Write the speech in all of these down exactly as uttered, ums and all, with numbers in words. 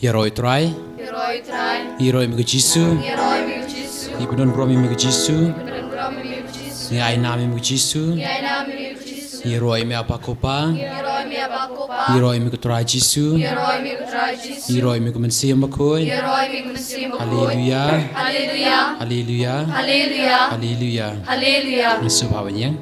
Ïaroh ïa u Trai. Ïaroh ïa u Trai. Ïaroh ïa me ko Jisu. Ïaroh ïa me ko Jisu. Ngi pyndonkam ïa me ko Jisu. Ngi pyndonkam ïa me ko Jisu. Ngi ainam ïa me ko Jisu. Ngi ainam ïa me ko Jisu. Ïaroh ïa me Aba ko Pa. Ïaroh ïa me Aba ko Pa. Ïaroh ïa me ko Trai Jisu. Ïaroh ïa me ko Trai Jisu. Ïaroh ïa me ko Mynsiem Bakhuid. Ïaroh ïa me ko Mynsiem Bakhuid. Haleluya. Haleluya. Haleluya. Haleluya. Haleluya. Ngin sngewbha ban ïeng.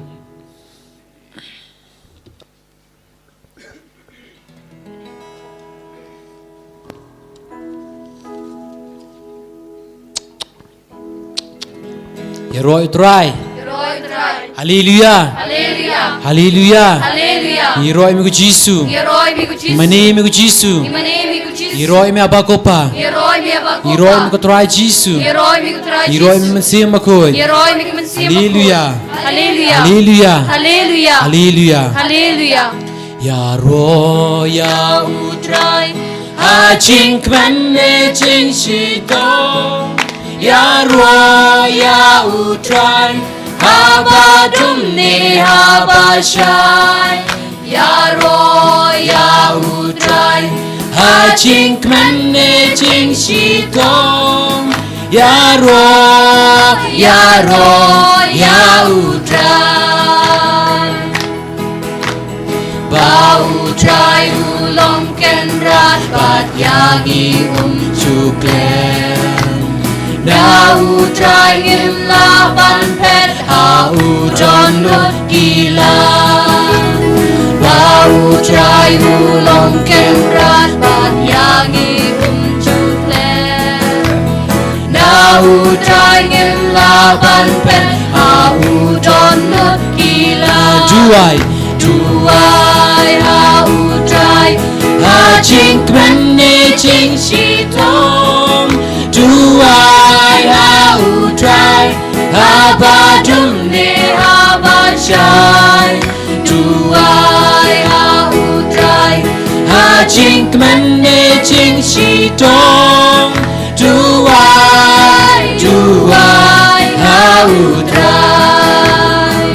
Ïaroh ïa u Trai. Ïaroh ïa u Trai. Haleluya. Haleluya. Haleluya. Haleluya. Ïaroh ïa me ko Jisu. Ïaroh ïa me ko Jisu. Ïa me ko Jisu. Ïa me ko Jisu. Ïaroh ïa me Aba ko Pa. Ïaroh ïa me Aba ko Pa. Ïaroh ïa me ko Trai Jisu. Ïaroh ïa me ko Trai Jisu. Ïaroh ïa me Mynsiem Bakhuid. Ïaroh ïa me ko Mynsiem Bakhuid. Haleluya. Haleluya. Haleluya. Haleluya. Haleluya. Haleluya. Ïaroh ïa u Trai ha jingkmen ne jingshitom. Ïaroh ïa u Trai haba dum ne haba shai. Ïaroh ïa u Trai ha jingkmen ne jingshitom. Ïaroh, ïaroh ïa u Trai. Ba u Trai u long kynrad bad ïa ngi um ju klet. Na u Trai ngim lah ban phet ha u don lut ki lad. Ba u Trai u long kynrad bad ïa ngi um ju klet. Na u Trai ngim lah ban phet ha u don lut ki lad. Duwai, duwai ha u Trai ha jingkmen ne jingshitom. Duwai ha u Trai haba dum ne haba shai. Duwai ha u Trai ha jingkmen ne jingshitom. Duwai, duwai ha u Trai.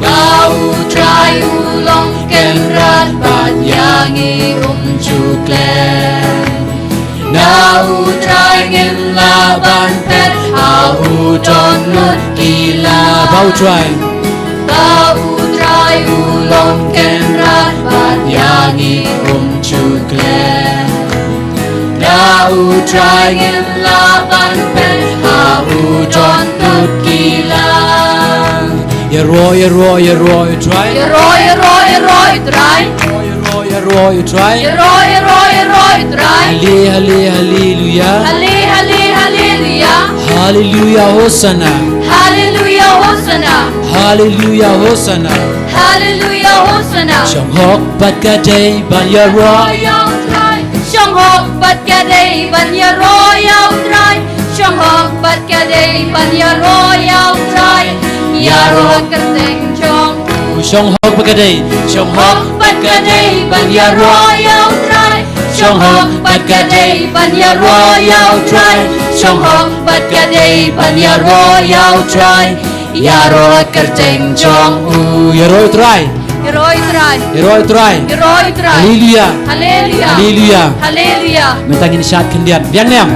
Ba u Trai u long kynrad bad ïa ngi um ju klet. Na u Trai ngim lah ban phet ha u don lut ki lad. Ba u Trai, ba u Trai u long kynrad bad ïa ngi um ju klet. Na u Trai ngim lah ban phet ha u don lut ki lad. Ïaroh, ïaroh, ïaroh ïa u Trai. Ïaroh, ïaroh, ïaroh ïa u Trai. Ïaroh, ïaroh, ïaroh ïa u Trai. Ïaroh, ïaroh, ïaroh ïa u Trai. Hale, hale, haleluya. Hale, hale, haleluya. Haleluya, hosana. Haleluya, hosana. Haleluya, hosana. Haleluya, hosana. Shong hok bad ka dei ban ïaroh ïa u Trai. Shong hok bad ka dei ban ïaroh ïa u Trai. Shong hok bad ka dei ban ïaroh ïa u Trai. Ïaroh ha kyrteng jong u. Shong hok bad ka dei. Shong hok bad ka dei ban ïaroh ïa u Trai. Shong hok bad ka dei ban ïaroh ïa u Trai. Shong hok bad ka dei ban ïaroh ïa u Trai. Ïaroh ha kyrteng jong u. Ïaroh ïa u Trai. Ïaroh ïa u Trai. Ïaroh ïa u Trai. Ïaroh ïa u Trai. Haleluya. Haleluya. Haleluya. Haleluya. Mynta ngin shad khyndiat. Biang ne em?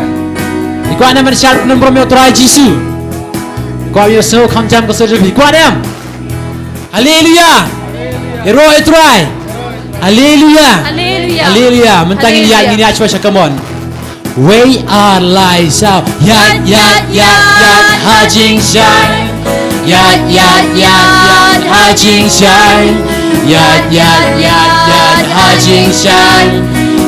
Phi kwah ne em ban shad pyndonkam ïa u Trai Jisu? Phi kwah ïa u sngew kham jam ka sor jong phi? Phi kwah ne em? Haleluya. Ïaroh ïa u Trai. Haleluya. Haleluya. Haleluya. Mynta ngin ïaid, ngin ïaid shuwa sha, come on. Wei ar lai saw. Ïaid, ïaid, ïaid, ïaid ha jingshai. Ïaid, ïaid, ïaid, ïaid ha jingshai. Ïaid, ïaid, ïaid, ïaid ha jingshai.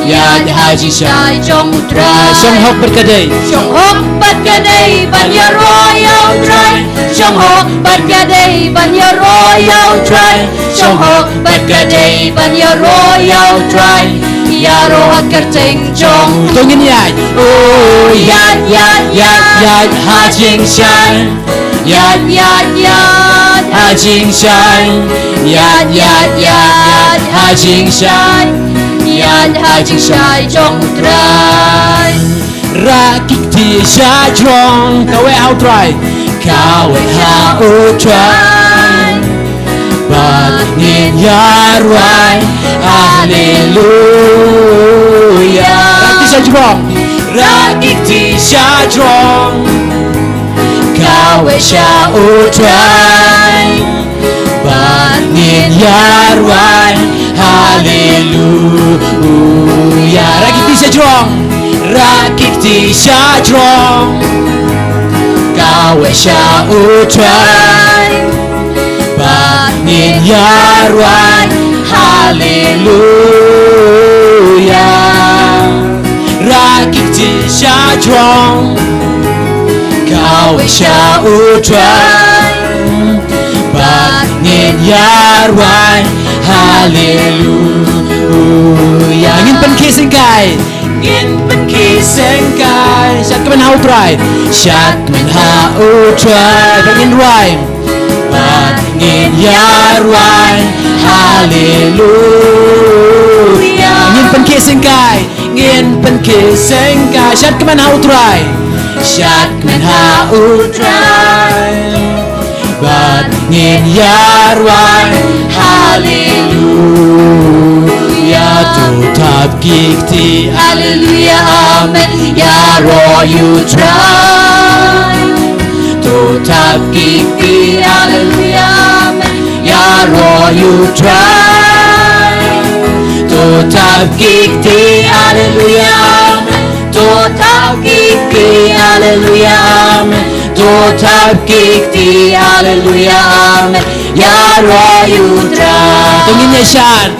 Ïaid ha jingshai jong u Trai. Shong hok bad ka dei. Shong hok bad ka dei ban ïaroh ïa u Trai. Shong hok bad ka dei ban ïaroh ïa u Trai. Shong hok bad ka dei ban ïaroh ïa u Trai. Ïaroh ha kyrteng jong u. To ngin ïaid. Oh, ïaid, ïaid, ïaid, ïaid ha jingshai. Ïaid, ïaid, ïaid ha jingshai. Ïaid, ïaid, ïaid, ïaid ha jingshai. Ïaid ha jingshai jong u Trai. Rah ki kti sha jrong. Kaweh ha u Trai. Kaweh ha u Trai. Bad ngin ïa rwai. Haleluya. Rakiti shajrong. Rakiti shajrong. Kawei sha U Trai. Bad ngin ïarwai. Haleluya. Rakiti shajrong. Rakiti shajrong. Kawei sha U Trai. Bad ngin ïarwai. Haleluya. Rakiti shajrong. Kawei sha U Trai. Bad ngin ïarwai. Haleluya. Ngin pynkhih syngkai. Ngin pynkhih syngkai. Shad kmen ha U Trai. Shad kmen ha U Trai. Bad ngin rwai. Bad ngin ïarwai. Haleluya. Ngin pynkhih syngkai. Ngin pynkhih syngkai. Shad kmen ha U Trai. Shad kmen ha U Trai. Bad ngin ïarwai. Haleluya. To thap ki kti. Haleluya. Amen. Ïaroh ïa U Trai. To thap ki kti. Haleluya. Amen. Ïaroh ïa U Trai. To thap ki kti. Haleluya. Amen. To thap ki kti. Haleluya. Amen. To thap ki kti. Haleluya. Amen. Ïaroh ïa U Trai. To ngin ïa shad.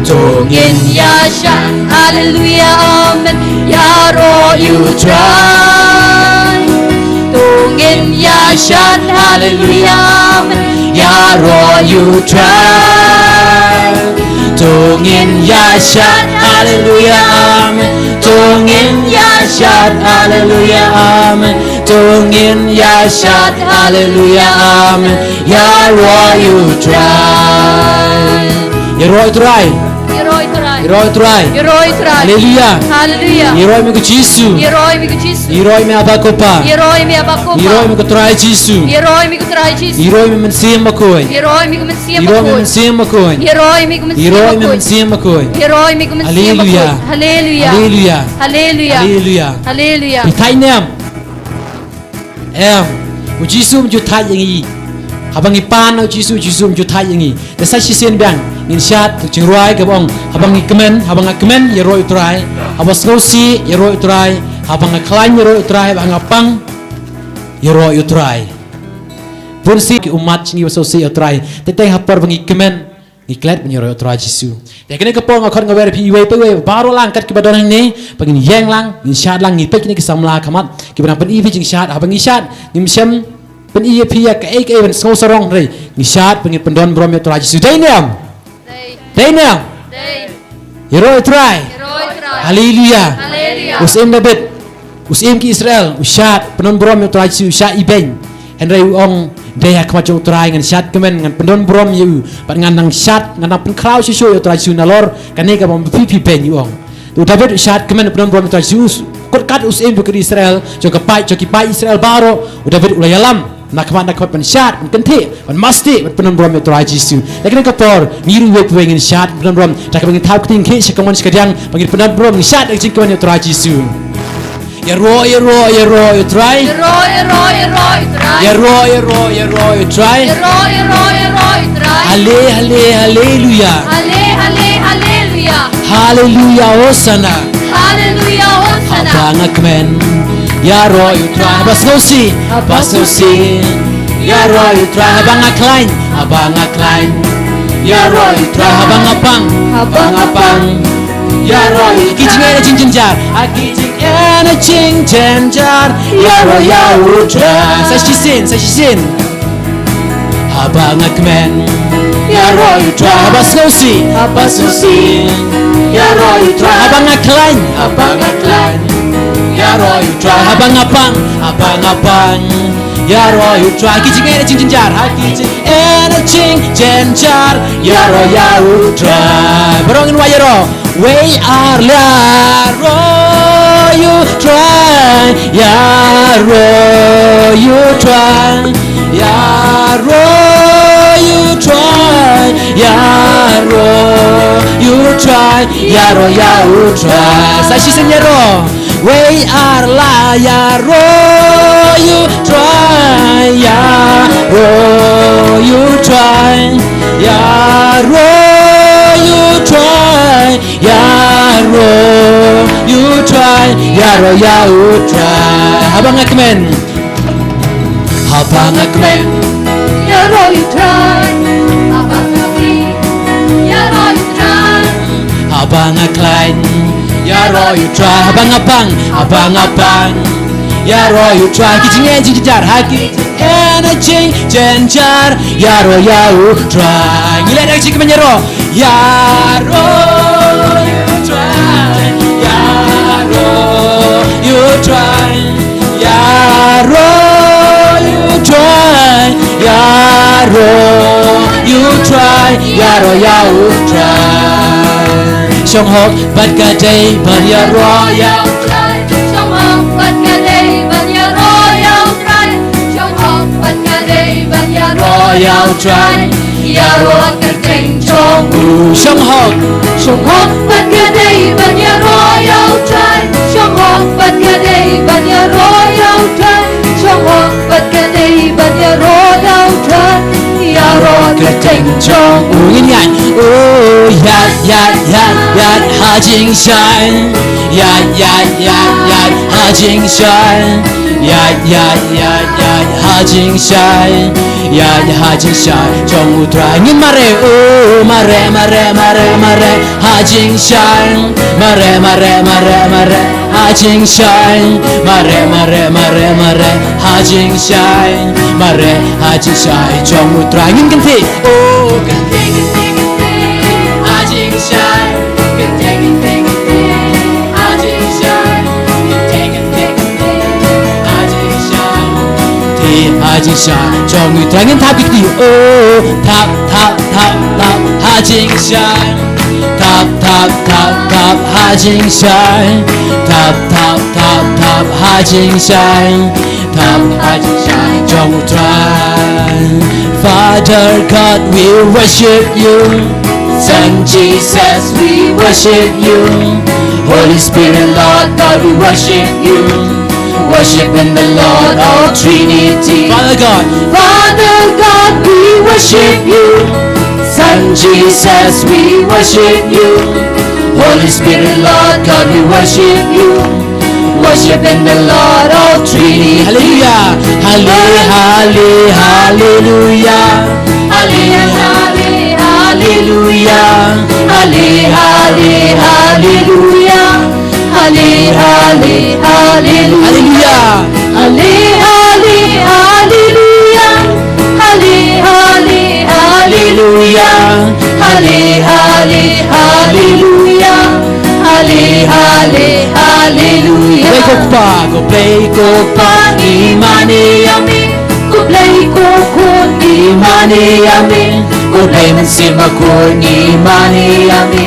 To ngin ïa shad. Haleluya. Amen. Ïaroh ïa U Trai. To ngin ïa shad. Haleluya. Amen. Ïaroh ïa U Trai. To ngin ïa shad. Haleluya. Amen. To ngin ïa shad. Haleluya. Amen. To ngin ïa shad. Haleluya. Amen. Ïaroh ïa U Trai. Ïaroh ïa U Trai. Ïaroh ïa U Trai. Ïaroh ïa U Trai. Ïaroh ïa U Trai. Haleluya. Haleluya. Ïaroh ïa me ko Jisu. Ïaroh ïa me ko Jisu. Ïaroh ïa me Aba ko Pa. Ïaroh ïa me Aba ko Pa. Ïaroh ïa me ko Trai Jisu. Ïaroh ïa me ko Trai Jisu. Ïaroh ïa me Mynsiem Bakhuid. Ïaroh ïa me ko Mynsiem Bakhuid. Ïaroh ïa me ko Mynsiem Bakhuid. Ïaroh ïa me ko Mynsiem Bakhuid. Ïaroh ïa me ko Mynsiem Bakhuid. Haleluya. Haleluya. Haleluya. Haleluya. Haleluya. Haleluya. Phi thait ne em? Em, U Jisu um ju thait ïa ngi. Haba ngi pan na U Jisu, U Jisu um ju thait ïa ngi. Te sa shisien biang ngin shad ka jingrwai kaba ong, haba ngi kmen, haba nga kmen, ïaroh ïa U Trai. Haba sngewsih, ïaroh ïa U Trai. Haba nga khlaiñ, ïaroh ïa U Trai. Haba nga pang, ïaroh ïa U Trai. Bun sien ki ummat jong ngi ba sngewsih ïa U Trai. Te teng ha por ba ngi kmen, ngi klet ban ïaroh ïa U Trai Jisu. Te kane ka por nga khot nga wer ïa phi iwei pa iwei, baroh lang kat kiba don hangne, ba ngin ïeng lang, ngin shad lang, ngi peit kine ki samla khmat kiba nang pyni ïa phi jingshad. Haba ngi shad, ngim shym pyni ïa phi ïa kaei kaei ban sngew sarong, hynrei ngi shad ba ngin pyndon burom ïa U Trai Jisu. Dei ne em? Dei. Dei ne em? Dei. Ïaroh ïa U Trai. Ïaroh ïa U Trai. Haleluya. Haleluya. U Syiem David, u Syiem ki Israel, u shad, pyndon burom ïa U Trai Jisu, u shah ibeiñ. Hynrei u ong, dei ha khmat jong U Trai ngan shad kmen, ngan pyndon burom ïa u, bad ngan nang shad, ngan nang pynkhraw shuh shuh ïa U Trai Jisu nalor kane kaba phi phi beiñ, u ong. U David u shad kmen, u pyndon burom ïa U Trai Jisu. Kut kat u Syiem jong ki Israel, jong ka paid, jong ki paid Israel baroh, u David u la ïalam na khmat na khmat ban shad, ban kyntiew, ban mast, ban pyndon burom ïa U Trai Jisu. Ïa kane ka por, ngi ruh iwei pa iwei ngin shad, pyndon burom, da kaba ngin thap kti, ngin khie sha kamon sha kadiang, ba ngin pyndon burom, ngin shad ïa ka jingkmen ïa U Trai Jisu. Ïaroh, ïaroh, ïaroh ïa U Trai. Ïaroh, ïaroh, ïaroh ïa U Trai. Ïaroh, ïaroh, ïaroh ïa U Trai. Ïaroh, ïaroh, ïaroh ïa U Trai. Hale, hale, haleluya. Hale, hale, haleluya. Haleluya, hosana. Haleluya, hosana. Haba nga kmen, ïaroh ïa U Trai. Haba sngewsih, haba sngewsih, ïaroh ïa U Trai. Haba nga khlaiñ, haba nga khlaiñ, ïaroh ïa U Trai. Haba nga pang, haba nga pang, ïaroh ïa U Trai. Ki jingeh na jingjynjar, ha ki jingeh na jingjynjar, ïaroh ïa U Trai. Sa shisien, sa shisien. Haba nga kmen, ïaroh ïa U Trai. Haba sngewsih, haba sngewsih, ïaroh ïa U Trai. Haba nga khlaiñ, haba nga khlaiñ, ïaroh ïa U Trai. Haba nga pang, haba nga pang, ïaroh ïa U Trai. Ki jingeh na jingjynjar, ha ki jingeh na jingjynjar, ïaroh ïa U Trai. Baroh ngin wad ïaroh. Wei ar lai. Ïaroh ïa U Trai, ïaroh ïa U Trai, ïaroh ïa U Trai, ïaroh ïa u Trai, ïaroh ïa u Trai. Sa shisien ïaroh. Wei ar la ïaroh ïa u Trai, ïaroh ïa u Trai, ïaroh ïa u Trai, ïaroh ïa u Trai, ïaroh ïa u Trai. Haba nga kmen. Haba nga kmen. Ïaroh ïa u Trai. Haba nga kmen. Ïaroh ïa u Trai. Haba nga khlaiñ. Ïaroh ïa u Trai. Haba nga pang. Haba nga pang. Ïaroh ïa u Trai. Ki jingeh jingjynjar ha ki jingeh na jingjynjar. Ïaroh ïa u Trai. Ngi leh da ka jingkmen ïaroh. Ïaroh ïa u Trai, ïaroh ïa u Trai, ïaroh ïa u Trai, ïaroh ïa u Trai, ïaroh ïa u Trai. Shong hok bad ka dei ban ïaroh ïa u Trai. Shong hok bad ka dei ban ïaroh ïa u Trai. Shong hok bad ka dei ban ïaroh ïa u Trai. Ïaroh kyrteng jong u. Shong hok. Shong hok bad ka dei ban ïaroh ïa u Trai. Shong hok bad ka dei ban ïaroh ïa u Trai. Shong hok bad ka dei ban ïaroh ïa u Trai. Ïaroh kyrteng jong u. Ngin ïaid. Oh, ïaid, ïaid, ïaid, ïaid ha jingshai. Ïaid, ïaid, ïaid, ïaid ha jingshai. Ïaid, ïaid, ïaid, ïaid ha jingshai. Ïaid ha jingshai jong u Trai. Ngin mareh, oh, mareh, mareh, mareh, mareh ha jingshai. Mareh, mareh, mareh, mareh ha jingshai. Mareh, mareh, mareh, mareh ha jingshai. Mareh ha jingshai jong u Trai. Ngin kynthih, oh, kynthih, kynthih, kynthih ha jingshai. Kynthih, kynthih, kynthih ha jingshai. Kynthih, kynthih, kynthih ha jingshai. Kynthih ha jingshai jong u Trai. Ngin thap ki kti, oh, thap, thap, thap, thap ha jingshai. Thap, thap, thap, thap ha jingshai. Thap, thap, thap, thap ha jingshai. Thap ha jingshai jong u Trai. Father God, we worship you. Son Jesus, we worship you. Holy Spirit, Lord God, we worship you. Worship in the Lord of Trinity. Father God. Father God, we worship you. Son Jesus, we worship you. Holy Spirit, Lord God, we worship you. Worship in the Lord of Trinity. Hallelujah. Halle-, halle-, hallelujah. Halle-, halle-, hallelujah. Halle-, halle-, hallelujah. Halle-, halle-, hallelujah. Hallelujah. Halle-, halle-, hallelujah. Halle-, halle-, hallelujah. Halle-, halle-, hallelujah. Halle-, halle-, hallelujah. Khublei ko Kpa, khublei ko Kpa, ngi mane ïa me. Khublei ko Khun, ngi mane ïa me. Khublei Mynsiem Bakhuid, ngi mane ïa me.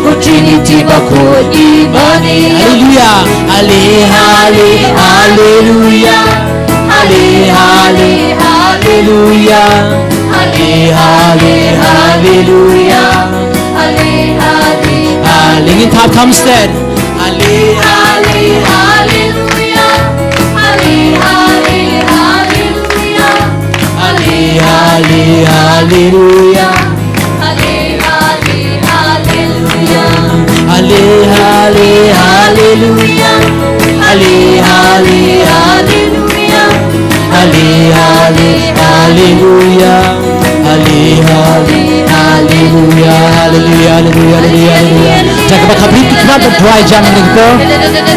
Ko Trinity Bakhuid, ngi mane ïa me. Hallelujah. Halle-, halle-, hallelujah. Halle-, halle-, hallelujah. Halle-, halle-, hallelujah. Halle-, halle-, halle-, ngin thap kham stet. Halle-, halle-, hallelujah. Halle-, halle-, hallelujah. Halle-, halle-, hallelujah. Halle-, halle-, hallelujah. Halle-, halle-, hallelujah. Halle-, halle-, hallelujah. Halle-, halle-, hallelujah. Halle-, halle-, hallelujah. Hallelujah, hallelujah, hallelujah, hallelujah. Jaka ba khaprit ki khmat ba dwai jam ni ko.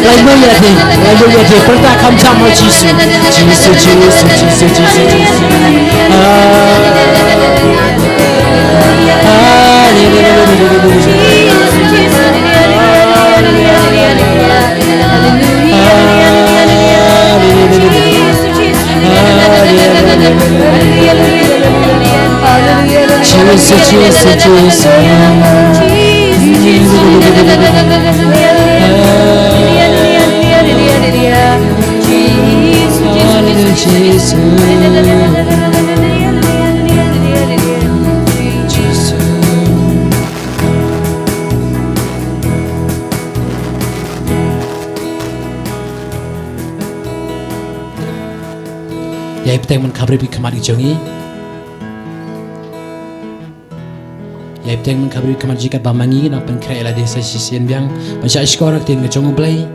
Lai mo ya de, lai mo ya de. Pyrta kham jam mo Jisu. Jisu, Jisu, Jisu, Jisu, Jisu. Ah. Ïai bteng ban khabrip ki khmat ki jong ngi. Ïai bteng ban khabrip ki khmat jong ngi katba ma ngi nang pynkhreh ïa lade sa shisien biang ban shah shkor ha ka ktien ka jong U Blei.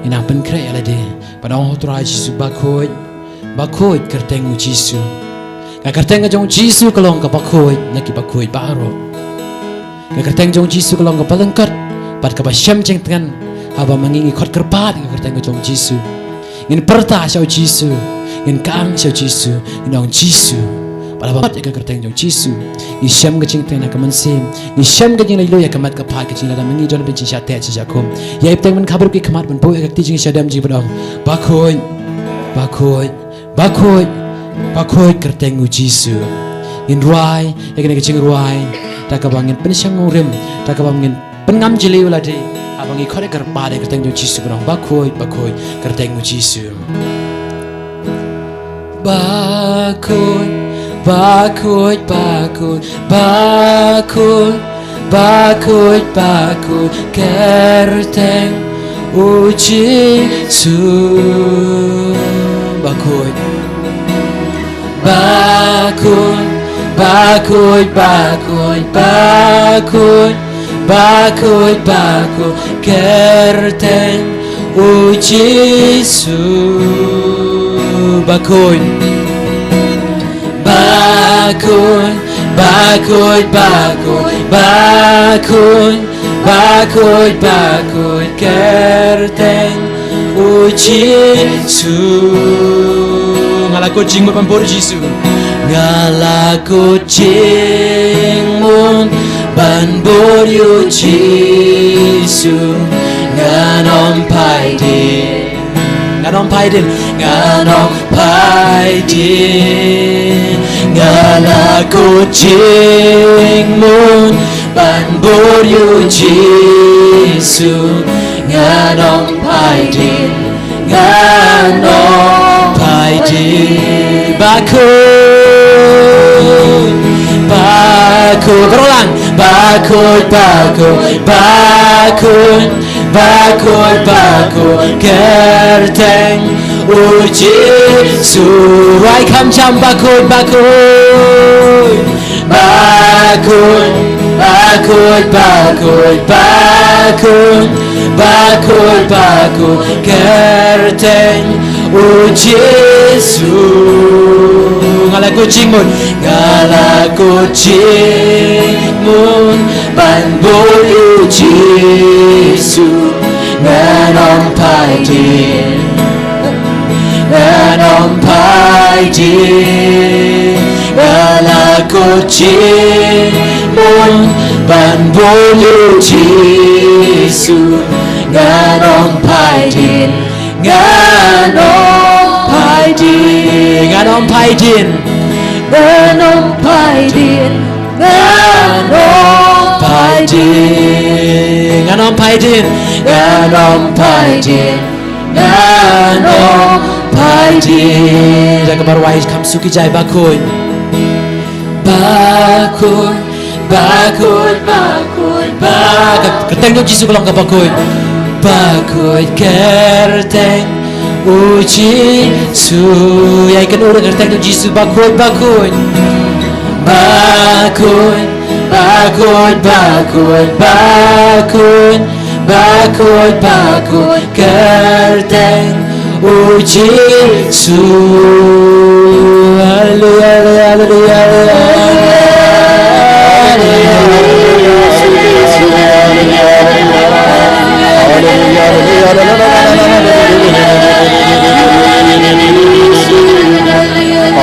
Ngi nang pynkhreh ïa lade ban ong, ha U Trai Jisu, bakhuid, bakhuid kyrteng U Jisu. Ka kyrteng ka jong U Jisu ka long kaba khuid na ki bakhuid baroh. Ka kyrteng jong U Jisu ka long kaba lyngkot bad kaba shem jingtngen. Haba ma ngi ngi khot kyrpad ïa ka kyrteng ka jong U Jisu, ngin pyrta sha U Jisu, ngin kang sha U Jisu, ngin ong, Jisu. Bad haba khot ïa ka kyrteng jong U Jisu, ngi shem ka jingtngen ha ka mynsiem, ngi shem ka jinglaitluid ha ka met ka phad ka jong ngi, lada ma ngi don ha ka jingshah teh jingshah khum. Ïai bteng ban khabrip ki khmat ban buh ïa ka kti jong ngi sha dem jong ngi bad ong, bakhuid, bakhuid, bakhuid, bakhuid kyrteng U Jisu. Ngin rwai ïa kane ka jingrwai da kaba ngin pynshong nongrim, da kaba ngin pynngam jylliew ïa lade haba ngi khot ïa ka kyrpad ïa ka kyrteng jong U Jisu, ban ong, bakhuid, bakhuid kyrteng U Jisu. Bakhuid, bakhuid, bakhuid, bakhuid, bakhuid, bakhuid kyrteng U Jisu. Bakhuid. Bakhuid, bakhuid, bakhuid, bakhuid, bakhuid, bakhuid kyrteng U Jisu. Bakhuid. Bakhuid, bakhuid, bakhuid, bakhuid, bakhuid, bakhuid kyrteng U Jisu. Nga la kut jingmut ban bud ïa U Jisu. Nga la kut jingmut ban bud ïa U Jisu. Ngan ym phai dien. Ngan ym phai dien, ngan ym phai dien. Nga la kut jingmut ban bud ïa U Jisu. Ngan ym phai dien, ngan ym phai dien. Bakhuid, bakhuid, baroh lang. Bakhuid, bakhuid, bakhuid, bakhuid, bakhuid kyrteng U Jisu. Rwai kham jam, bakhuid, bakhuid. Bakhuid, bakhuid, bakhuid, bakhuid, bakhuid, bakhuid kyrteng U Jisu. Nga la kut jingmut, nga la kut jingmut ban bud ïa U Jisu. Ngan ym phai dien, ngan ym phai dien. Nga la kut jingmut ban bud ïa U Jisu. Ngan ym phai dien, ngan ym phai dien. Ngan ym phai dien, ngan ym phai dien. Ngan ym phai dien, ngan ym phai dien, ngan ym phai dien, ngan ym phai dien. Da kaba rwai kham suk ïa jai, bakhuid. Bakhuid, bakhuid, bakhuid, bakhuid. Ka kyrteng jong U Jisu ka long kaba khuid. Bakhuid kyrteng U Jisu. Ïai kynnoh ïa ka kyrteng U Jisu, bakhuid, bakhuid. Bakhuid, bakhuid, bakhuid, bakhuid, bakhuid, bakhuid kyrteng U Jisu. Haleluya, haleluya, haleluya, haleluya. Haleluya, haleluya, haleluya.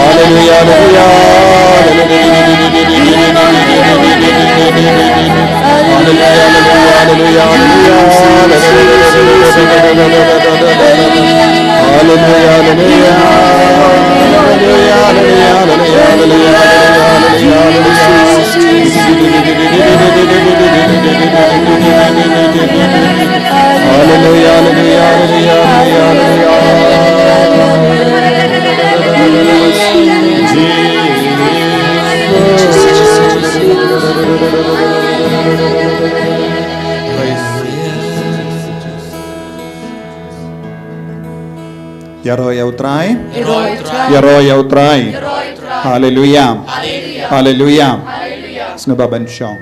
Haleluya, haleluya, haleluya. Haleluya, haleluya, haleluya, haleluya. Haleluya, haleluya. Haleluya, haleluya, haleluya. Ïaroh ïa U Trai. Ïaroh ïa U Trai. Haleluya. Haleluya. Sngewbha ban shong.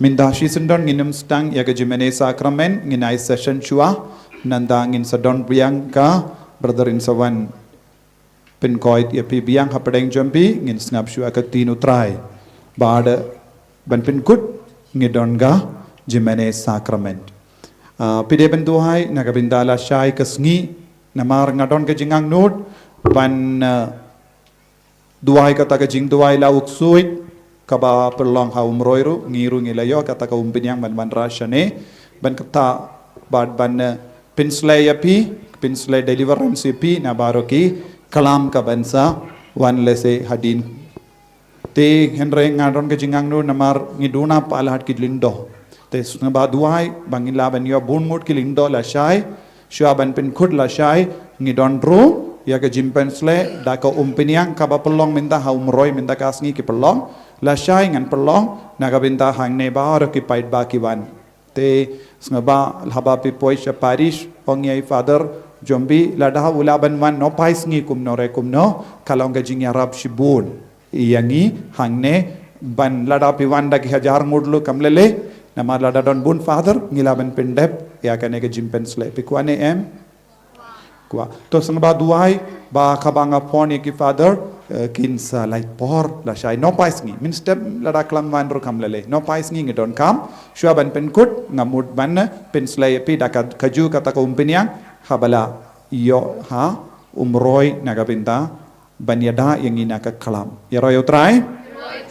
Mynta shisyndon ngin ym sdang ïa ka jingmane sakramen, ngin ai session shuwa. Nangta ngin sa don biang ka brother in sa wan pynkoit ïa phi biang hapdeng jong phi, ngin sngap shuwa ka ktien U Trai. Bad ban pynkut ngi don ka jingmane sakramen. Ah, phi dei ban duwai na ka bynta lashai ka sngi, namar nga don ka jingangnud ban, ah, duwai kata ka jingduwai la u ksuid kaba pynlong ha Umroi ruh, ngi ruh ngi la ïoh kata ka umphniang ban wanrah shane, ban kata bad ban, eh, pynsleh ïa phi, pynsleh deliverance ïa phi na baroh ki klam ka ban sa wan lehse hadien. Te hynrei nga don ka jingangnud namar ngi duna palat ki lyngdoh. Te sngewbha duwai ba ngin lah ban ïoh bun ngut ki lyngdoh lashai. Shuwa ban pynkut lashai, ngi don ruh ïa ka jingpynsleh da ka umphniang kaba pynlong mynta ha Umroi mynta ka sngi ki pynlong. Lashai ngan pynlong na ka bynta hangne baroh ki paidbah ki wan. Te sngewbha haba phi poi sha parish, ong ïa i Father jong phi lada u lah ban wan nohpai sngi kumno re kumno, ka long ka jingïarap shibun ïa ngi hangne. Ban lada phi wan da ki hajar ngut ruh kam lei lei, namar lada don bun Father ngi lah ban pyndep ïa kane ka jingpynsleh. Phi kwah ne em? Kwah. To sngewbha duwai ba kaba nga phone ïa ki Father, eh, kin sa lait por lashai nohpai sngi. Mynstep lada khlem wan ruh kam lei lei, nohpai sngi ngi donkam. Shuwa ban pynkut nga mut ban, eh, pynsleh ïa phi da ka, kajuh kata ka umphniang haba la ïoh ha Umroi na ka bynta ban ïada ïa ngi na ka klam. Ïaroh ïa U Trai.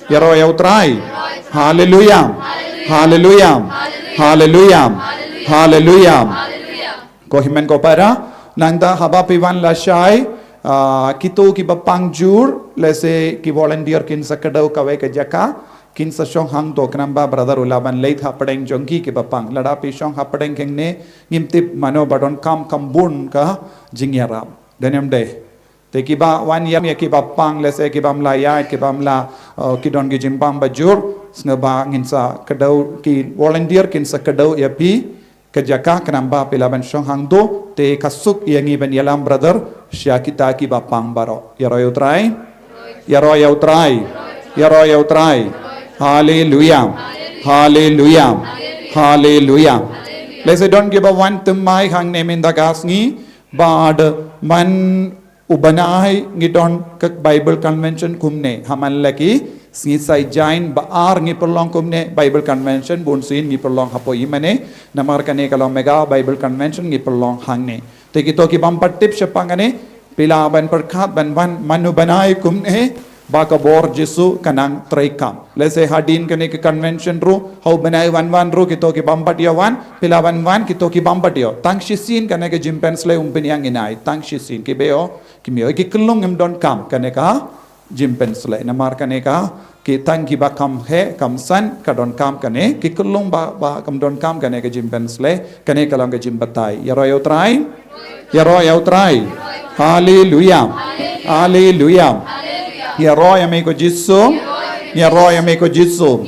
Ïaroh ïa U Trai. Haleluya. Haleluya. Haleluya. Haleluya. Ko hynmen ko para, nangta haba phi wan lashai, ah, kito kiba pang jur, lehse ki volunteer kin sa kdew kawei ka jaka, kin sa shong hangto khnang ba brother u lah ban leit hapdeng jong ki kiba pang. Lada phi shong hapdeng keng ne, ngim tip mano ba donkam kam bun ka jingïarap. Don em dei? Te kiba wan ïam ïa kiba pang, lehse kibym la ïaid, kibym la, uh, ki don ki jingpang ba jur, sngewbha ngin sa kdew, ki volunteer kin sa kdew ïa phi ka jaka khnang ba phi lah ban shong hangto. Te ka suk ïa ngi ban ïalam brother sha kita kiba pang baroh. Ïaroh ïa U Trai. Ïaroh ïa U Trai. Ïaroh ïa U Trai. Haleluya. Haleluya. Haleluya. Lehse don kiba wan thymmai hangne mynta ka sngi bad man u bnai ngi don ka Bible Convention kumne. Ha man la ki sngi Saitjaiñ ba ar ngi pynlong kumne Bible Convention, bunsien ngi pynlong hapoh Imane. Namar kane ka long mega Bible Convention ngi pynlong hangne. Te kito kibym pat tip shaphang kane, phi lah ban pyrkhat ban wan man u bnai kumne ba ka bor Jisu ka nang treikam. Lehse hadien kane ka convention ruh, ha u bnai wan wan ruh kito kibym pat ïoh wan, phi lah ban wan kito kibym pat ïoh. Tang shisien kane ka jingpynsleh umphniang ngin ai, tang shisien, kiba ïoh kim ïoh, ki kyllung kim donkam kane ka jingpynsleh. Namar kane ka, ki tang kiba kham heh kham san ka donkam kane, ki kyllung ba, ba kam donkam kane ka jingpynsleh. Kane ka long ka jingbatai. Ïaroh ïa U Trai. Ïaroh ïa U Trai. Haleluya. Haleluya. Ïaroh ïa me ko Jisu. Ïaroh ïa me ko Jisu.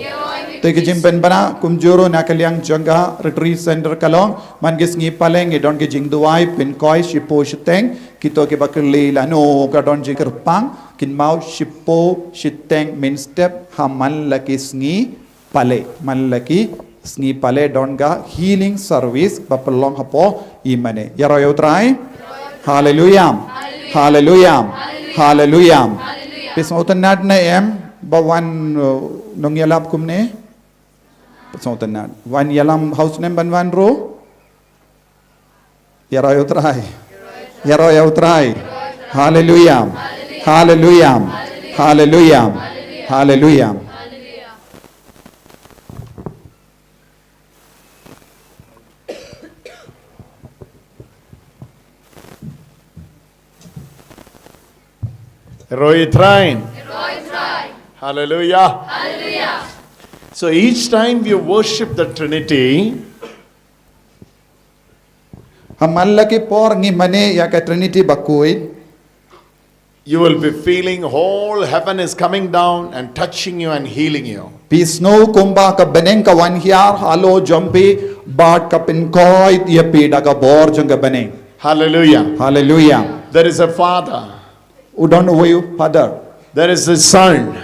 Te ka jingpynbna kumjuh ruh na ka liang jong ka Retreat Center ka long, man ki sngi Palei ngi don ki jingduwai pynkoi shiphew shiteng. Kito kiba kylli lano ka don jingkyrpang, kynmaw shiphew shiteng mynstep ha man la ki sngi Palei. Man la ki sngi Palei don ka healing service ba pynlong hapoh Imane. Ïaroh ïa U Trai. Haleluya. Haleluya. Haleluya. Phi sngewtynnat ne em ba wan, uh, nongïalap kumne? Phi sngewtynnat. Wan ïalam haus nem ban wan ruh. Ïaroh ïa U Trai. Ïaroh ïa U Trai. Haleluya. Haleluya. Haleluya. Haleluya. Ïaroh ïa U Trai. Haleluya. So each time we worship the Trinity, ha man la ki por ngi mane ïa ka Trinity bakhuid, you will be feeling whole heaven is coming down and touching you and healing you. Phi sngew kumba ka bneng ka wan hiar halor jong phi bad ka pynkhoit ïa phi da ka bor jong ka bneng. Hallelujah. Hallelujah. There is a Father. U don uwei u Father. There is a Son.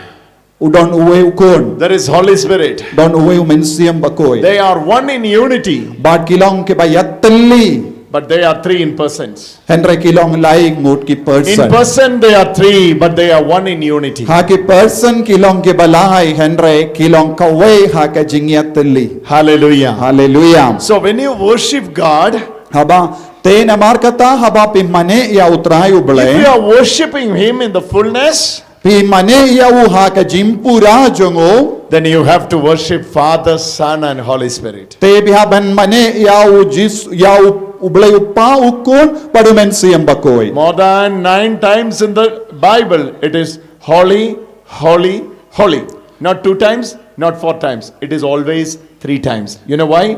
U don uwei u Khun. There is Holy Spirit. Don uwei u Mynsiem Bakhuid. They are one in unity, Bad ki long kiba ïatylli. But they are three in persons. Hynrei ki long lai ngut ki In person. Person, they are three, but they are one in unity. Ha ki person ki long kiba lai hynrei ki long kawei ha ka jingïatylli. Hallelujah. Hallelujah. So when you worship God, Haba te namar kata haba phi mane ïa u Trai u if you Blei. Are worshipping Him in the fullness, Phi mane ïa u ha ka jingpura jong u. Then you have to worship Father, Son, and Holy Spirit. Te bha ban mane ïa u Jisu, ïa u, u Blei u Kpa, u Khun bad u Mynsiem Bakhuid. More than nine times in the Bible, it is holy, holy, holy. Not two times, not four times. It is always three times. You know why?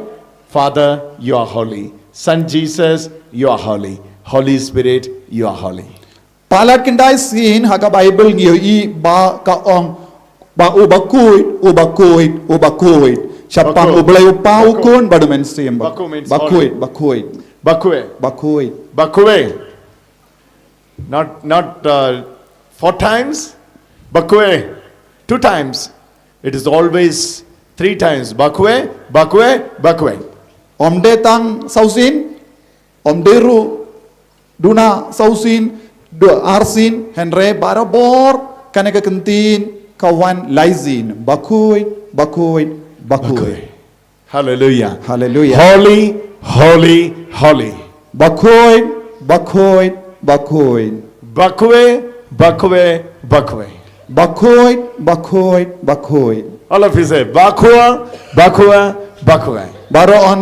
Father, you are holy. Son Jesus, you are holy. Holy Spirit, you are holy. Palat khyndai sien ha ka Bible ngi ïohi ba ka ong ba u bakhuid, u bakhuid, u bakhuid. Shaphang u Blei u Kpa, u Khun bad u Mynsiem. Bakhuid, bakhuid. Bakhuid. Bakhuid. Bakhuid. Not, not uh, four times. Bakhuid. Two times. It is always three times. Bakhuid, bakhuid, bakhuid. Ym dei tang saw sien, ym dei ruh duna saw sien, duna ar sien, hynrei barabor kane ka kyntien ka wan lai sien. Bakhuid, bakhuid, bakhuid. Hallelujah. Hallelujah. Holy, holy, holy. Bakhuid, bakhuid, bakhuid. Bakhuid, bakhuid, bakhuid. Bakhuid, bakhuid, bakhuid. All of you say, bakhuid, bakhuid, bakhuid. Baroh.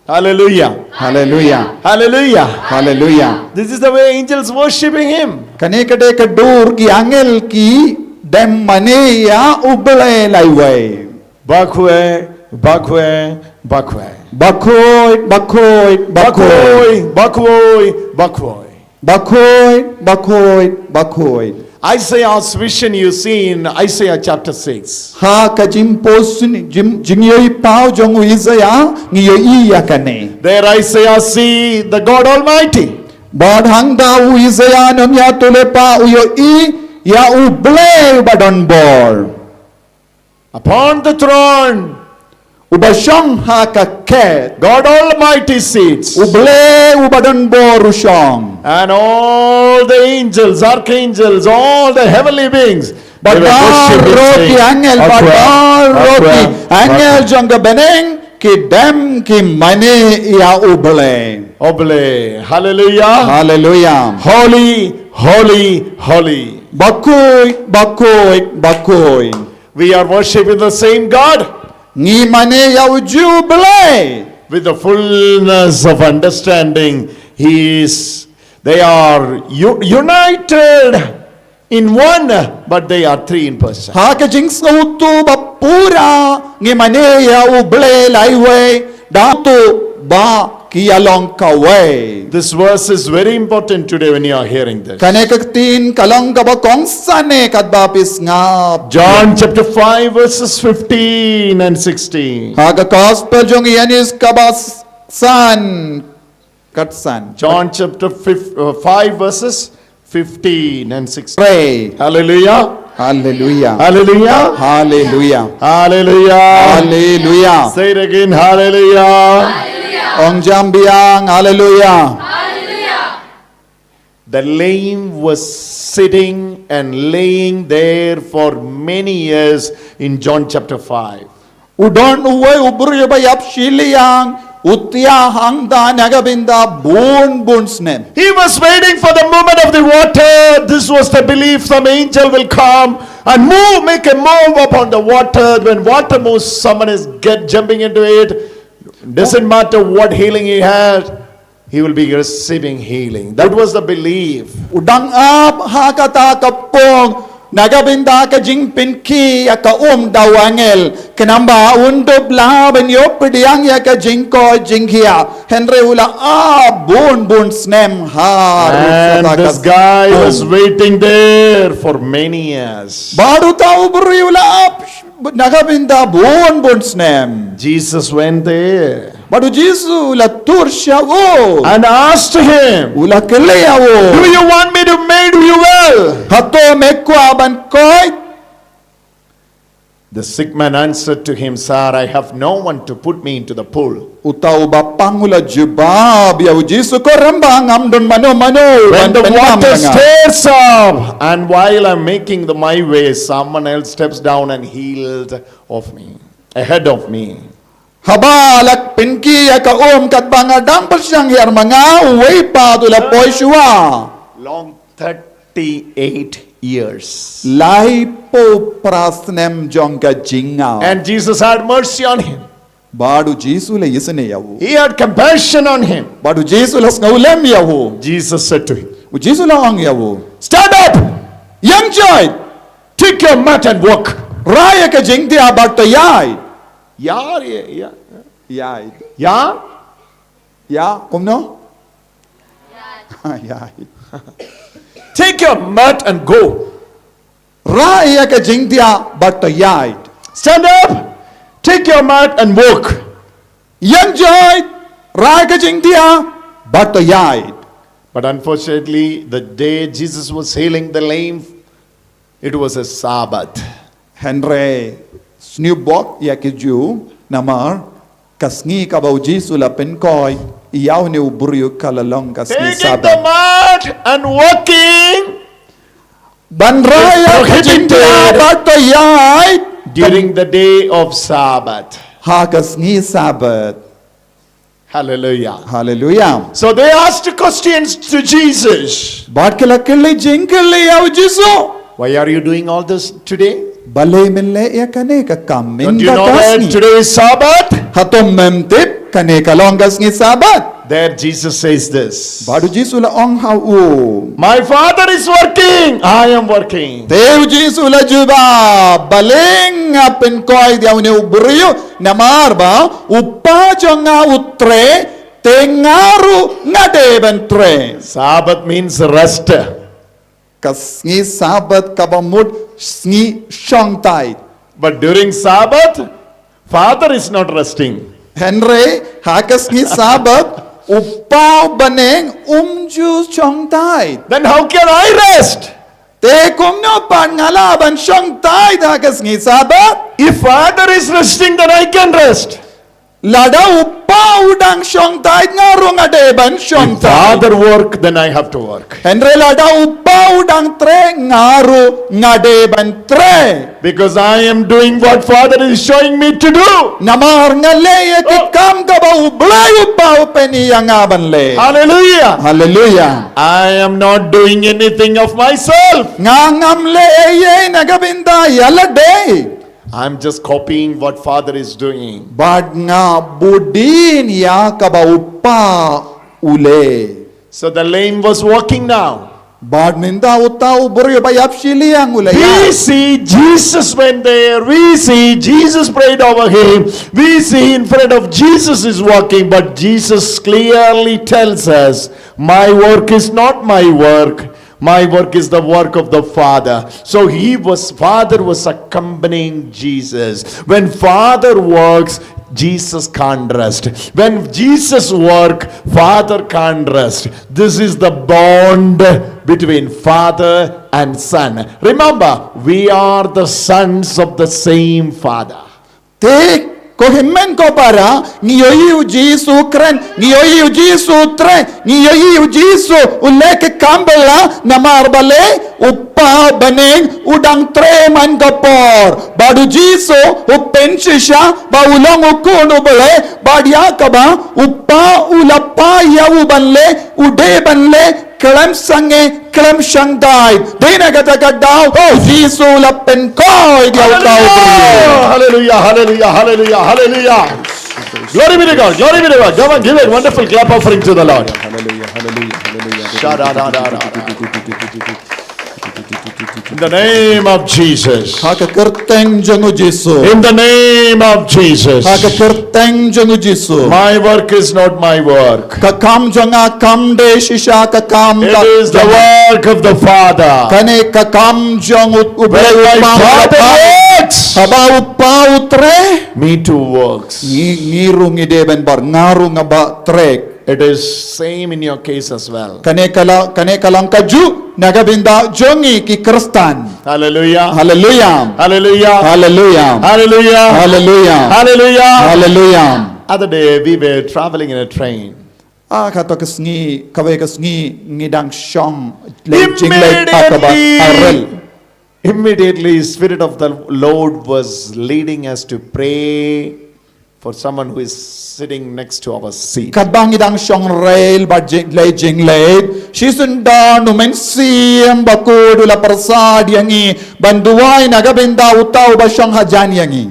Hallelujah. Hallelujah. Hallelujah. Hallelujah. This is the way angels worshipping Him. Kane ka dei ka dur ki angel ki dem mane ïa u Blei laiwei. Bakhuid, bakhuid, bakhuid. Bakhuid, bakhuid, bakhuid. Bakhuid, bakhuid, bakhuid. Bakhuid, bakhuid, bakhuid. Isaiah's vision you see in Isaiah chapter six. Ha ka jingpos ni, jing, jingïohi paw jong u Isaiah ngi ïohi ïa kane. There Isaiah see the God Almighty. Bad hangta u Isaiah un ïathuh lypa u ïohi ïa u Blei uba don bor. Upon the throne. Uba shong ha ka khet. God Almighty sits. U Blei uba don bor u shong. And all the angels, archangels, all the heavenly beings. Bad baroh ki angel, bad baroh ki angel jong ka bneng ki dem ki mane ïa u Blei. U Blei. Hallelujah. Hallelujah. Holy, holy, holy. Bakhuid, bakhuid, bakhuid. We are worshipping the same God. Ngi mane ïa u ju Blei. With the fullness of understanding, He is, they are u- united in one, but they are three in person. Ha ka jingsngewthuh ba pura ngi mane ïa u Blei laiwei, da tu ba ki ïa long kawei. This verse is very important today when you are hearing this. Kane ka ktien ka long kaba kongsan eh katba phi sngap. John chapter five verses fifteen and sixteen. Ha ka gospel jong Ïoannis kaba s- san, kat san. John chapter five, uh, five verses fifteen and sixteen. Pray. Hallelujah. Hallelujah. Hallelujah. Hallelujah. Hallelujah. Hallelujah. Say it again. Hallelujah. Ong jam biang. Hallelujah. The lame was sitting and laying there for many years in John chapter five. U don uwei u briew ba ïap shiliang, u thiah hangta na ka bynta bun bun snem. He was waiting for the movement of the water. This was the belief some angel will come and move, make a move upon the water. When water moves, someone is get jumping into it. Doesn't matter what healing he had, he will be receiving healing. That was the belief. U dang ap ha kata ka pung na ka bynta ka jingpynkhih ïa ka um da u angel. Khnang ba un dup lah ban ïoh pdiang ïa ka jingkoit jingkhiah. Hynrei u la ap bun bun snem ha. And this guy was waiting there for many years. Bad uta u briew u la ap na ka bynta bun bun snem. Jesus went there. Bad u Jisu u la tur sha u. And asked him, U la kylli ïa u. Do you want me to make you well? Hato me kwah ban koit? The sick man answered to him, Sir, I have no one to put me into the pool. Uta uba pang u la jubab ïa u Jisu, Ko rangbah, ngam don mano mano ban When the pynïap water ïa nga. stirs up, and while I'm making the, my way, someone else steps down and healed of me, ahead of me. Haba la pynkhih ïa ka um katba nga dang pyrshang hiar ma nga, uwei pat u la poi shuwa. Long thirty-eight years. Laiphew phra snem jong ka jingngap. And Jesus had mercy on him. Bad u Jisu u la isynei ïa u. He had compassion on him. Bad u Jisu u la sngewlem ïa u. Jesus said to him, U Jisu u la ong ïa u. Stand up, Ïeng joit. Take your mat and walk. Rah ïa ka jingthiah bad to ïaid. Yeah, yeah, yeah. Ïaid. Yeah? Ïa, kumno? Ïaid. Take your mat and go. Rah ïa ka jingthiah bad to ïaid. Stand up, take your mat and walk. Ïeng joit, rah ïa ka jingthiah bad to ïaid. But unfortunately, the day Jesus was healing the lame, it was a Sabbath. Hynrei sniewbok ïa ki Jiw namar ka sngi kaba u Jisu u la pynkoit ïa une u briew ka la long ka sngi Sabbath. Taking the mat and walking. Ban rah ïa ka jingthiah bad to ïaid. During the day of Sabbath. Ha ka sngi Sabbath. Hallelujah. Hallelujah. So they asked questions to Jesus. Bad ki la kylli jingkylli ïa u Jisu. Why are you doing all this today? Balei men leh ïa kane ka kam mynta ka sngi? Don't you know that today is Sabbath? Hato mem tip kane ka long ka sngi Sabbath? There Jesus says this. Bad u Jisu u la ong ha u. My Father is working, I am working. Te u Jisu u la jubab, balei nga pynkoit ïa une u briew, namar ba u Kpa jong nga u trei, te nga ruh nga dei ban trei. Sabbath means rest. Ka sngi Sabbath kaba mut sngi shongthait. But during Sabbath, Father is not resting. Hynrei ha ka sngi Sabbath u Kpa u bneng um ju shongthait. Then how can I rest? Te kumno pat nga lah ban shongthait ha ka sngi Sabbath? If Father is resting, then I can rest. Lada u Kpa u dang shongthait nga ruh nga dei ban shongthait. If Father work, then I have to work. Hynrei lada u Kpa u dang trei nga ruh nga dei ban trei. Because I am doing what Father is showing me to do. Namar nga leh ïa ki kam kaba u Blei u Kpa u pyni ïa nga ban leh. Hallelujah. Hallelujah. I am not doing anything of myself. Nga ngam leh ei ei na ka bynta ïa lade. I'm just copying what Father is doing. Bad nga bud ïa kaba u Kpa u leh. So the lame was walking now. Bad mynta uta u briew ba ïap shiliang u la ïaid. We see Jesus went there. We see Jesus prayed over him. We see in front of Jesus is walking. But Jesus clearly tells us, my work is not my work. My work is the work of the Father. So he was, Father was accompanying Jesus. When Father works, Jesus can't rest. When Jesus work, Father can't rest. This is the bond between Father and Son. Remember, we are the sons of the same Father. Te ko hynmen ko para, ngi ïohi u Jisu u kren, ngi ïohi u Jisu u trei, ngi ïohi u Jisu u leh ki kam bylla, namar balei u Kpa u bneng u dang trei man ka por. Bad u Jisu u pynshisha ba u long u Khun u Blei, bad ïa kaba u Kpa u la phah ïa u ban leh, u dei ban leh khlem sangeh, khlem shongthait. Dei na kata ka daw u Jisu u la pynkoit ïa uta u briew. Hallelujah, hallelujah, hallelujah, hallelujah. Glory be to God, glory be to God. Come on, give a wonderful clap offering to the Lord. Hallelujah, hallelujah, hallelujah. Sha-da-da-da-da. In the name of Jesus. Ha ka kyrteng jong u Jisu. In the name of Jesus. Ha ka kyrteng jong u Jisu. My work is not my work. Ka kam jong nga kam dei shisha ka kam It ka is the work of the Father. Kane ka kam jong u u When my Father works, Haba u Pa u tre. me too works. Ngi ngi ruh ngi dei ban bor nga ruh nga ba trei. It is same in your case as well. Kane ka la kane ka long ka ju na ka bynta jong ngi ki Khristan. Hallelujah. Haleluya. Hallelujah. Haleluya. Hallelujah. Haleluya. Hallelujah. Haleluya. Other day we were traveling in a train. Ah, ka to ka sngi kawei ka sngi ngi dang shong lei jinglei ha kaba Immediately, arel. Immediately, Spirit of the Lord was leading us to pray for someone who is sitting next to our seat. Katba ngi dang shong rel ba jing lei jinglei. Shi syndon u Mynsiem Bakhuid u la pyrsad ïa ngi ban duwai na ka bynta uta uba shong hajan ïa ngi.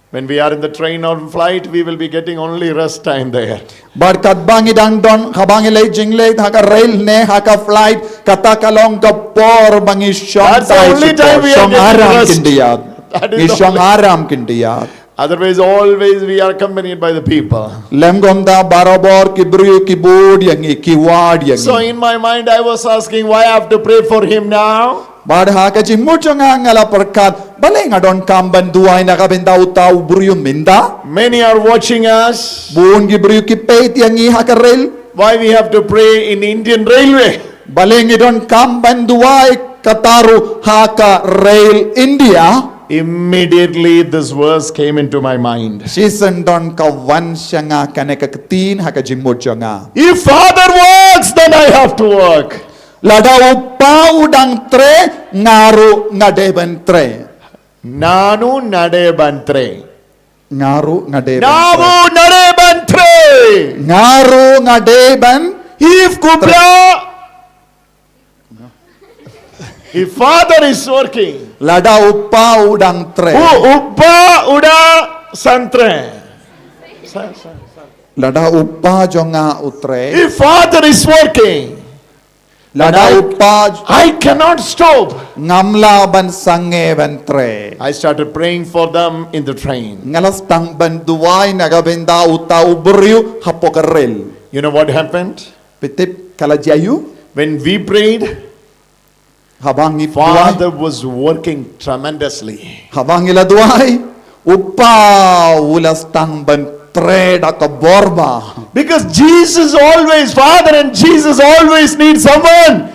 When we are in the train or flight, we will be getting only rest time there. Bad katba ngi dang don haba ngi lei jinglei ha ka rel ne ha ka flight kata ka long ka por ba ngi shong That's the tai only shi time por we are shong getting aram rest. Khyndiat. That is Ngi the shong only- aram Khyndiat. Otherwise, always we are accompanied by the people. Lem kumta barabor ki briew ki bud ïa ngi ki wad ïa So ngi. In my mind, I was asking, why I have to pray for him now? Bad ha ka jingmut jong nga nga la pyrkhat balei nga donkam ban duwai na ka bynta uta u briew mynta. Many are watching us. Bun ki briew ki peit ïa ngi ha ka rel. Why we have to pray in Indian Railway? Balei ngi donkam ban duwai kata ruh ha ka rel India. Immediately this verse came into my mind. Shi syndon ka wan sha nga kane ka ktien ha ka jingmut jong nga. If Father works, then I have to work. Lada u Pa u dang trei nga ruh nga dei ban trei. Nanu nade ban trei. Nga ruh nga dei ban Namu trei. nade ban trei. Nga ruh nga dei ban If kubla. If Father is working. Lada u Pa u dang trei. U upa uda santre. Lada u Pa jong nga u trei. If Father is working, Lada u Pa I cannot stop. Ngam lah ban sangeh ban trei. I started praying for them in the train. Nga la sdang ban duwai na ka bynta uta u briew hapoh ka rel. You know what happened? Phi tip ka la jia aiu? When we prayed, Haba ngi duwai. Father was working tremendously. Haba ngi la duwai. U Pa u la sdang ban trei da ka bor bha. Because Jesus always, Father and Jesus always need someone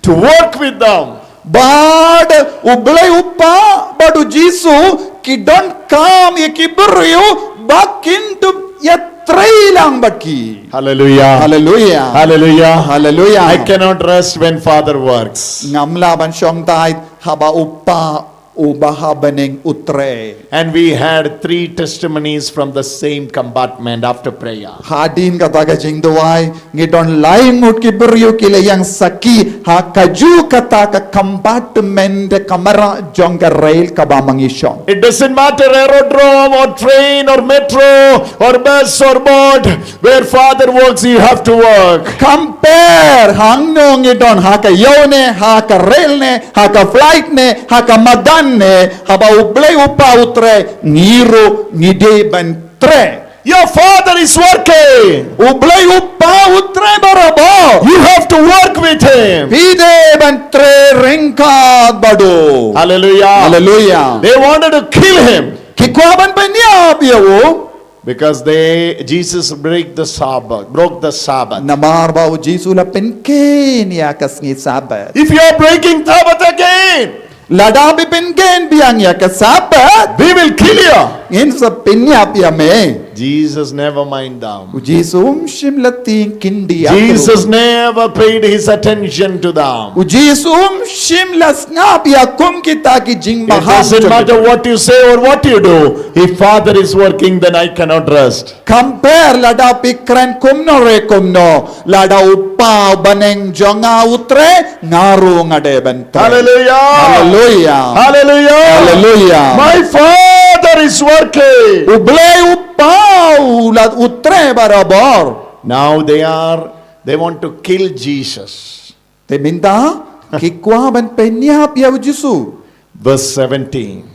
to work with them. Bad u Blei u Pa bad u Jisu ki donkam ïa ki briew ba kin dup ïatrei lang bad ki. Hallelujah. Haleluya. Hallelujah. Haleluya. I cannot rest when Father works. Ngam lah ban shong tied haba u Pa u Bahabneng u trei. And we had three testimonies from the same compartment after prayer. Hadien kata ka jingduwai ngi don lai ngut ki briew ki la ïeng sakhi ha kajuh kata ka compartment, kamra jong ka rel kaba ma ngi shong. It doesn't matter aerodrome or train or metro or bus or boat, where Father works, you have to work. Kam pher hangno ngi don, ha ka ïew ne, ha ka rel ne, ha ka flight ne, ha ka madan ne, haba u Blei u Pa u trei ngi ruh ngi dei ban trei. Your Father is working. U Blei u Pa u trei barabor. You have to work with Him. Phi dei ban trei ryngkat bad u. Hallelujah. Haleluya. They wanted to kill Him. Ki kwah ban pynïap ïa u. Because they, Jesus break the Sabbath, broke the Sabbath. Namar ba u Jisu u la pynkheiñ ïa ka sngi Sabbath. If you are breaking Sabbath again, Lada phi pynkheiñ biang ïa ka Sabbath, we will kill you. Ngin sa pynïap ïa me. Jesus never mind them. U Jisu um shym la tieng khyndiat. Jesus never paid his attention to them. U Jisu um shym la sngap ïa kum kita ki jingmaham. It doesn't matter what you say or what you do. If Father is working, then I cannot rest. Kam pher lada phi kren kumno re kumno, lada u Pa u bneng jong nga u trei, nga ruh nga dei ban trei. Hallelujah. Hallelujah. Hallelujah. Hallelujah. My Father is working. U Blei u Pa u la u trei barabor. Now they are, they want to kill Jesus. Te mynta Ki kwah ban pynïap ïa u Jisu. Verse seventeen.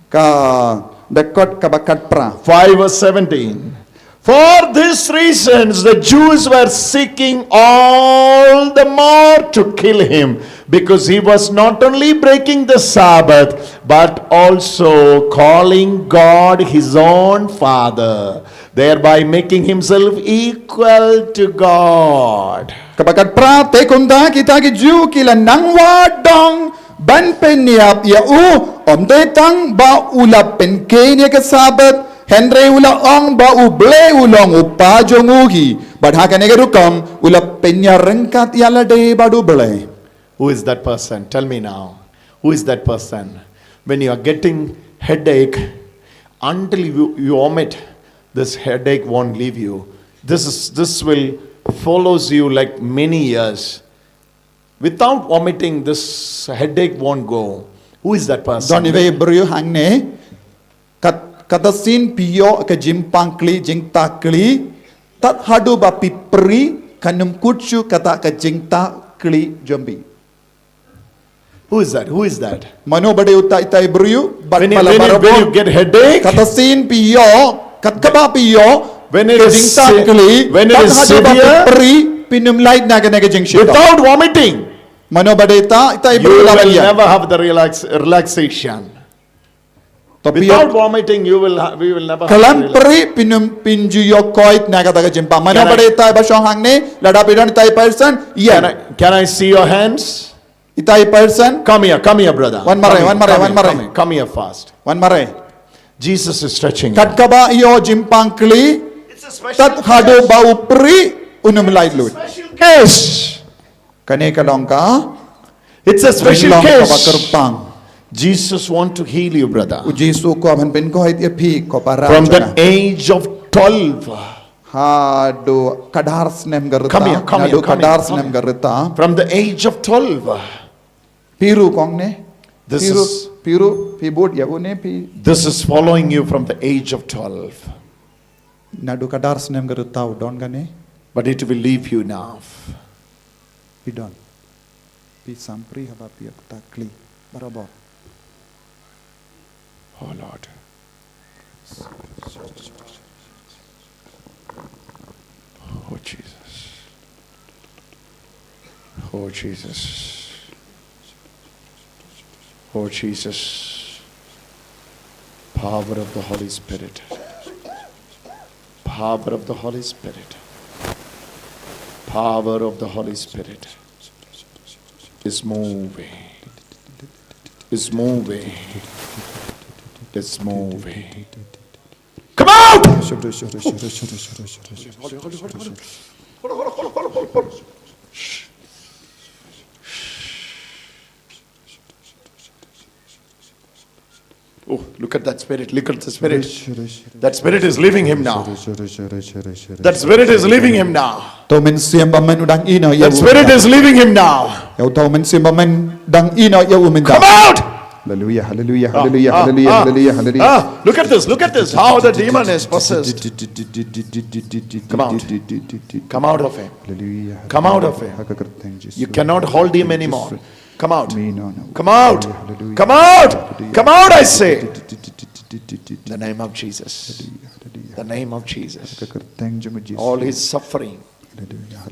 Ka dkhot kaba khatphra. Five verse seventeen. For these reasons, the Jews were seeking all the more to kill him, because he was not only breaking the Sabbath, but also calling God his own Father, thereby making himself equal to God. Kaba khatphra, te kumta kita ki Jiw ki la nang wad dong ban pynïap ïa u, ym dei tang ba u la pynkheiñ ïa ka Sabbath, hynrei u la ong ba U Blei u long u Pa jong u hi. Bad ha kane ka rukom u la pynïaryngkat ïa lade bad U Blei. Who is that person? Tell me now. Who is that person? When you are getting headache, until you, you vomit, this headache won't leave you. This is, this will follows you like many years. Without vomiting, this headache won't go. Who is that person? Don iwei i briew hangne, kat, kata sien phi ïoh ka jingpang kli, jingtak kli, tad haduh ba phi pri, kan ym kut shuh kata ka jingtak kli jong phi. Who is that? Who is that? Mano ba dei uta, ita i briew, bad when you, pala when you, when you get headache, kata sien phi ïoh, kat kaba phi ïoh, when it ka is jingtak se-, kli, when it tad is haduh ba phi severe, pri, phin ym lait na kane ka jingshitom. Without vomiting, mano ba dei ita, ita i briew, you will never have the relax-, relaxation. To phi ïoh. Without vomiting, you will ha-, we will never have the relaxation. Khlem pri phin ym, phin ju ïoh koit na kata ka jingpang. Mano ba dei ita ba shong hangne, lada phi don ita i person, ïa. Can I, can I see your hands? Ita i person. Come here, come here, brother. Wan mareh, wan mareh, wan mareh. Come here, come here, come here fast. Wan mareh. Jesus is touching you. Kat kaba ïoh jingpang kli, tad haduh ba u pri, un ym lait lut. Special case. Kane ka long ka, it's a special case. Ka long kaba kyrpang. Jesus want to heal you, brother. U Jisu u kwah ban pynkoit ïa phi, ko para. From the age of twelve. Haduh ka dar snem ka rta. Come here, come here, come here. Haduh ka dar snem ka rta. From the age of twelve. Phi ruh kong ne. This is, phi ruh, phi bud ïa u ne phi. This is following you from the age of twelve. Naduh ka dar snem ka rta u don kane. But it will leave you now. Phi don. Phi sampri haba phi ïoh kata kli barabor. Oh Lord. Oh Jesus. Oh Jesus. Oh Jesus. Power of the Holy Spirit. Power of the Holy Spirit. Power of the Holy Spirit is moving. Is moving. Is moving. Come out! Oh, look at that spirit. Look at the spirit. That spirit is leaving him now. That spirit is leaving him now. Uto u mynsiem bymman u dang ïehnoh ïa u. That spirit is leaving him now. Ïa uto u mynsiem bymman dang ïehnoh ïa u mynta. Come out! Hallelujah, hallelujah, hallelujah, hallelujah, hallelujah, hallelujah. Ah, look at this, look at this, how the demon is possessed. Come out. Come out of him. Hallelujah. Come out of him. Ha ka kyrteng Jisu. You cannot hold him anymore. Come out. Come out. Come out. Come out, I say. The name of Jesus. The name of Jesus. All his suffering.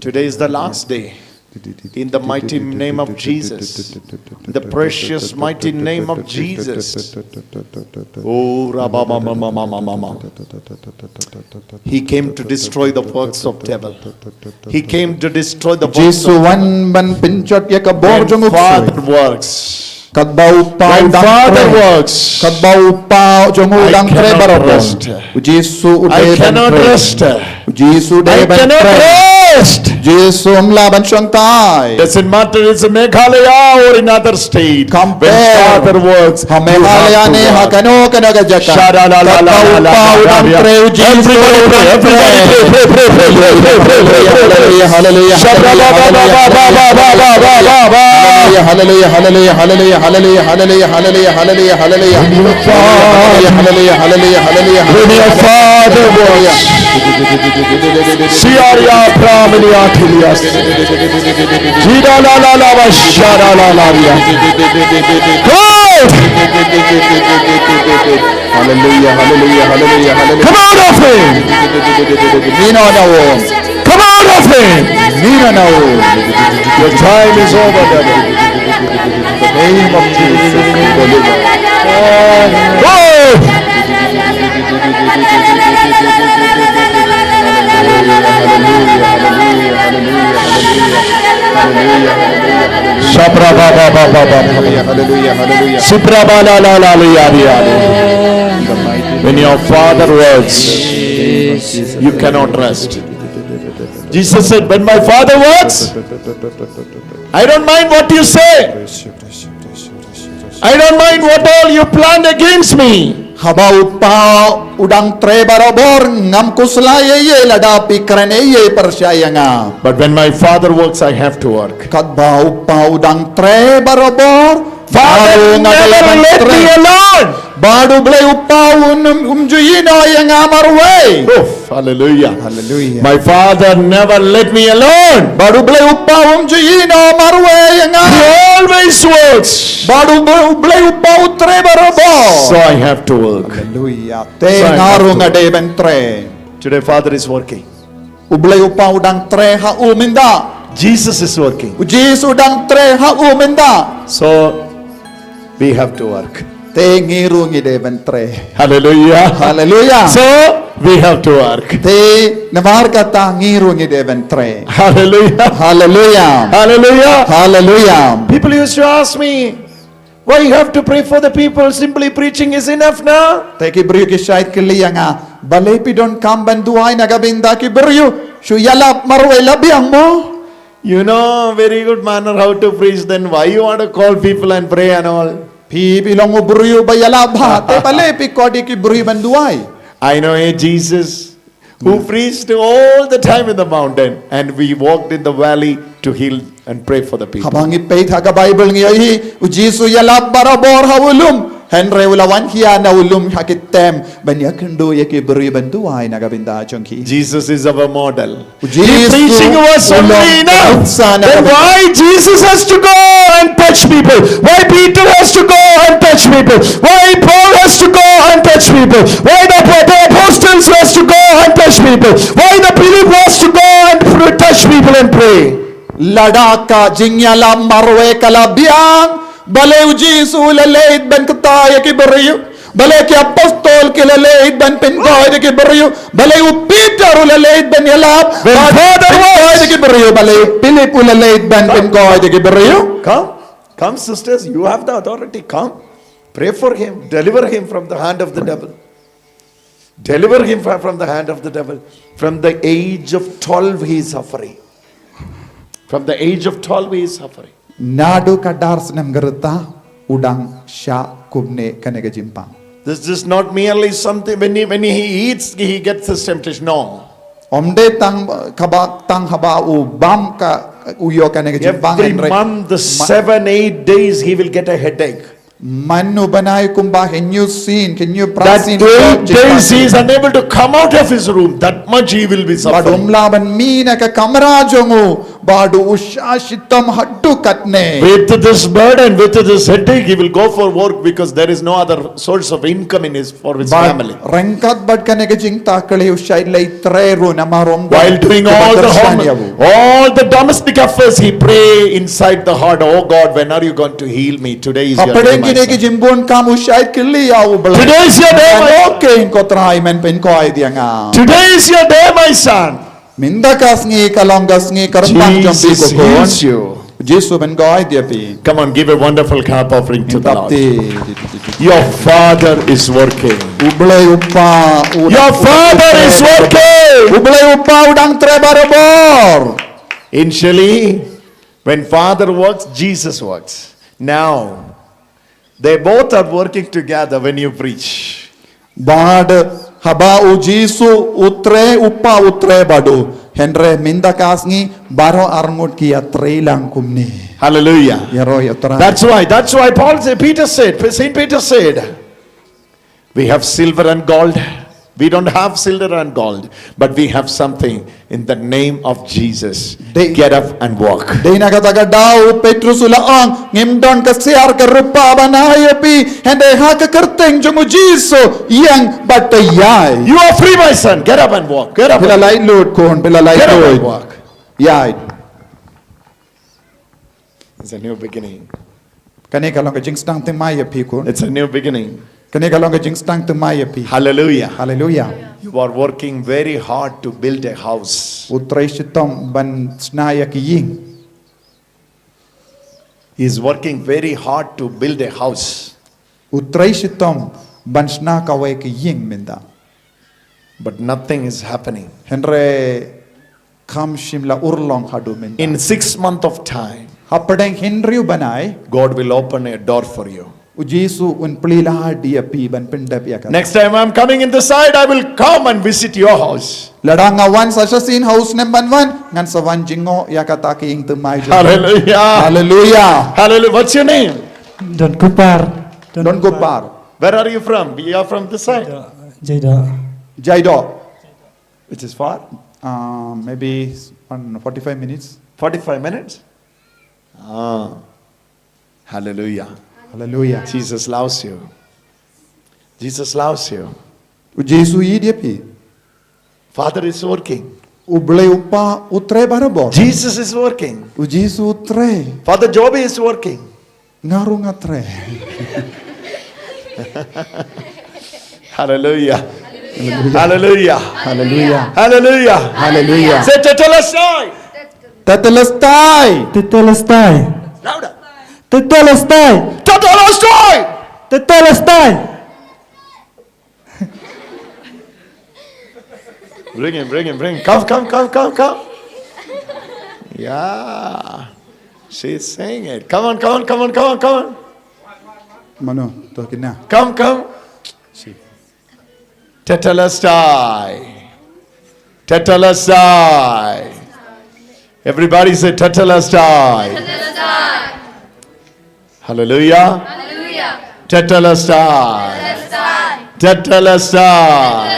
Today is the last day. In the mighty name of Jesus. The precious mighty name of Jesus. Oh, Rabba, Mama, Mama, Mama. He came to destroy the works of devil. He came to destroy the works of devil. Jisu wan ban pynjot ïa ka bor jong u ksuid. Father works. Katba u Pa u dang trei. Father works. Katba u Pa jong u dang trei barabor. U Jisu u dei ban trei. I cannot rest. U Jisu u dei ban trei. I cannot rest. Jisu um lah ban shong tai. Doesn't matter it's Meghalaya or in other state. Kam pher. When Father works, ha Meghalaya ne ha kano kano ka jaka. Katba u Pa u dang trei, u Jisu u dei ban trei. Everybody pray, everybody pray, pray, pray, pray, pray, pray, pray. Hallelujah, hallelujah, hallelujah, hallelujah, hallelujah, hallelujah, hallelujah, hallelujah, hallelujah, hallelujah, hallelujah, hallelujah, hallelujah. Hallelujah, hallelujah, hallelujah, hallelujah, hallelujah. When your Father works, Siaria Brahmania Tilias. Jida la la la ba shada la la ria. Come out! Hallelujah, hallelujah, hallelujah, hallelujah. Come out of him! Mina na wo. Come out of him! Mina na wo. Your time is over, devil. In the name of Jesus, deliver. Oh! Shabra ba ba ba ba ba. Hallelujah, hallelujah, hallelujah. Sibra ba la la la la ya ya. When your father works, you cannot rest. Jesus said, "When my father works, I don't mind what you say. I don't mind what all you planned against me." Haba u pa u dang trei barabor, ngam khuslai ei ei lada phi kren ei ei pyrshah ïa nga. But when my father works, I have to work. Katba u pa u dang trei barabor, Father never left me alone. Bad U Blei u pa um, um ju ïehnoh ïa nga marwei. Oof, hallelujah. Hallelujah. My father never left me alone. Bad U Blei u pa um ju ïehnoh marwei ïa nga. He always works. Bad U Blei, U Blei u pa u trei barabor. So I have to work. Hallelujah. Te nga ruh nga dei ban trei. Today, Father is working. U Blei u pa u dang trei ha u mynta. Jesus is working. U Jisu u dang trei ha u mynta. So, we have to work. Te ngi ruh ngi dei ban trei. Hallelujah. Hallelujah. So, we have to work. Te namar kata ngi ruh ngi dei ban trei. Hallelujah. Hallelujah. Hallelujah. Hallelujah. People used to ask me, "Why you have to pray for the people? Simply preaching is enough now." Te ki briew ki shait kylli ïa nga, "Balei phi donkam ban duwai na ka bynta ki briew? Shu ïalap marwei la biang mo." You know very good manner how to preach, then why you want to call people and pray and all? Phi, phi long u briew ba ïalap bha, te balei phi khot ïa ki briew ban duwai? I know a Jesus who preached all the time in the mountain, and we walked in the valley to heal and pray for the people. Haba ngi peit ha ka Bible ngi ïohi, u Jisu u ïalap barabor ha u lum, hynrei u la wan khia na u lum ha ki tem ban ïakynduh ïa ki briew ban duwai na ka bynta jong ki. Jesus is our model. If preaching was only enough, then why Jesus has to go and touch people? Why Peter has to go and touch people? Why Paul has to go and touch people? Why the, the apostles has to go and touch people? Why the Philip has to go and pr-, touch people and pray? Lada ka jingïalap marwei ka la biang, balei u Jisu u la leit ban kyntait ïa ki briew? Balei ki apostol ki la leit ban pynkoit ïa ki briew? Balei u Peter u la leit ban ïalap, ban pynkoit ïa ki briew? Balei u Philip u la leit ban pynkoit ïa ki briew? Come, come, sisters, you have the authority. Come, pray for him, deliver him from the hand of the devil. Deliver him fr-, from the hand of the devil. From the age of twelve, he is suffering. From the age of twelve, he is suffering. Naduh ka dar snem ka rta u dang shah kumne kane ka jingpang. This is not merely something when he, when he eats, he gets this temptation. No. Ym dei tang kaba, tang haba u bam ka u ïoh kane ka jingpang. Every month, the seven, eight days, he will get a headache. Man u bnai kumba hynñiew sien, hynñiew phra sien. That eight days he is unable to come out of his room. That much he will be suffering. Bad um lah ban mih na ka kamra jong u, bad u shah shitom haduh katne. With this burden, with this headache, he will go for work because there is no other source of income in his, for his family. Ryngkat bad kane ka jingtakli u shait leit trei ruh namar um don. While doing all the home, all the domestic affairs, he pray inside the heart, "Oh God, when are you going to heal me? Today is your day, my son." Hapdeng kine ki jingbun kam u shait kylli ïa U Blei. "Today is your day, my son." Ko Trai, men pynkoit ïa nga. "Today is your day, my son." Mynta ka sngi ka long ka sngi kyrpang jong phi ko khun. Jesus heals you. Jisu pynkoit ïa phi. Come on, give a wonderful clap offering to the Lord. Your Father is working. U Blei u pa, u Your Father is working. U Blei u pa u dang trei barabor. Initially, when Father works, Jesus works. Now, they both are working together when you preach. Bad haba u Jisu u trei, u pa u trei bad u. Hynrei mynta ka sngi baroh arngut ki ïa trei lang kumne. Hallelujah. Ïaroh ïa U Trai. That's why, that's why Paul said, Peter said, Saint Peter said, "We have silver and gold, We don't have silver and gold, but we have something in the name of Jesus. Dei- Get up and walk. Dei na kata ka daw u Petrus u la ong, "Ngim don ka siar ka rupa ban ai ïa phi, hynrei ha ka kyrteng jong u Jisu, ïeng bad ïai." You are free, my son. Get up and walk. Get up. Phi la lait lut khun, phi la lait lut. Get up and walk. Ïai. It's a new beginning. Kane ka long ka jingsdang thymmai ïa phi khun. It's a new beginning. Kane ka long ka jingsdang thymmai ïa phi. Hallelujah. Hallelujah. You are working very hard to build a house. U trei shitom ban shna ïa ka ïing. He is working very hard to build a house. U trei shitom ban shna kawei ka ïing mynta. But nothing is happening. Hynrei kam shym la urlong haduh mynta. In six month of time, hapdeng hynriew bnai, God will open a door for you. U Jisu un plie lad ïa phi ban pyndep ïa ka. Next time I'm coming in this side, I will come and visit your house. Lada nga wan sa shisien ha u snem ban wan, ngan sa wan jngoh ïa kata ka ïing thymmai jong. Hallelujah. Hallelujah. Hallelujah. What's your name? Don Kupar. Don Kupar. Where are you from? You are from this side? Jaido. Jaido. Which is far? Uh, maybe one forty-five minutes. Forty-five minutes? Ah. Hallelujah. Hallelujah. Jesus loves you. Jesus loves you. U Jisu u ïeit ïa phi. Father is working. U Blei u Kpa u trei barabor. Jesus is working. U Jisu u trei. Father Joby is working. Nga ruh nga trei. Hallelujah. Hallelujah. Hallelujah. Hallelujah. Hallelujah. Say, "Tetelestai." Tetelestai. Tetelestai. Louder. Tetelestai. Tetelestai. Tetelestai. Bring him, bring him, bring him. Come, come, come, come, come. Yeah. She's saying it. Come on, come on, come on, come on, come on. Mano, to kina. Come, come. Tetelestai. Tetelestai. Everybody say, "Tetelestai." Hallelujah. Tetelestai. Tetelestai.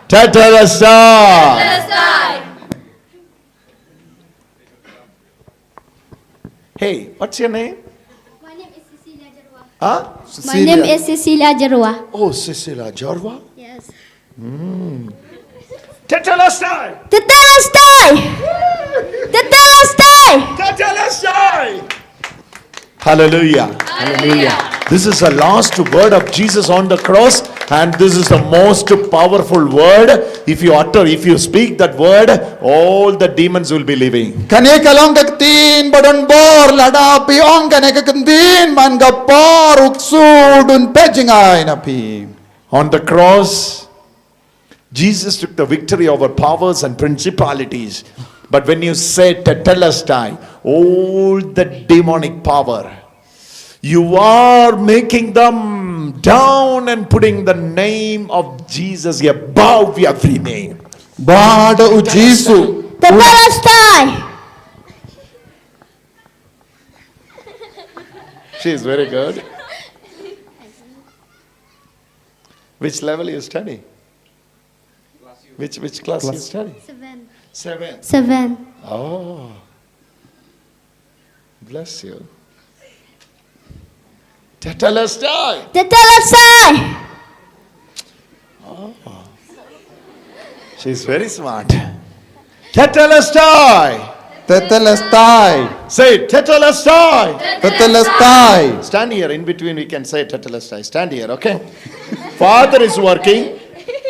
Tetelestai. Hey, what's your name? My name is Cecilia Jarwa. Huh? My name is Cecilia Jarwa. Oh, Cecilia Jarwa. Yes. Tetelestai! Tetelestai! Tetelestai! Tetelestai! Hallelujah. Hallelujah. This is the last word of Jesus on the cross, and this is the most powerful word. If you utter, if you speak that word, all the demons will be leaving. Kane ka long ka ktien ba don bor, lada phi ong kane ka ktien, man ka por u ksu un pynjngai na phi. On the cross, Jesus took the victory over powers and principalities. But when you say Tetelestai, all the demonic power, you are making them down and putting the name of Jesus above every name. Bad u Jisu. Tetelestai. She is very good. Which level you study? Which, which class you study? Seven. Seven. Seven. Oh. Bless you. Tetelestai. Tetelestai. Oh. She's very smart. Tetelestai. Tetelestai. Say it, Tetelestai. Tetelestai. Stand here, in between we can say Tetelestai. Stand here, okay? Father is working.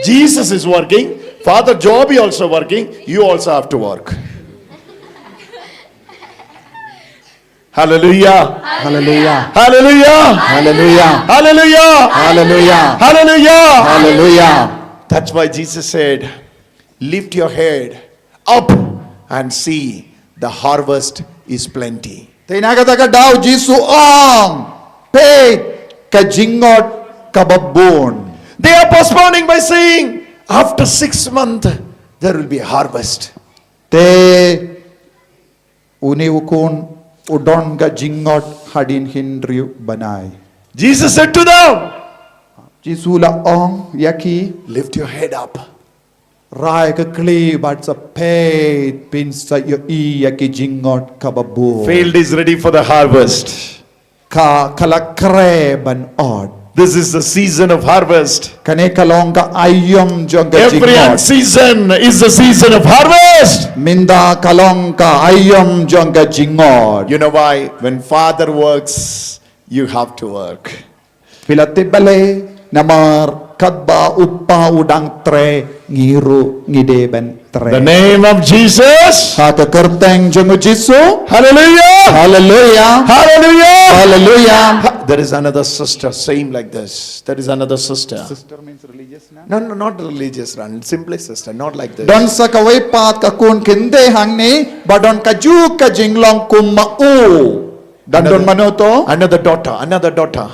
Jesus is working. Father Joby also working. You also have to work. Hallelujah. Hallelujah. Hallelujah. Hallelujah. Hallelujah. Hallelujah. Hallelujah. Hallelujah. That's why Jesus said, "Lift your head up and see, the harvest is plenty." Te na kata ka daw Jisu ong, peit ka jingngot kaba bun. They are postponing by saying, "After six months, there will be a harvest." Te une u khun u don ka jingngot hadien hynriew bnai. Jesus said to them, Jisu la ong ïa ki, lift your head up. Rai ka kli bad sa peit, phin sa ïohi ïa ki jingngeit kaba bun. Field is ready for the harvest. Ka, ka la khreh ban ot. This is the season of harvest. Kane ka long ka aïom jong ka jingngeit. Every unseason is the season of harvest. Mynta ka long ka aïom jong ka jingngeit. You know why? When Father works, you have to work. Phi la tip balei? Namar katba u Kpa u dang trei, ngi ruh ngi dei ban trei. The name of Jesus. Ha ka kyrteng jong u Jisu. Hallelujah. Hallelujah. Hallelujah. Hallelujah. Ha, there is another sister, same like this. There is another sister. Sister means religious nun? No, no, not religious nun. Simply sister, not like this. Don sa kawei pat ka khun kynthei hangne, ba don kajuh ka jinglong kum ma u. Don, don mano to? Another daughter, another daughter.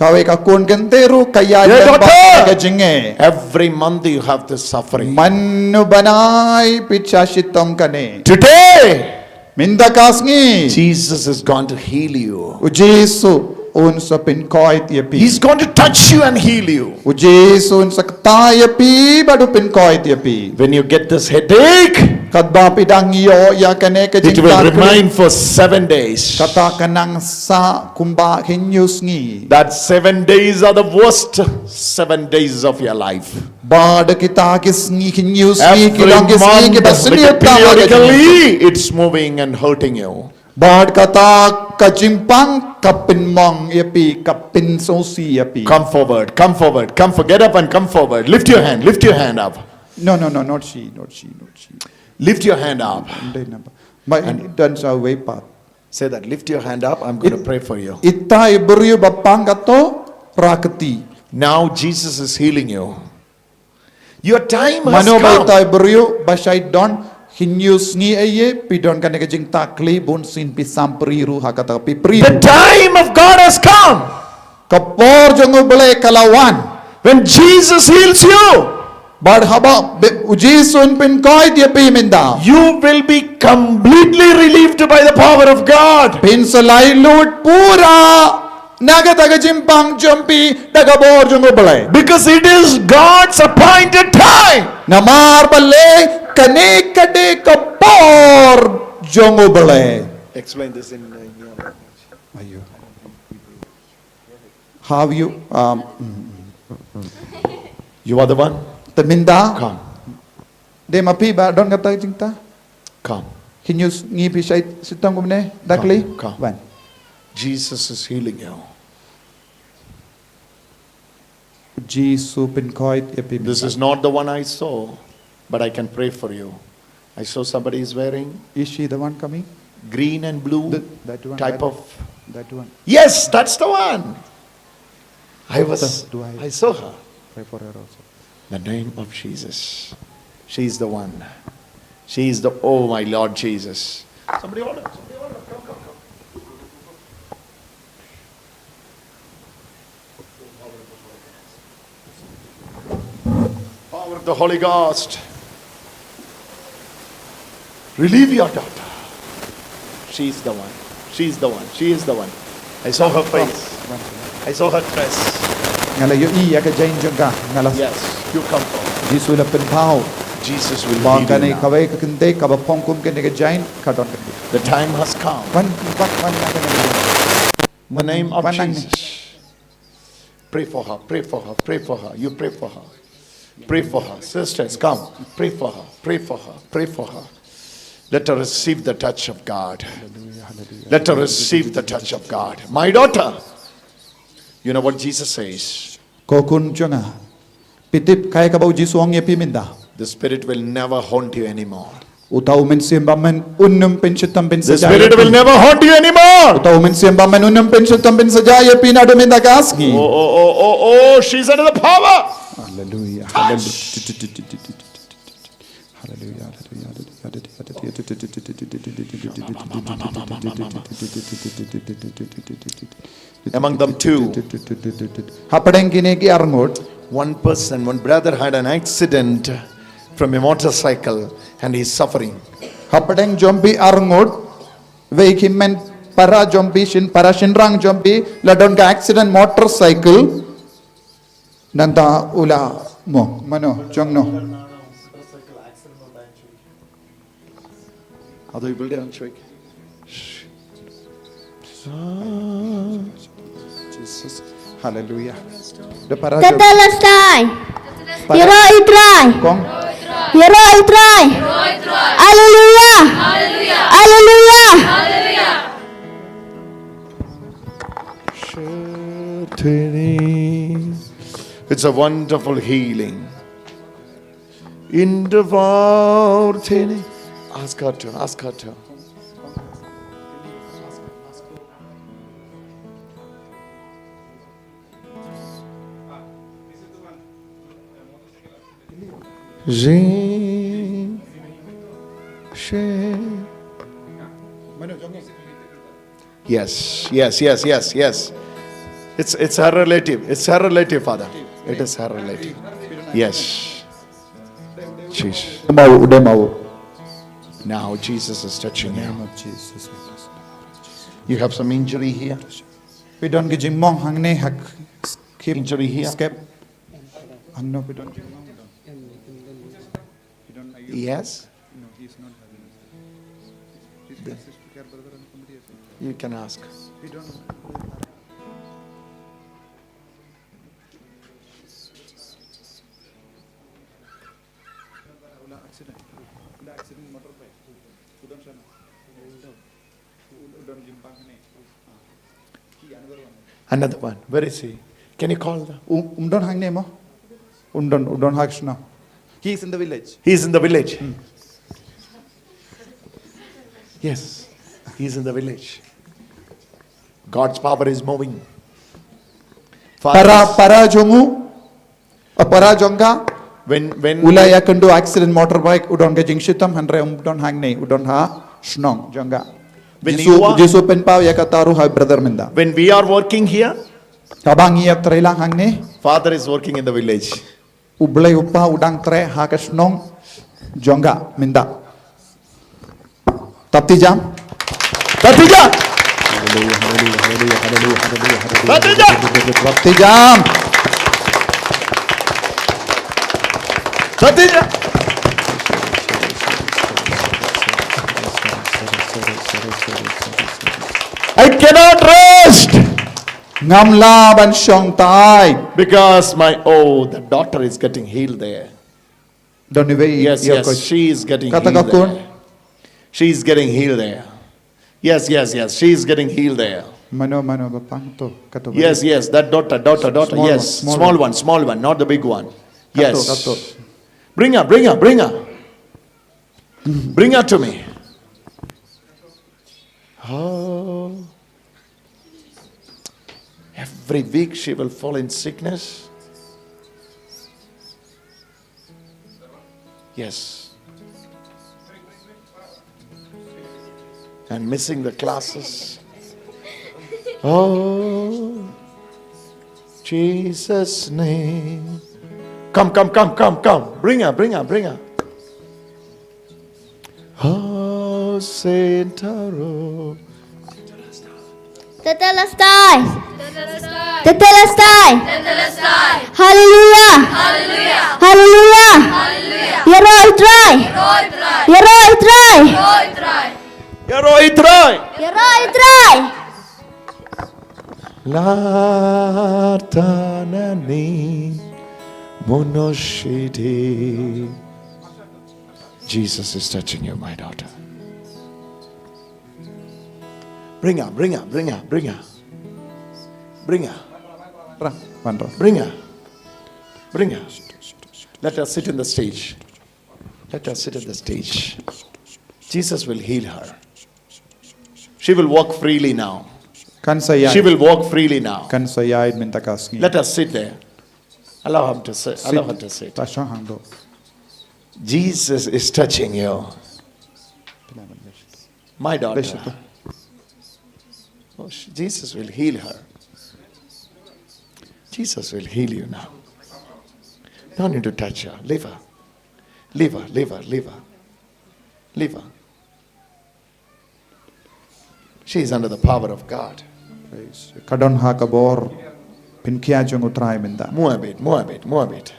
Kawei ka khun kynthei ruh ka ïaid, yeah, lem bad, daughter, ka jingeh. Every month you have this suffering. Mano bnai phi shah shitom kane. Today, mynta ka sngi, Jesus is going to heal you. U Jisu un sa pynkhuid ïa phi. He's going to touch you and heal you. U Jisu un sa kta ïa phi bad u pynkhuid ïa phi. When you get this headache, katba phi dang ïoh ïa kane ka jingtakhliew, it will remain for seven days. Kata kan nang sah kumba hynñiew sngi. That seven days are the worst seven days of your life. Bad kita ki sngi, hynñiew sngi ki long ki sngi kiba sniew tam ha ka jingim. Every month, like, periodically, it's moving and hurting you. Bad kata ka jingpang ka pynmong ïa phi, ka pynsngewsih ïa phi. Come forward, come forward, come for-, get up and come forward. Lift your hand, lift your hand up. No, no, no, not she, not she, not she. Lift your hand up. Don sa kawei pat. Say that, lift your hand up, I'm gonna pray for you. Ita i briew ba pang kato, rah kti. Now Jesus is healing you. Your time has come. Mano ba ita i briew ba shait don, hynñiew sngi ïa phi don kane ka jingtakhliew, bunsien phi samphri ruh ha kata ka pyrthei. The time of God has come. Ka por jong U Blei ka la wan. When Jesus heals you, bad haba u Jisu un pynkhuid ïa phi mynta, you will be completely relieved by the power of God. Phin sa laitluid pura na kata ka jingpang jong phi da ka bor jong U Blei. Because it is God's appointed time. Namar balei? Kane ka dei ka por jong U Blei. Explain this in, uh, India. Aiyo. How you, um, mm, mm. You are the one. Te mynta. Come. Dei ma phi ba don kata ka jingta? Come. Hynñiew sngi phi shait shitom kumne da kli? Come, come. Wan. Jesus is healing you. Jisu pynkhuid ïa phi. This is not the one I saw, but I can pray for you. I saw somebody is wearing, is she the one coming? Green and blue. Th-, that one, type that, of, that one. Yes, that's the one. I was, do I, I saw her. Pray for her also. The name of Jesus. She is the one. She is the, oh my Lord Jesus. Somebody hold her. Somebody hold her. Come, come, come. Power of the Holy Ghost. Relieve your daughter. She is the one. She is the one. She is the one. I saw her face. I saw her dress. Nga la ïohi ïa ka jaiñ jong ka. Nga la. Yes, you come forward. Jisu la pynpaw. Jesus will heal you now. Ba kane kawei ka kynthei kaba phong kum kane ka jaiñ ka don kane. The time has come. Wan, wan, wan, wan, wan, wan. The name of Jesus. Pray for her, pray for her, pray for her. You pray for her. Pray for her. Sisters, come. Pray for her, pray for her, pray for her. Let her receive the touch of God. Let her receive the touch of God. My daughter, you know what Jesus says? Ko khun jong nga. Phi tip kaei kaba u Jisu u ong ïa phi mynta? The spirit will never haunt you anymore. Uta u mynsiem bymman un ym pynshitom pynsajia ïa phi. The spirit will never haunt you anymore. Uta u mynsiem bymman un ym pynshitom pynsajia ïa phi naduh mynta ka sngi. Oh, oh, oh, oh, oh, she's under the power. Hallelujah. Touch. Hallelujah. Hallelujah. Among them two. Hapdeng kine ki arngut. One person, one brother had an accident from a motorcycle and he's suffering. Hapdeng jong phi arngut, wei ki hynmen para jong phi, shyn para shynrang jong phi, la don ka accident motorcycle. Nangta u la mo, mano, jong no. Ado i bilde an chwek. Jesus. Hallelujah. Da para jong. Tetelestai. Para. Ïaroh ïa u Trai. Kong. Ïaroh ïa u Trai. Hallelujah. Hallelujah. It's a wonderful healing. In the world, ask her to, ask her to. Ring, she. Yes, yes, yes, yes, yes. It's, it's her relative. It's her relative, Father. It is her relative. Yes. Jesus. Mau, udah mau. Now Jesus is touching you. In the name of Jesus. You have some injury here. Phi don ka jingmong hangne ha k-, skep. Injury here. Skep. Hangne phi don jingmong. Yes. You can ask. Another one. Where is he? Can you call the... Um, um don hangne mo? Um don, um don ha ka shnong. He is in the village. He is in the village. Hmm. Yes. He is in the village. God's power is moving. Para, para jong u. Para jong ka. When, when u la ïakynduh accident motorbike, u don ka jingshitom, hynrei um don hangne, u don ha shnong jong ka. When Jisu, you are, Jisu pynpaw ïa kata ruh ha brother mynta. When we are working here, haba ngi ïatrei lang hangne, Father is working in the village. U Blei u Kpa u dang trei ha ka shnong jong ka mynta. Tap ti jam. Tap ti jam. Hallelujah, hallelujah, hallelujah, hallelujah, hallelujah, hallelujah. Tap ti jam. Tap ti jam. Tap ti jam. I cannot rest. Ngam lah ban shong tai. Because my, oh, the daughter is getting healed there. Don iwei. Yes, yes, she is getting healed there. Kata ka khun. She is getting healed there. Yes, yes, yes, she is getting healed there. Mano, mano, ba pang to, kato ba. Yes, yes, that daughter, daughter, daughter, yes. Small one, small one, not the big one. Yes. Kato, kato. Bring her, bring her, bring her. Bring her to me. Oh. Every week she will fall in sickness. Yes. And missing the classes. Oh, Jesus' name. Come, come, come, come, come. Bring her, bring her, bring her. Oh, Saint Taro. Tetelestai. Tetelestai. Haleluya. Haleluya. Ïaroh ïa u Trai. Ïaroh ïa u Trai. Ïaroh ïa u Trai. Ïaroh ïa u Trai. Latanani monoshidi. Jesus is touching you, my daughter. Bring her, bring her, bring her, bring her. Bring her. Ra, wan ra. Bring her. Bring her. Let her sit in the stage. Let her sit in the stage. Jesus will heal her. She will walk freely now. Kan sa ïaid. She will walk freely now. Kan sa ïaid mynta ka sngi. Let her sit there. Allow him to sit. Allow her to sit. Sit. Ta shong hangto. Jesus is touching you. My daughter. Oh, sh-, Jesus will heal her. Jesus will heal you now. Don't need to touch her. Leave her. Leave her, leave her, leave her. Leave her. She is under the power of God. Praise. Ka don ha ka bor. Khia jong U Trai mynta. Move it, move it, move it.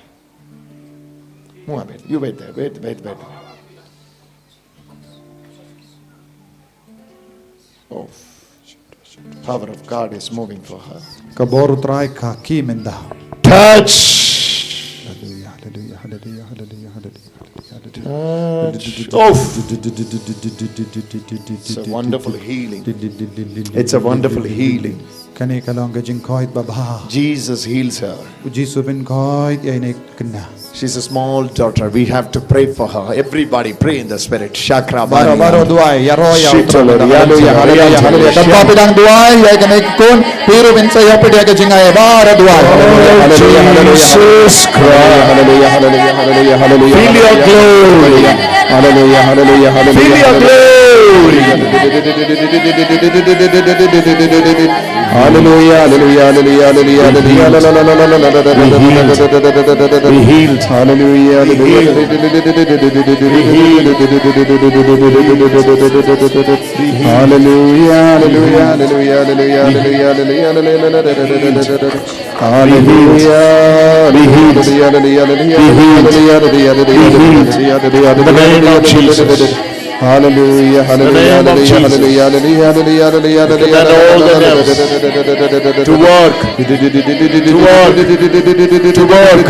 Move it. You wait there. Wait, wait, wait. Oh. Power of God is moving for her. Ka bor U Trai ka khie mynta. Touch. Hallelujah, hallelujah, hallelujah, hallelujah, hallelujah, hallelujah. Touch. Oh. It's a wonderful healing. It's a wonderful healing. Kane ka long ka jingkhoit babha. Jesus heals her. U Jisu u pynkhoit ïa ine i khynnah. She's a small daughter. We have to pray for her. Everybody pray in the spirit. Shakra baro baro duwai, ïaroh ïa U Trai. Hallelujah, hallelujah, hallelujah. Katba phi dang duwai ïa kane ka khun, phi ruh phin sa ïoh pdiang ka jingai. Baro duwai. Hallelujah, hallelujah, hallelujah. Jesus Christ. Hallelujah, hallelujah, hallelujah, hallelujah. Feel your glory. Hallelujah, hallelujah, hallelujah. Feel your glory. Hallelujah, hallelujah, hallelujah, hallelujah, hallelujah. Be healed. Be healed. Hallelujah, hallelujah. Be healed. Be healed. Hallelujah, hallelujah, hallelujah, hallelujah, hallelujah, hallelujah. Hallelujah. Be healed. Be healed. Be healed. In the name of Jesus. Hallelujah, hallelujah, hallelujah, hallelujah, hallelujah, hallelujah, hallelujah. We command all the nerves to work, to work, to work.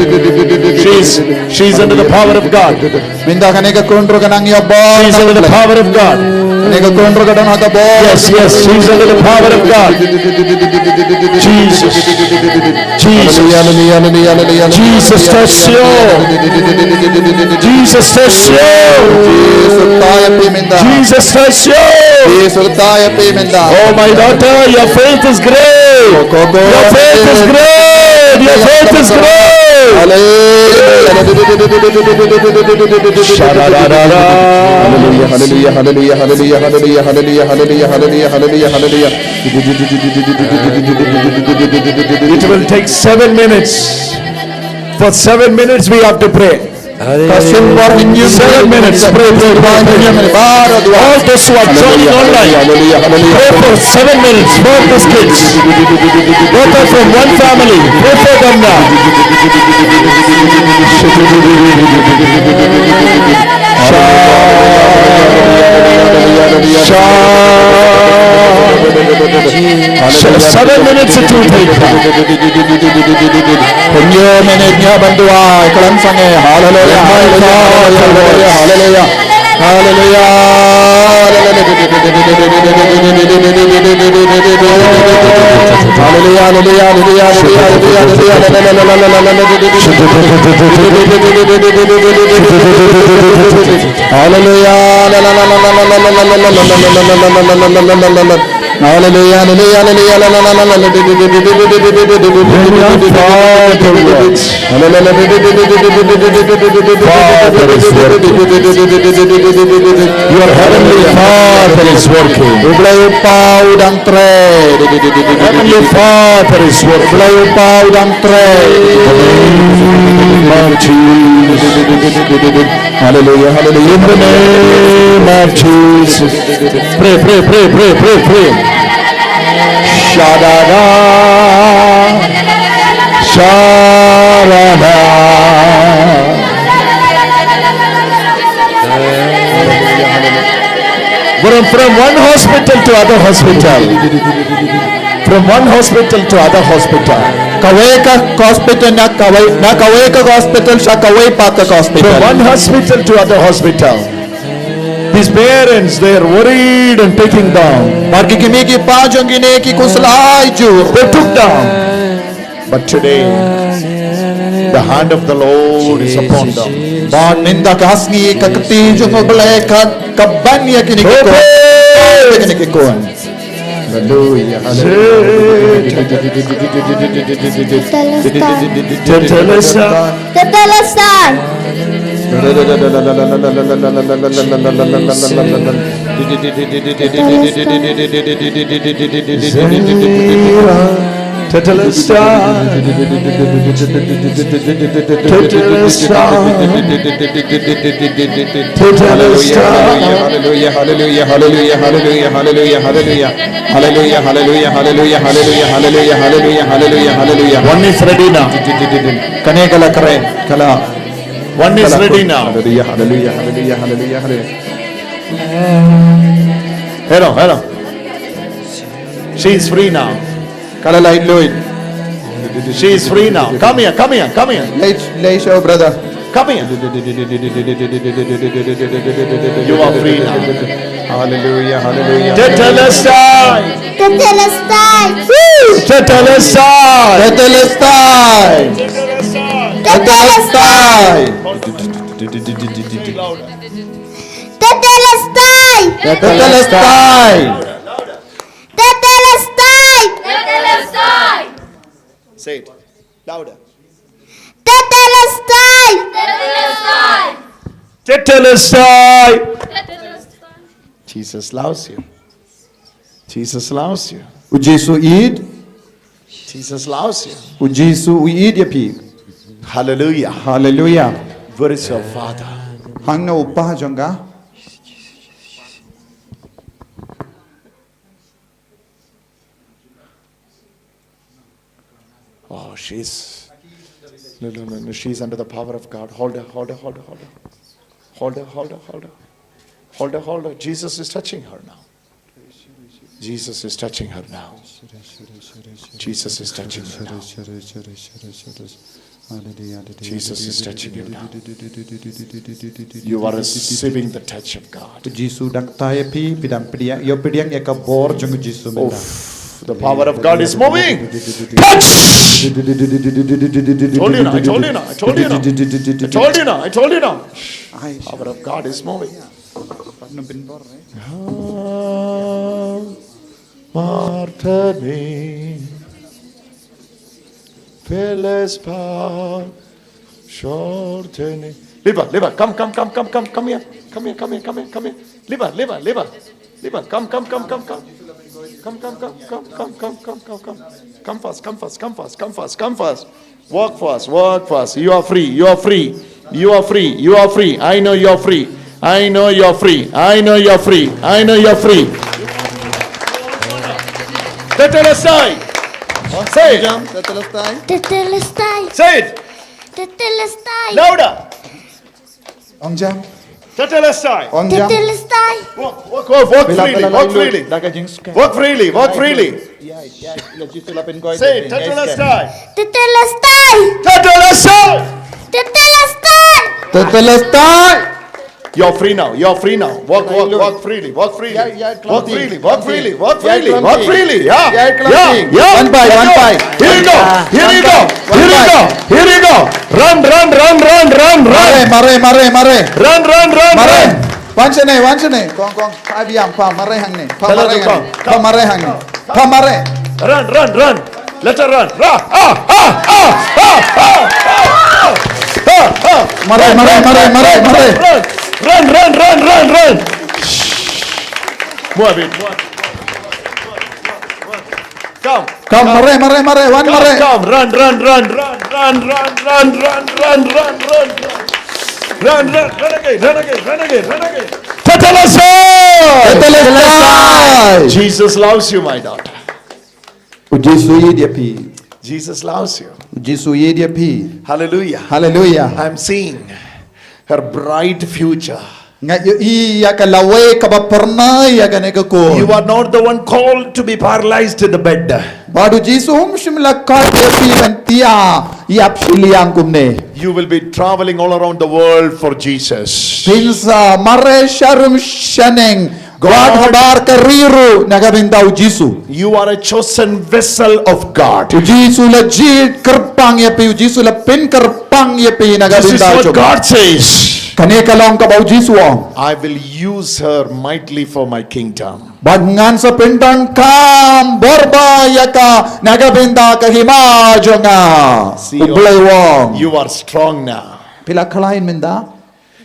She's, she's under the power of God. Mynta kane ka khun ruh ka nang ïa bor. She's under the power of God. Kane ka khun ruh ka don ha ka bor. Yes, yes, she's under the power of God. Jesus. Jesus. Hallelujah, hallelujah, hallelujah, hallelujah. Jesus, touch you. Jesus, touch you. Jisu, tah ïa phi mynta. Jesus, touch you. Jisu, tah ïa phi mynta. Oh, my daughter, your faith is great. Your faith is great. Your faith is great. Hallelujah. Hallelujah, hallelujah, hallelujah, hallelujah. It will take seven minutes. For seven minutes we have to pray. Seven minutes. Pray, pray, pray, pray. All those who are joining online, pray for seven minutes for these kids. Whether from one family, pray for them now. Seven minutes it will take. Hynñiew minit, hynñiew ban duwai khlem sangeh. Haleluya, haleluya, haleluya, haleluya. Haleluya. Haleluya, haleluya, haleluya, haleluya. Haleluya. Haleluya, haleluya, haleluya, haleluya, haleluya. Father works. Father is working. Your heavenly Father is working. U Blei u paw dang trei. Heavenly Father is working. U Blei u paw dang trei. In the name of Jesus. Hallelujah, hallelujah. In the name of Jesus. Pray, pray, pray, pray, pray, pray. Shadada. Sharada. From, from one hospital to other hospital. From one hospital to other hospital. Kawei ka hospital na kawei, na kawei ka hospital sha kawei pat ka hospital. From one hospital to other hospital. These parents, they are worried and taking down. Bad ki kmie ki kpa jong kine ki khuslai jur. They took down. But today, the hand of the Lord is upon them. Bad mynta ka sngi ka kti jong U Blei ka, ka ban ïa kine ki khun. Ïa kine ki khun. Hallelujah, hallelujah. Tetelestai. Tetelestai. Tetelestai. Tetelestai. Tetelestai. Tetelestai. Hallelujah, hallelujah, hallelujah, hallelujah, hallelujah, hallelujah. Hallelujah, hallelujah, hallelujah, hallelujah, hallelujah, hallelujah, hallelujah, hallelujah. One is ready now. Kane ka la kren, ka la. One is ready now. Hallelujah, hallelujah, hallelujah, hallelujah, hallelujah. Hello, hello. She is free now. Ka la leit lut. She is free now. Come here, come here, come here. Leit, leit sha u brother. Come here. You are free now. Hallelujah, hallelujah. Tetelestai. Tetelestai. Tetelestai. Tetelestai. Tetelestai. Tetelestai. Tetelestai. Tetelestai. Tetelestai. Say it louder. Tetelestai. Tetelestai. Tetelestai. Tetelestai. Jesus loves you. Jesus loves you. U Jisu u ïeit. Jesus loves you. U Jisu u ïeit ïa phi. Hallelujah. Hallelujah. Where is your father? Hangno u pa jong ka? Oh, she's, no, no, no, no, she's under the power of God. Hold her, hold her, hold her, hold her. Hold her, hold her, hold her. Hold her, hold her. Jesus is touching her now. Jesus is touching her now. Jesus is touching her now. Jesus is touching you now. You are receiving the touch of God. U Jisu dang tai ïa phi, phi dang pdiang, ïoh pdiang ïa ka bor jong u Jisu mynta. Oof, the power of God is moving. Touch! I told you now, I told you now, I told you now. I told you now, I told you now. I told you now, I told you now. Ai, power of God is moving. Pat no bin bor, eh? Martani. Phyllis pa shorteni. Liba, Liba, come, come, come, come, come, come here. Come here, come here, come here, come here. Liba, Liba, Liba. Liba, come, come, come, come, come. Come, come, come, come, come, come, come, come, come. Come fast, come fast, come fast, come fast, come fast. Walk fast, walk fast. You are free, you are free. You are free, you are free. I know you are free. I know you are free. I know you are free. I know you are free. Tetelestai. Say it. Jam, tetelestai. Tetelestai. Say it. Tetelestai. Louder. Ong jam. Tetelestai. Ong jam. Tetelestai. Walk, walk, walk, walk freely, walk freely. Walk freely, walk freely. Say it, tetelestai. Tetelestai. Tetelestai. Tetelestai. Tetelestai. You're free now. You're free now. Walk, walk, walk freely. Walk freely. Walk freely. Walk freely. Walk freely. Walk freely. Yeah. Yeah. Yeah. One by, one by. Here you go. Here you go. Here you go. Here you go. Run, run, run, run, run, run. Mare, mare, mare, mare. Run, run, run, run. Wan shane, wan shane. Kong, kong. Abiam pa mare hangne. Pa mare hangne. Pa mare hangne. Pa mare. Run, run, run. Let her run. Run. Ah, ah, ah, ah, ah, ah, ah, ah. Mare, mare, mare, mare, mare. Run, run, run, run, run. More beat. Come. Come, mare, mare, mare, wan mare. Come, run, run, run, run. Run, run, run again, run again, run again, run again. Tetelestai! Tetelestai! Jesus loves you, my daughter. U Jisu u ïeit ïa phi. Jesus loves you. U Jisu u ïeit ïa phi. Hallelujah. Hallelujah. I'm seeing her bright future. Nga ïohi ïa ka lawei kaba phyrnai ïa kane ka kur. You are not the one called to be paralyzed in the bed. Bad u Jisu um shym la call ïa phi ban thiah ïap shiliang kumne. You will be traveling all around the world for Jesus. Phin sa mareh sharum shaneng. God, habar ka ri ruh na ka bynta u Jisu. You are a chosen vessel of God. U Jisu u la jied kyrpang ïa phi, u Jisu u la pynkyrpang ïa phi na ka bynta u Jisu. This is what God says. Kane ka long kaba u Jisu u ong. I will use her mightily for my kingdom. Bad ngan sa pyndonkam bor ba ïa ka na ka bynta ka hima jong nga. See, u Blei u ong. You are strong now. Phi la khlaiñ mynta.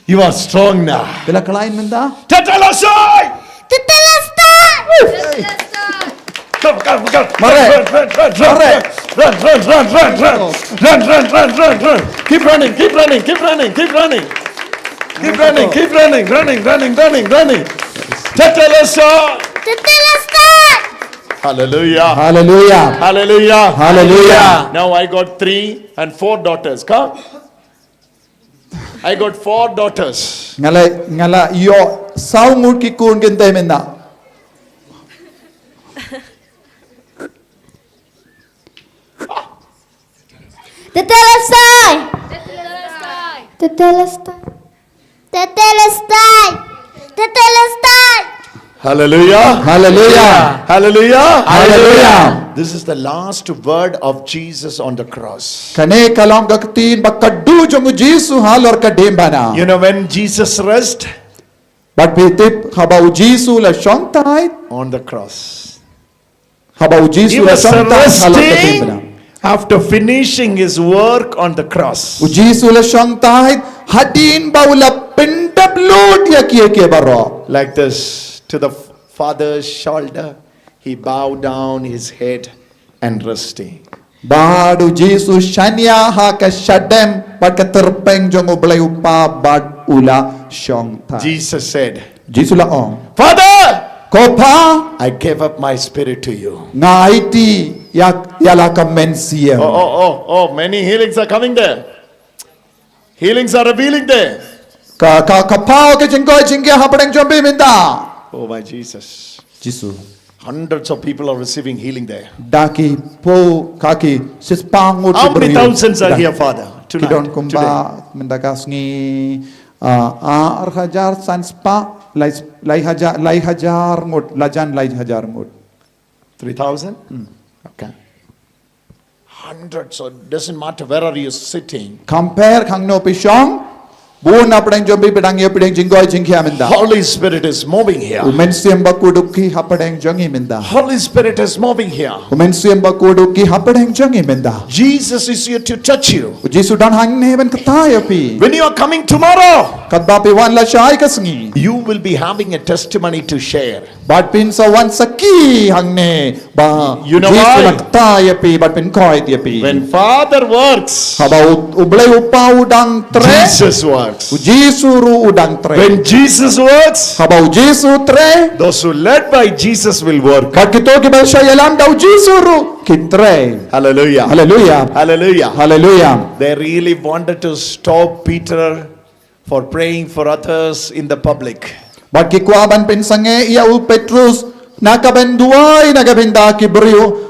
You are strong now. Phi la khlaiñ mynta. Tetelestai! Tetelestai! Come, come, come. Mare. Run, run, run, run, run. Mare. Run, run, run, run, run. Run, run, run, run, run. Keep running, keep running, keep running, keep running. Keep running, keep running, running, running, running, running. Tetelestai. Tetelestai. Hallelujah. Hallelujah. Hallelujah. Hallelujah. Now I got three and four daughters. Come. I got four daughters. Nga la, nga la ïoh saw ngut ki khun kynthei mynta. Tetelestai. Tetelestai. Tetelestai. Tetelestai. Hallelujah. Hallelujah. Hallelujah. Hallelujah. This is the last word of Jesus on the cross. Kane ka long ka ktien ba khatduh jong u Jisu halor ka diengphna. You know when Jesus rest? Bad phi tip haba u Jisu u la shong thait? On the cross. Haba u Jisu u la shong thait halor ka diengphna. After finishing his work on the cross. U Jisu u la shong thait hadien ba u la pyndep lut ïa kiei kiei baroh. Like this, to the Father's shoulder, he bowed down his head and resting. Bad u Jisu u shaniah ha ka shadem bad ka tyrpeng jong U Blei u Kpa bad u la shong thait. Jesus said, Jisu u la ong, Father, Ko Kpa, I give up my spirit to you. Nga aiti ïa, ïa la ka mynsiem. Oh, oh, oh, oh, many healings are coming there. Healings are revealing there. Ka, ka, ka paw ka jingkoit jingkhiah hapdeng jong phi mynta. Oh my Jesus. Jisu. Hundreds of people are receiving healing there. Da ki phew, ka ki shispah ngut. How many thousands are here, Father, tonight, today? Ki don kumba mynta ka sngi, ah, ar hajar san spah, lai, lai hajar, lai hajar ngut, lajan lai hajar ngut. Three thousand? Hmm. Okay. Hundreds, so it doesn't matter where are you sitting. Compare khang no phi shong. Bun hapdeng jong phi phi dang ïoh phi dang jingkoit jingkhiah mynta. Holy Spirit is moving here. U Mynsiem Bakhuid u kyrpad hapdeng jong ngi mynta. Holy Spirit is moving here. U Mynsiem Bakhuid u kyrpad hapdeng jong ngi mynta. Jesus is here to touch you. U Jisu u don hangne ban kata ïa phi. When you are coming tomorrow, katba phi wan lashai ka sngi, you will be having a testimony to share. Bad phin sa wan sakhi hangne ba, you know, Jisu u la kata ïa phi bad phin koit ïa phi. When Father works, haba u, U Blei u Kpa u dang trei, Jesus works. U Jisu ruh u dang trei. When Jesus works, haba u Jisu u trei, those who led by Jesus will work. Bad kito kiba shah ïalam da u Jisu ruh kin trei. Hallelujah. Hallelujah. Hallelujah. Hallelujah. They really wanted to stop Peter for praying for others in the public. Bad ki kwah ban pynsangeh ïa u Petrus na ka ban duwai na ka bynta ki briew.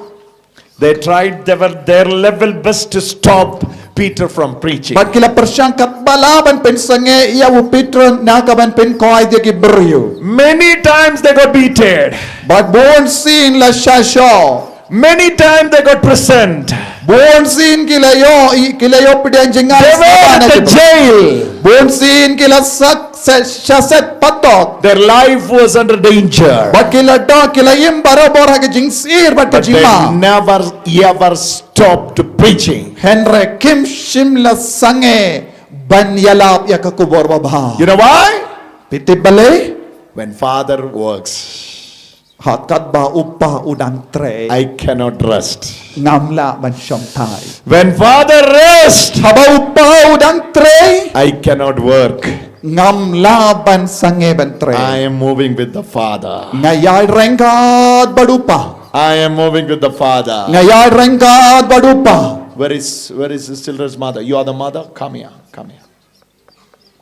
They tried their, their level best to stop Peter from preaching. Bad ki la pyrshang katba lah ban pynsangeh ïa u Petrus na ka ban pynkoit ïa ki briew. Many times they got beaten. Bad bun sien la shah shoh. Many times they got present. Bun sien ki la ïoh, ki la ïoh pdiang jngai. They were at the jail. Bun sien ki la sak, se, shah set patok. Their life was under danger. Bad ki la don, ki la im barabor ha ka jingsyier bad ka jingma. But they never ever stopped preaching. Hynrei kim shym la sangeh ban ïalap ïa ka khubor babha. You know why? Phi tip balei? When Father works, ha katba u Kpa u dang trei, I cannot rest. Ngam lah ban shong thait. When Father rest, haba u Kpa u dang trei, I cannot work. Ngam lah ban sangeh ban trei. I am moving with the Father. Nga ïaid ryngkat bad u Kpa. I am moving with the Father. Nga ïaid ryngkat bad u Kpa. Where is, where is this children's mother? You are the mother? Come here. Come here.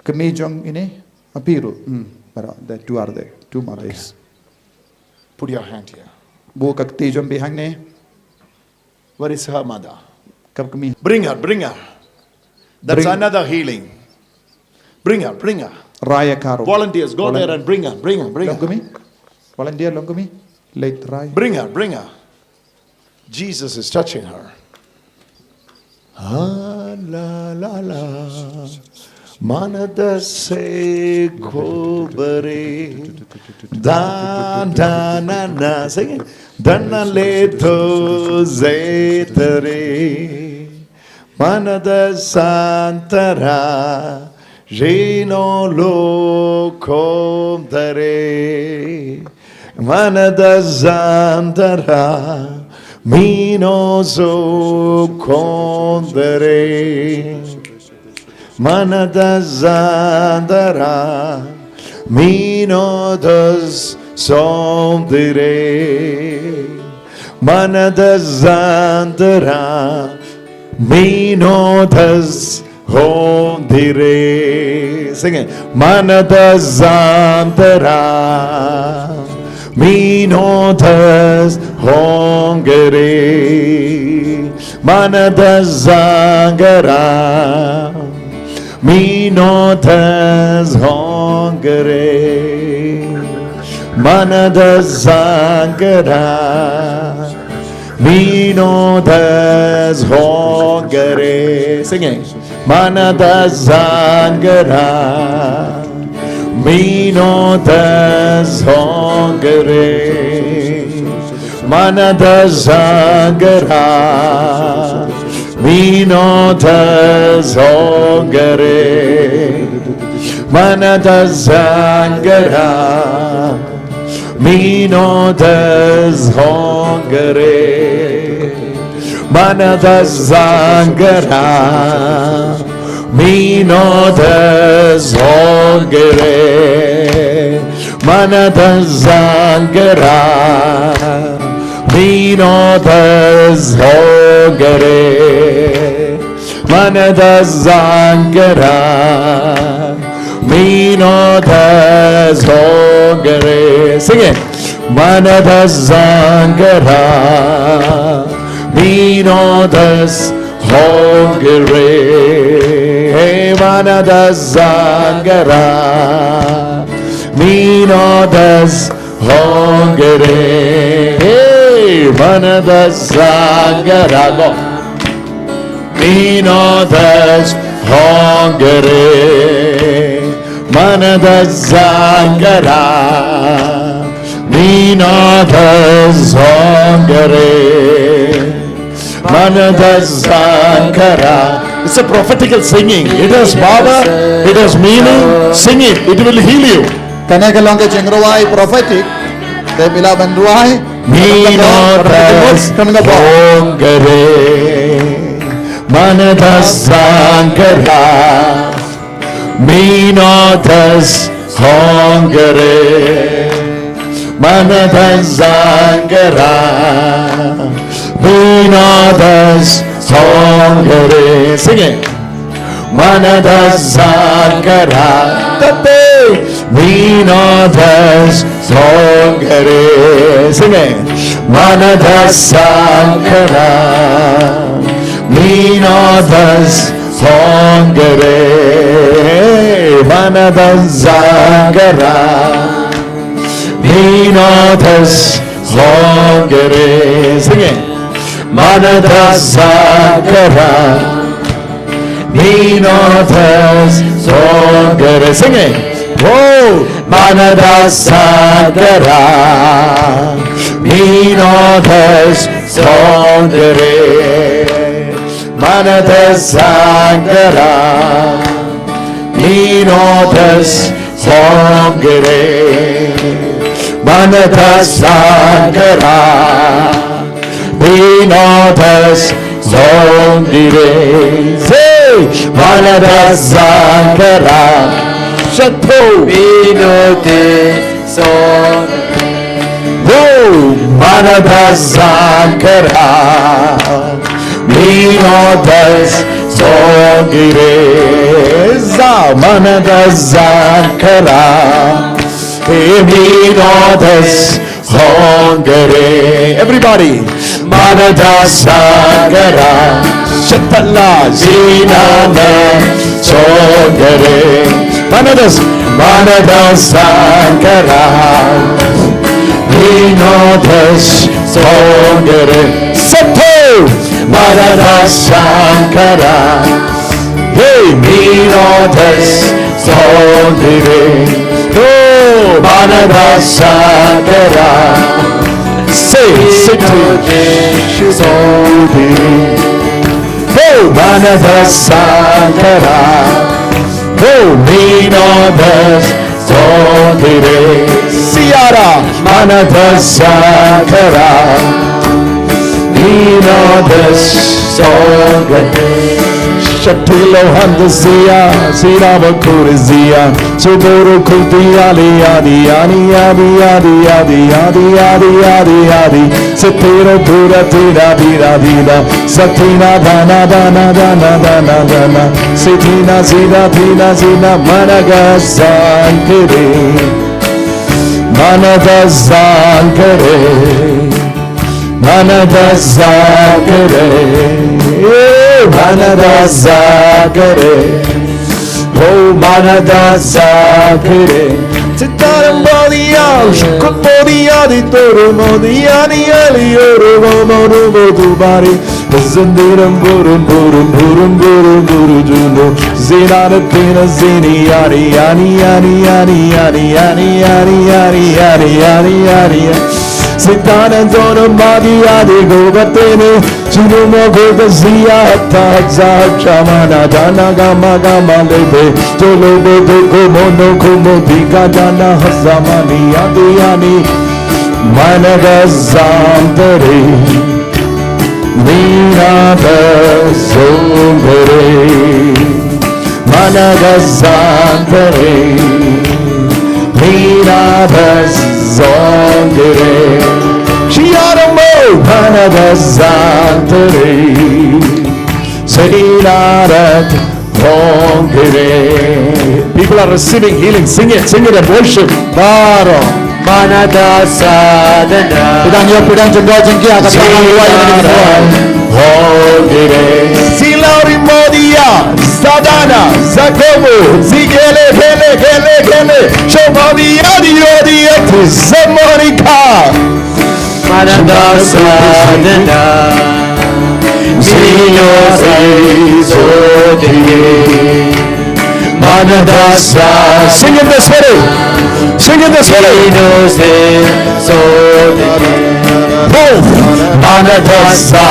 Kmie jong ine? Apiru. Hmm. Bara, the two are there. Two mothers. Put your hand here. Buh ka kti jong phi hangne. Where is her mother? Kam kmie. Bring her, bring her. That's another healing. Bring her, bring her. Raya karo. Volunteers, go there and bring her, bring her, bring her. Long kmie. Volunteer long kmie. Leit rai. Bring her, bring her. Jesus is touching her. Ah, la, la, la. Mana da se ko bare. Da, da, na, na. Sing it. Da, na, le, do, ze, ta, re. Mana da santara. Jino lo kom dare. Mana da zandara. Mino zo kondere. Mana da zandara. Mino das sondere. Mana da zandara. Mino das hondire. Sing it. Mana da zantara. Mino das hongere. Mana da zangara. Mino das hongere. Mana da zangara. Mino das hongere. Sing it. Mana da zangara. Mino das hongere. Mana da zangara. Mino das hongere. Mana da zangara. Mino das hongere. Mana da zangara. Mino das hongere. Mana da zangara. Mino das hongere. Mana da zangara. Mino das hongere. Sing it. Mana da zangara. Mino das hongere. Hey, mana da zangara. Mino das hongere. Hey, mana da zangara. Go. Mino das hongere. Mana da zangara. Mino das hongere. Mana da zangara. It's a prophetical singing. It has power, it has meaning. Sing it, it will heal you. Kane ka long ka jingrwai prophetic. Te phi lah ban rwai. Mino das hongere. Mana da zangara. Mino das hongere. Mana da zangara. Mino das hongere. Sing it. Mana da zangara. Tate. Mino das hongere. Sing it. Mana da zangara. Mino das hongere. Mana da zangara. Mino das hongere. Sing it. Mana da zangara. Mino das hongere. Sing it. Oh, mana da zangara. Mino das hongere. Mana da zangara. Mino das hongere. Mana da zangara. Mino das hongere. Hey, mana da zangara. Shanto. Mino das hongere. Oh, mana da zangara. Mino das hongere. Za mana da zangara. Hey, mino das hongere. Everybody. Mana da zangara. Shatala. Mino das hongere. Mana das. Mana da zangara. Mino das hongere. Sato. Mana da zangara. Hey, mino das hongere. Oh, mana da zangara. Say, say to me. Oh, mana da zangara. Oh, mino das hongere. Siara. Mana da zangara. Ina bes songa. Shatilo handa zia, zira ba kuri zia. Suburu kuti ali adi, ani adi, adi, adi, adi, adi, adi, adi, adi. Sitiro pura tira, tira, tira. Satina dana, dana, dana, dana, dana. Sitina zina, tina zina, managa sankiri. Manada sankiri. Manada zakare, eh, manada zakare, oh, manada zakare. Sitara modia, shukut modia, di toro modia, ni ali oro mo mo no mo dubari. Zindiram burum burum burum burum buru juno. Zinana pina zini yani yani yani yani yani yani yani yani yani yani yani. Sitana zona madi adi gogatene. Chunuma gogazia hata haza chamana dana gama gama lebe. Tolo bodo komono komo diga dana hazamani adi yani. Managa zambere. Mina da zongere. Managa zambere. Mina da zongere. Shiaramo. Managa zambere. Senina da zongere. People are receiving healing. Sing it, sing it and worship. Baro. Manada sadana. Pidang yo, pidang jenggo jenggia, kata orang tua yang ada di bawah. Hongire. Silari modia, sadana, zagobo, zigele, gele, gele, gele. Shomodia, dio, dio, ti, semonika. Manada sadana. Sino sai sotiye. Manadasa. Sing in the spirit. Sing in the spirit. Both. Manadasa.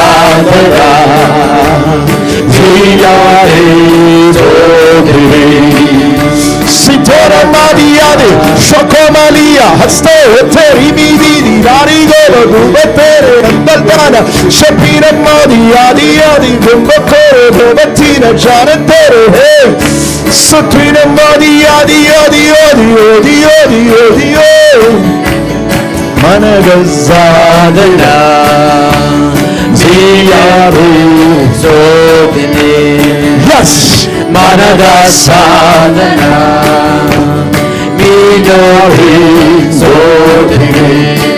Sitara madiade, shokomalia, haste, teri midi, dari golo, dubetere, andaldana, shapira madiadi, adi, gumbakoro, dubetina, janatere, hey. Sutrina madi adi adi adi adi adi adi adi. Managazadana. Ziyaru zodini. Yes. Managazadana. Minori zodini.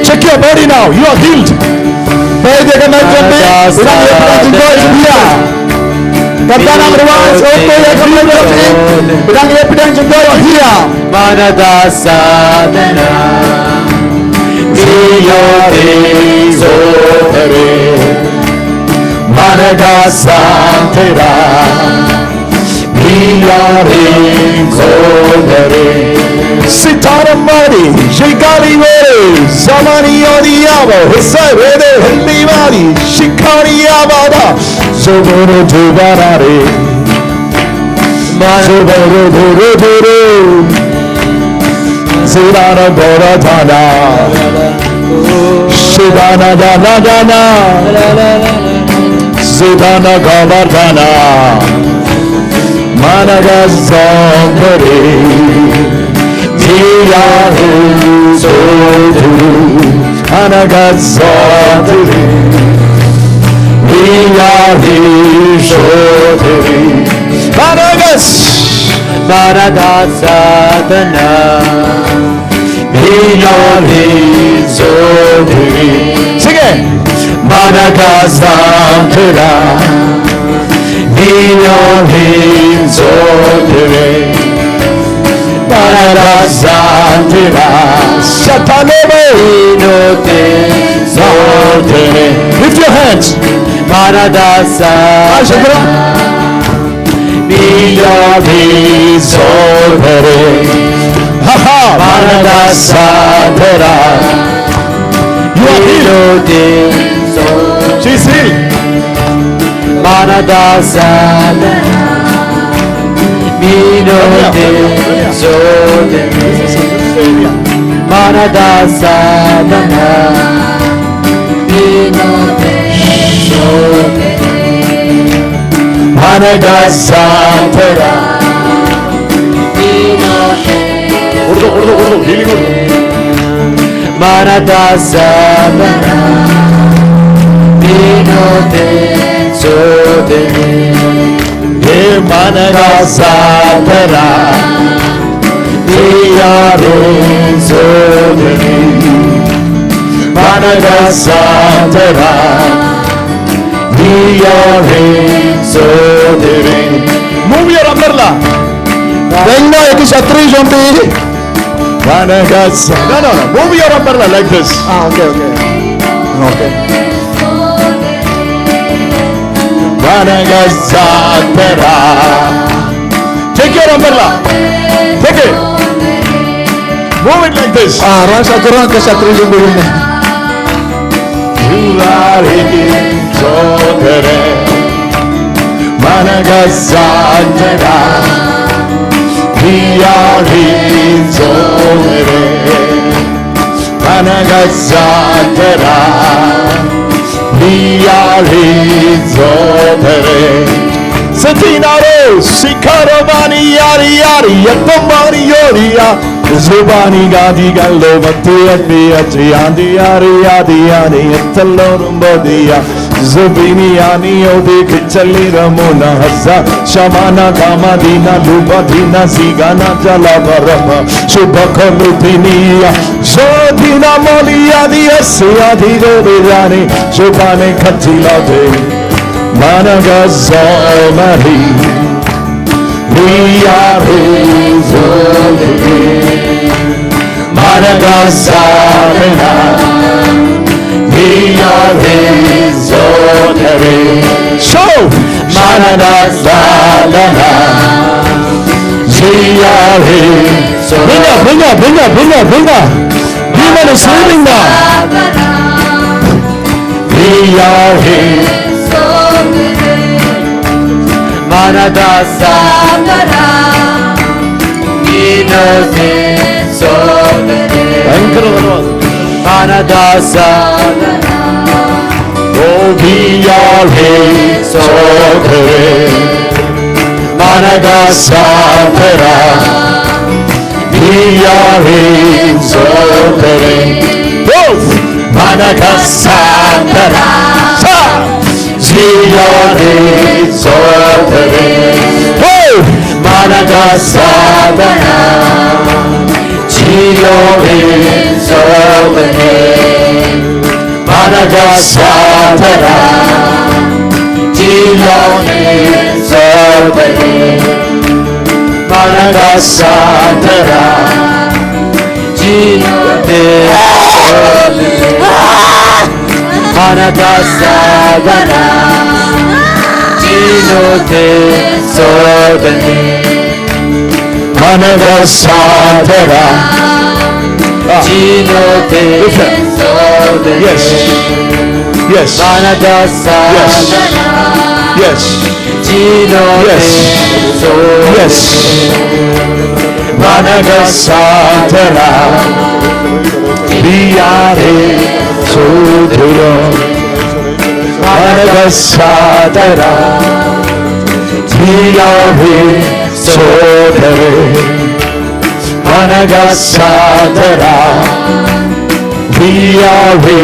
Check your body now. You are healed. By the command of God, we don't have to go to here. Kata nang ruang, okay, ya, kembali lagi. Pedang ya, pedang juga, ya. Manadasadana. Miyori zodere. Manadasantera. Miyori zodere. Sitaramari, Shikari Vere, Zamani Odiabo, Husai Vede, Hindimari, Shikari Abada, Zoboro Dubarare, Zoboro Boro Boro, Zidana Boratana, Shidana Dana Dana, Zidana Gabardana, Managa Zongare, Miyahu Zodu, Managa Zongare, Miyahu Zongare, Managas, Managa Sadana. Sing it. Manakasantera. Manakasantera. Satalebe. Lift your hands. Manadasa. Minyari zodere. Ha ha. Manada sadera. You are healed. She's healed. Manada sadera. Minode zodere. Manada sadera. Minode. Managasatara. Urdu, Urdu, Urdu, healing Urdu. Managasatara. Inote sodene. He Managasatara. Iyare sodene. Managasatara. Iyare sodene. Move your umbrella. Deng na ek chatri jombi. Managas. No, no, no. Move your umbrella like this. Ah, okay, okay. Okay. Managasatara. Take your umbrella. Take it. Move it like this. Ah, rasa kurang ke satu ribu. Iyare sodene. Managasatara. Iyare sodene. Managasatara. Iyare sodene. Satinaro, Sikaromani, Yari Yari, Yatomani, Yoria. Zubani gadi gallo batu ati ati andi ari adi ani etalor bodia. Zubini ani odi kichali ramuna haza. Shamana kama dina luba dina zigana jala baraba. Shubakolu dinia. Zodina moli adi asi adi gobirani. Zubane katilade. Managazomari. Iyare sodene. Managasatara. Iyare sodene. So, Managasatara. Iyare sodene. Bring up, bring up, bring up, bring up, bring up. Demon is leaving now. Iyare. Managasatara. Inote sodene. Managasatara. Iyare sodene. Managasatara. Iyare sodene. Both. Managasatara. Sa. Iyare sodene. Both. Managasatara. Iyare sodene. Managasatara. Iyare sodene. Managasatara. Iyare sodene. Managasatara. Iyare sodene. Managasatara. Ah. Listen. Yes. Yes. Yes. Yes. Yes. Managasatara. Iyare sodene. Managasatara. Iyare sodene. Managasatara. Iyare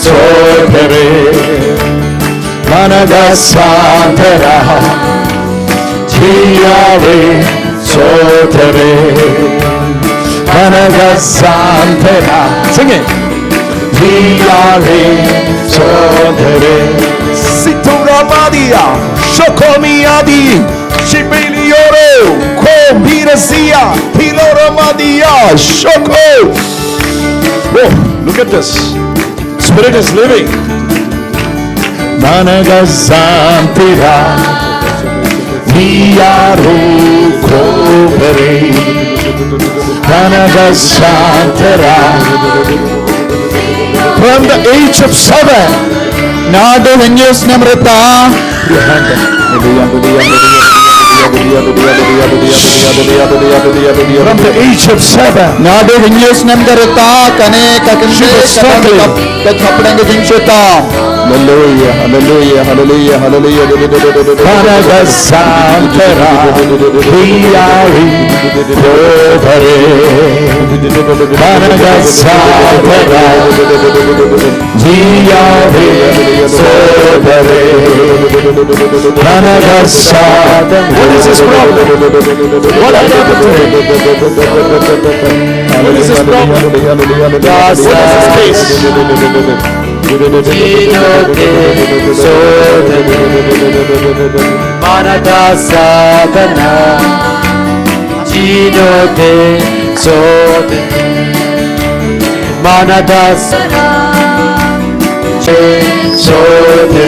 sodene. Managasatara. Iyare sodene. Managasatara. Sing it. Iyare sodene. Situ Ramadia. Shokomi Adi. Shibili Yoro. Kombinasia. Pilo Ramadia. Shoko. Oh, look at this. Spirit is living. Managasatara. Iyare sodene. Managasatara. From the age of seven. Naduh hynñiew snem rta. From the age of seven, naduh ka hynñiew snem ka rta kane ka kynthei ka dang ka, ka hapdeng ka jingshitom. Hallelujah, hallelujah, hallelujah, hallelujah. Bana ka sa tera, hiari, dobare. Bana ka sa tera, hiari, dobare. Bana ka sa tera. What is his problem? What happened to him? What is his problem? What is his case? Jino te so te. Bana ka sa tera. Jino te so te. Bana ka sa tera. Jino te so te.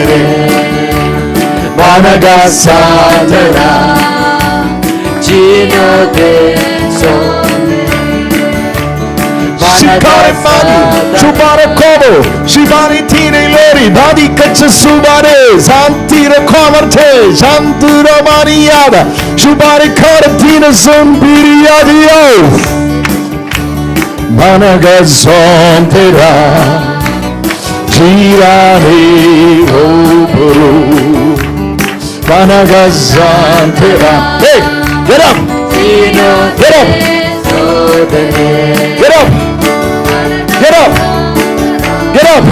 Bana ka sa tera. Jino te so te. Shikarimani, Shubara Kobo, Shibani Tine Lori, Badi Kacha Subare, Santira Komarte, Santura Maniada, Shubari Karatina Zumbiri Adio. Managa Zontera, Jirani Rupuru. Bana ka sa tera. Hey, get up. Get up. Get up. Get up. Get up.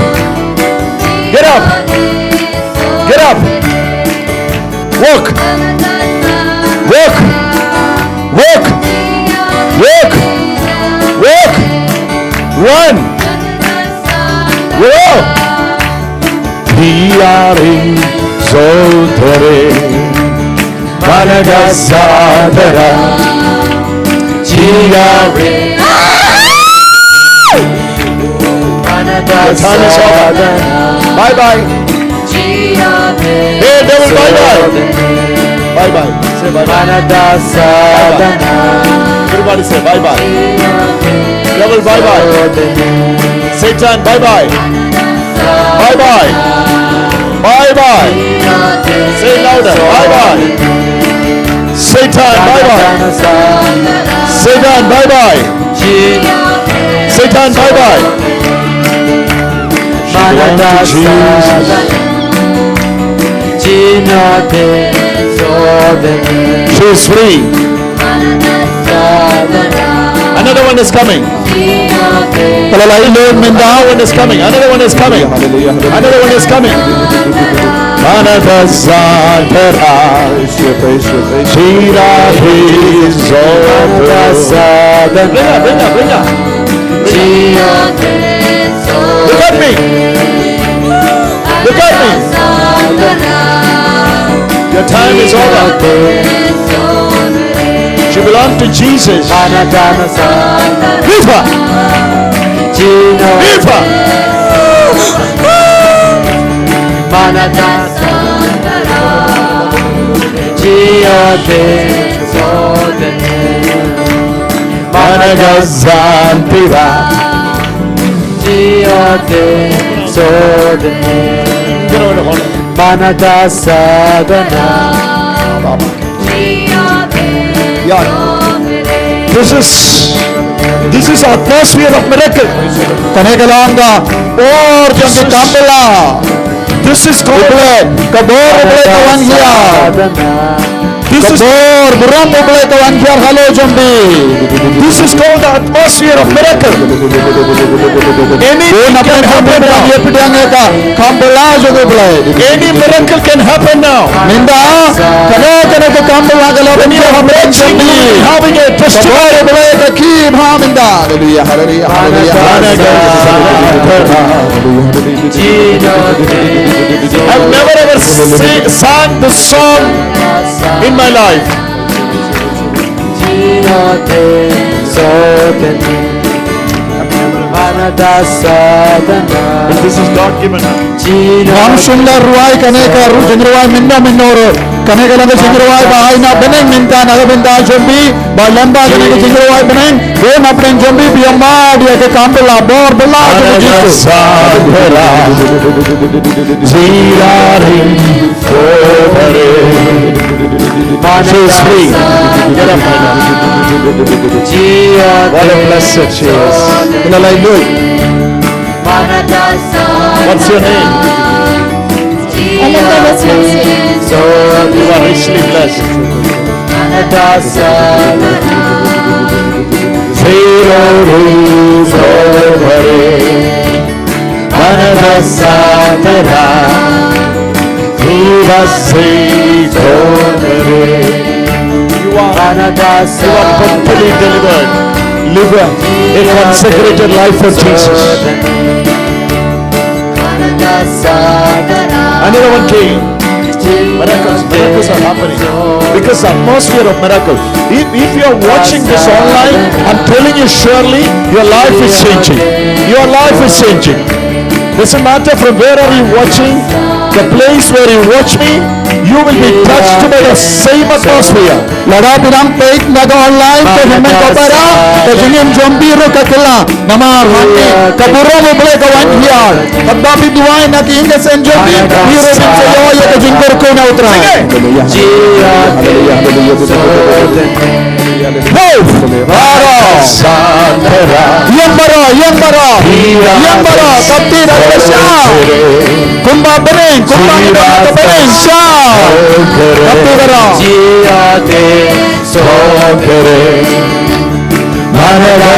Get up. Get up. Walk. Walk. Walk. Walk. Walk. Run. Walk. Hiari, so te. Bana ka sa tera. Hiari. Your time is over. Bye bye. Hey, devil, bye bye. Bye bye. Say bye bye. Bye bye. Everybody say bye bye. Devil, bye bye. Satan, bye bye. Bye bye. Bye bye. Say louder. Bye bye. Satan, bye bye. Satan, bye bye. Satan, bye bye. She belongs to Jesus. She is free. Another one is coming. Another one is coming. Another one is coming. Another one is coming. Another one is coming. Another one is coming. Bring her, bring her, bring her. Look at me. Look at me. Your time is over. She belongs to Jesus. Leave her. Leave her. Managazantira. Manata sadana. Yeah. This is, this is atmosphere of miracle. Kane ka long ka bor jong ka kam bylla. This is called, ka bor ka bylla ka wan hiar. This is, ka bor burom ka bylla ka wan hiar halor jong phi. This is called the atmosphere of miracle. Anything can happen now. Kam bylla jong U Blei. Any miracle can happen now. Mynta, kano kano ka kam bylla ka la pynjah ha pdeng jong phi. Having a testimony. Ka bor U Blei ka khie bha mynta. Hallelujah, hallelujah, hallelujah. I've never ever sing, sang this song in my life. But this is God given. Ngam shym la rwai kane ka jingrwai mynno mynno ruh. Kane ka long ka jingrwai ba ai na bneng mynta na ka bynta jong phi, ba lyngba kane ka jingrwai bneng, ko na pdeng jong phi phi ïoh mad ïa ka kam bylla bor bylla jong u Jisu. She's free. Get up, my love. What a blessed she is. What's your name? Elizabeth Nancy. You are richly blessed. You are, you are totally delivered. Live a, a consecrated life for Jesus. Another one came. Miracles, miracles are happening. Because the atmosphere of miracle. If, if you are watching this online, I'm telling you surely, your life is changing. Your life is changing. Doesn't matter from where are you watching, the place where you watch me, you will be touched by the same atmosphere. Lada phi dang peit na ka online, ka hynmen ka para, ka jingim jong phi ruh ka kylla. Namar hangne ka burom U Blei ka wan hiar. Katba phi duwai na ka ïing ka sem jong phi, phi ruh phin sa ïoh ïa ka jingkyrkhu na U Trai. Haleluya, haleluya, haleluya. Haleluya. Ïeng baroh, ïeng baroh. Ïeng baroh. Kap ti da ka sha. Kumba bneng, kumba ngi don ka bneng sha. Kap ti baroh.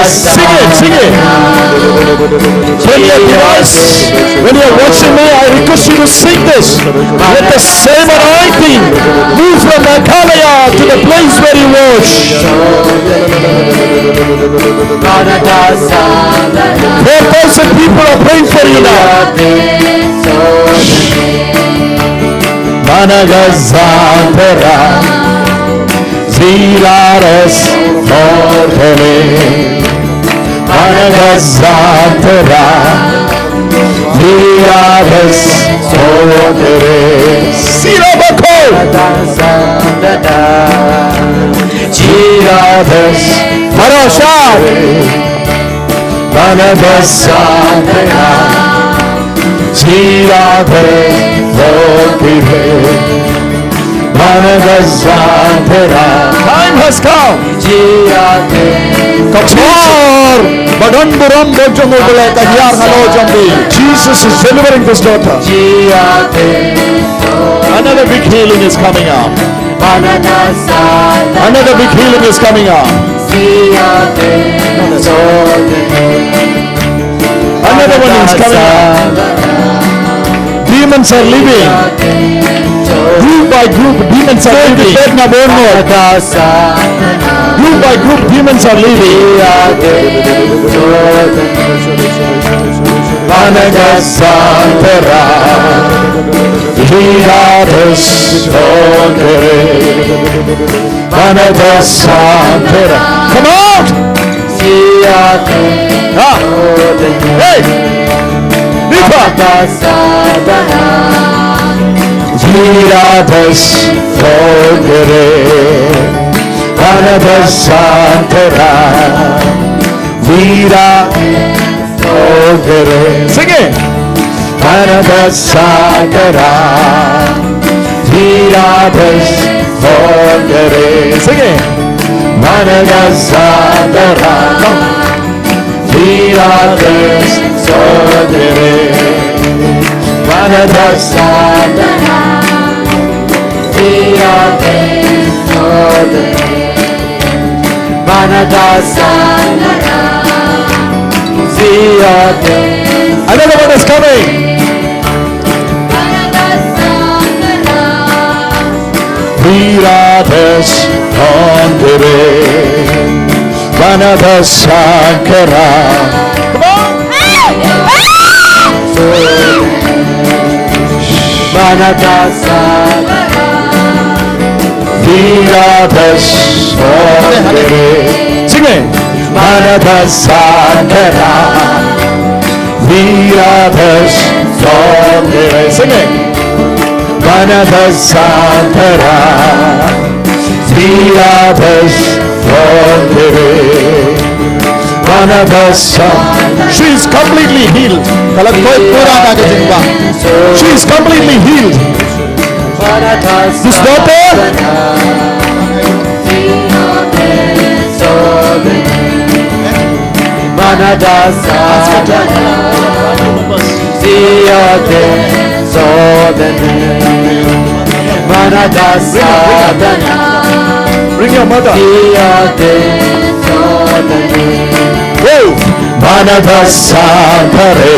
Sing it, sing it. When you're, when you're watching me, I request you to sing this. Let the same anointing move from Meghalaya to the place where you watch. Four thousand people are praying for you now. Managazandra, Zirares, Mordene, Managazandra, Zirares, Mordene, Sirabako, Zirares, Marosha, Managazandra. Time has come. Ka bor ba don burom bad jong U Blei ka hiar halor jong phi. Jesus is delivering this daughter. Another big healing is coming up. Another big healing is coming up. Another one is coming up. Demons are leaving. Group by group, demons are leaving. Group by group, demons are leaving. Managazandra, Liratus Dondere, Managazandra. Come out! Ah. Hey! Nipa! Liratus Dondere, Managazandra. Vira Sogre. Sing it. Managazandra. Vira Sogre. Sing it. Managazandra. Vira Sogre. Managazandra. Vira Sogre. Another one is coming. Viradas Andre. Manada Shankara. Come on. Manada Shankara. Viradas Andre. Sing it. Manada Shankara. Viradas Andre. Sing it. Manadasantara, Diyadesh Fondere, Manadasa. She is completely healed. Ka la koit pura da ka jingpang. She is completely healed. This daughter. Manadasantara. Zia de so de ne. Manadasantara. Bring your mother. Zia de so de ne. Whoa! Manadasantara.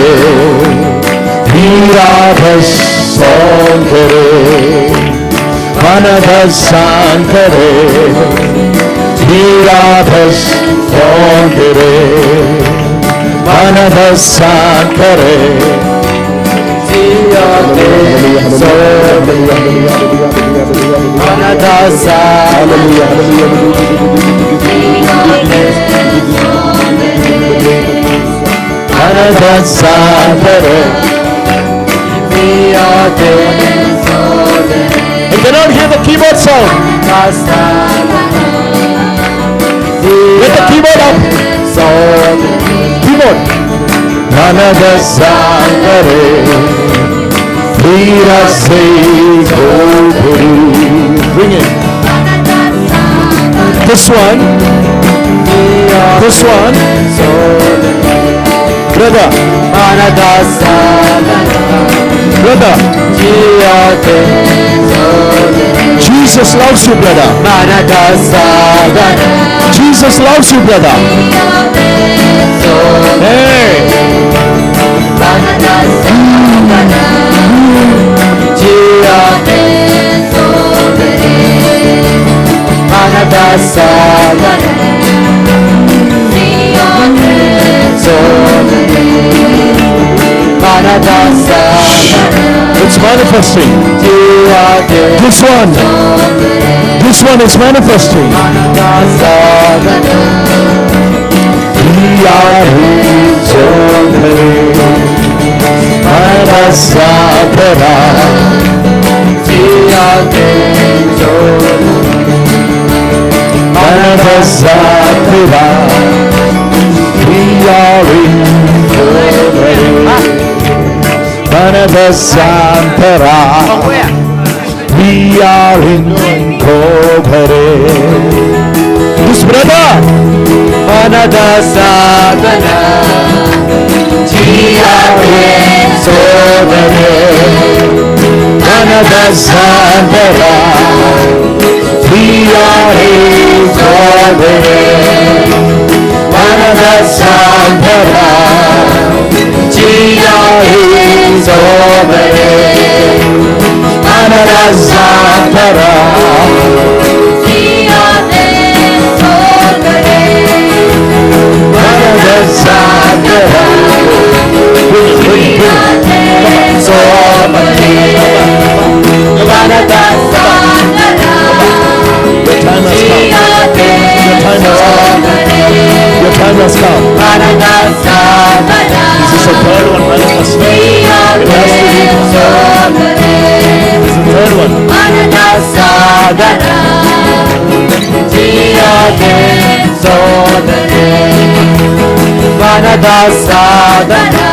Diyadesh Fondere. Manadasantara, Diyadesh Fondere, Manadasantara, Diyadesh Fondere, Manadasantara, Manadasantara. I cannot hear the keyboard sound. Get the keyboard up. Keyboard. Manadasantara. Vira sei goburu. Bring it. This one. This one. Brother. Brother. Jesus loves you, brother. Jesus loves you, brother. Hey. It's manifesting. This one. This one is manifesting. Manadasantara. We are in recovery. This brother. Manadasantara. Ji aa gaye sobare. Manadasantara. Ji aa gaye sobare. Manadasantara. Ji aa gaye sobare. Manadasantara. Manadasantara. Sobare. Manadasantara. Your time has come. Your time has come. Your time has come. This is the third one, manifest. It has to be. This is the third one. Manadasantara. Ji aa gaye sobare. Manadasantara.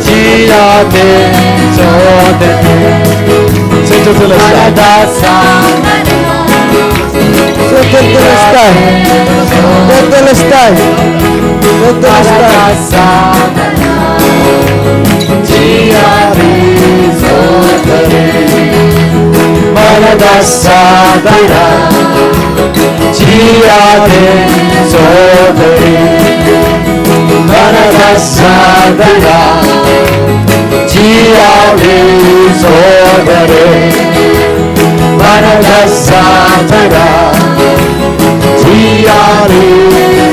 Ji aa gaye sobare. Say Tetelestai. Manadasantara. Say Tetelestai. Tetelestai. Tetelestai. Manadasantara. Ji aa gaye sobare. Manadasantara. Ji aa gaye sobare. Manadasantara. Ji aa gaye sobare. Manadasantara. Ji aa gaye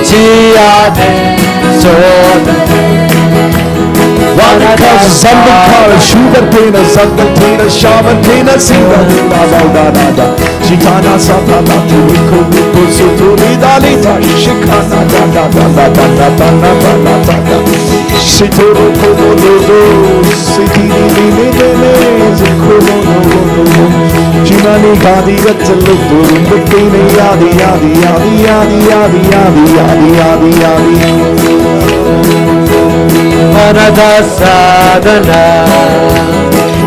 Jia de so de. Wan ka zandal ka shugar tena zandal tena shaman tena singa da da da da da. Chitana satana tu ko ko suturi dalita shikana da da da da da da da da da da da. Sitoro komo dodo, sitini mini mene, komo no no no. Chimani gadi gatalo, bekene yadi yadi yadi yadi yadi yadi yadi yadi yadi. Manada sadana,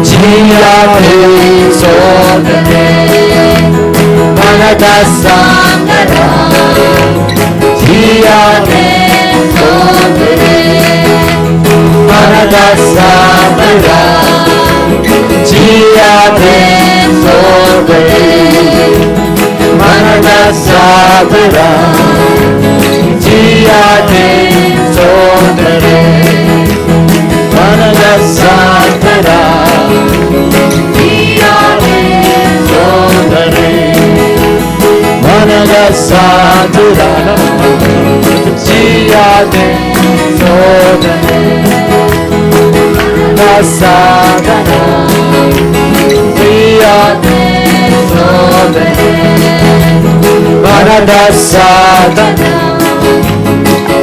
jia de sodane. Manada sadana, jia de sodane. Manada sadana, jia de sodane. Manada sadana, jia de sodane. Manada sadana, jia de sodane. Manada sadana, jia de sodane. Manada sadana, jia de sodane. Manada sadana,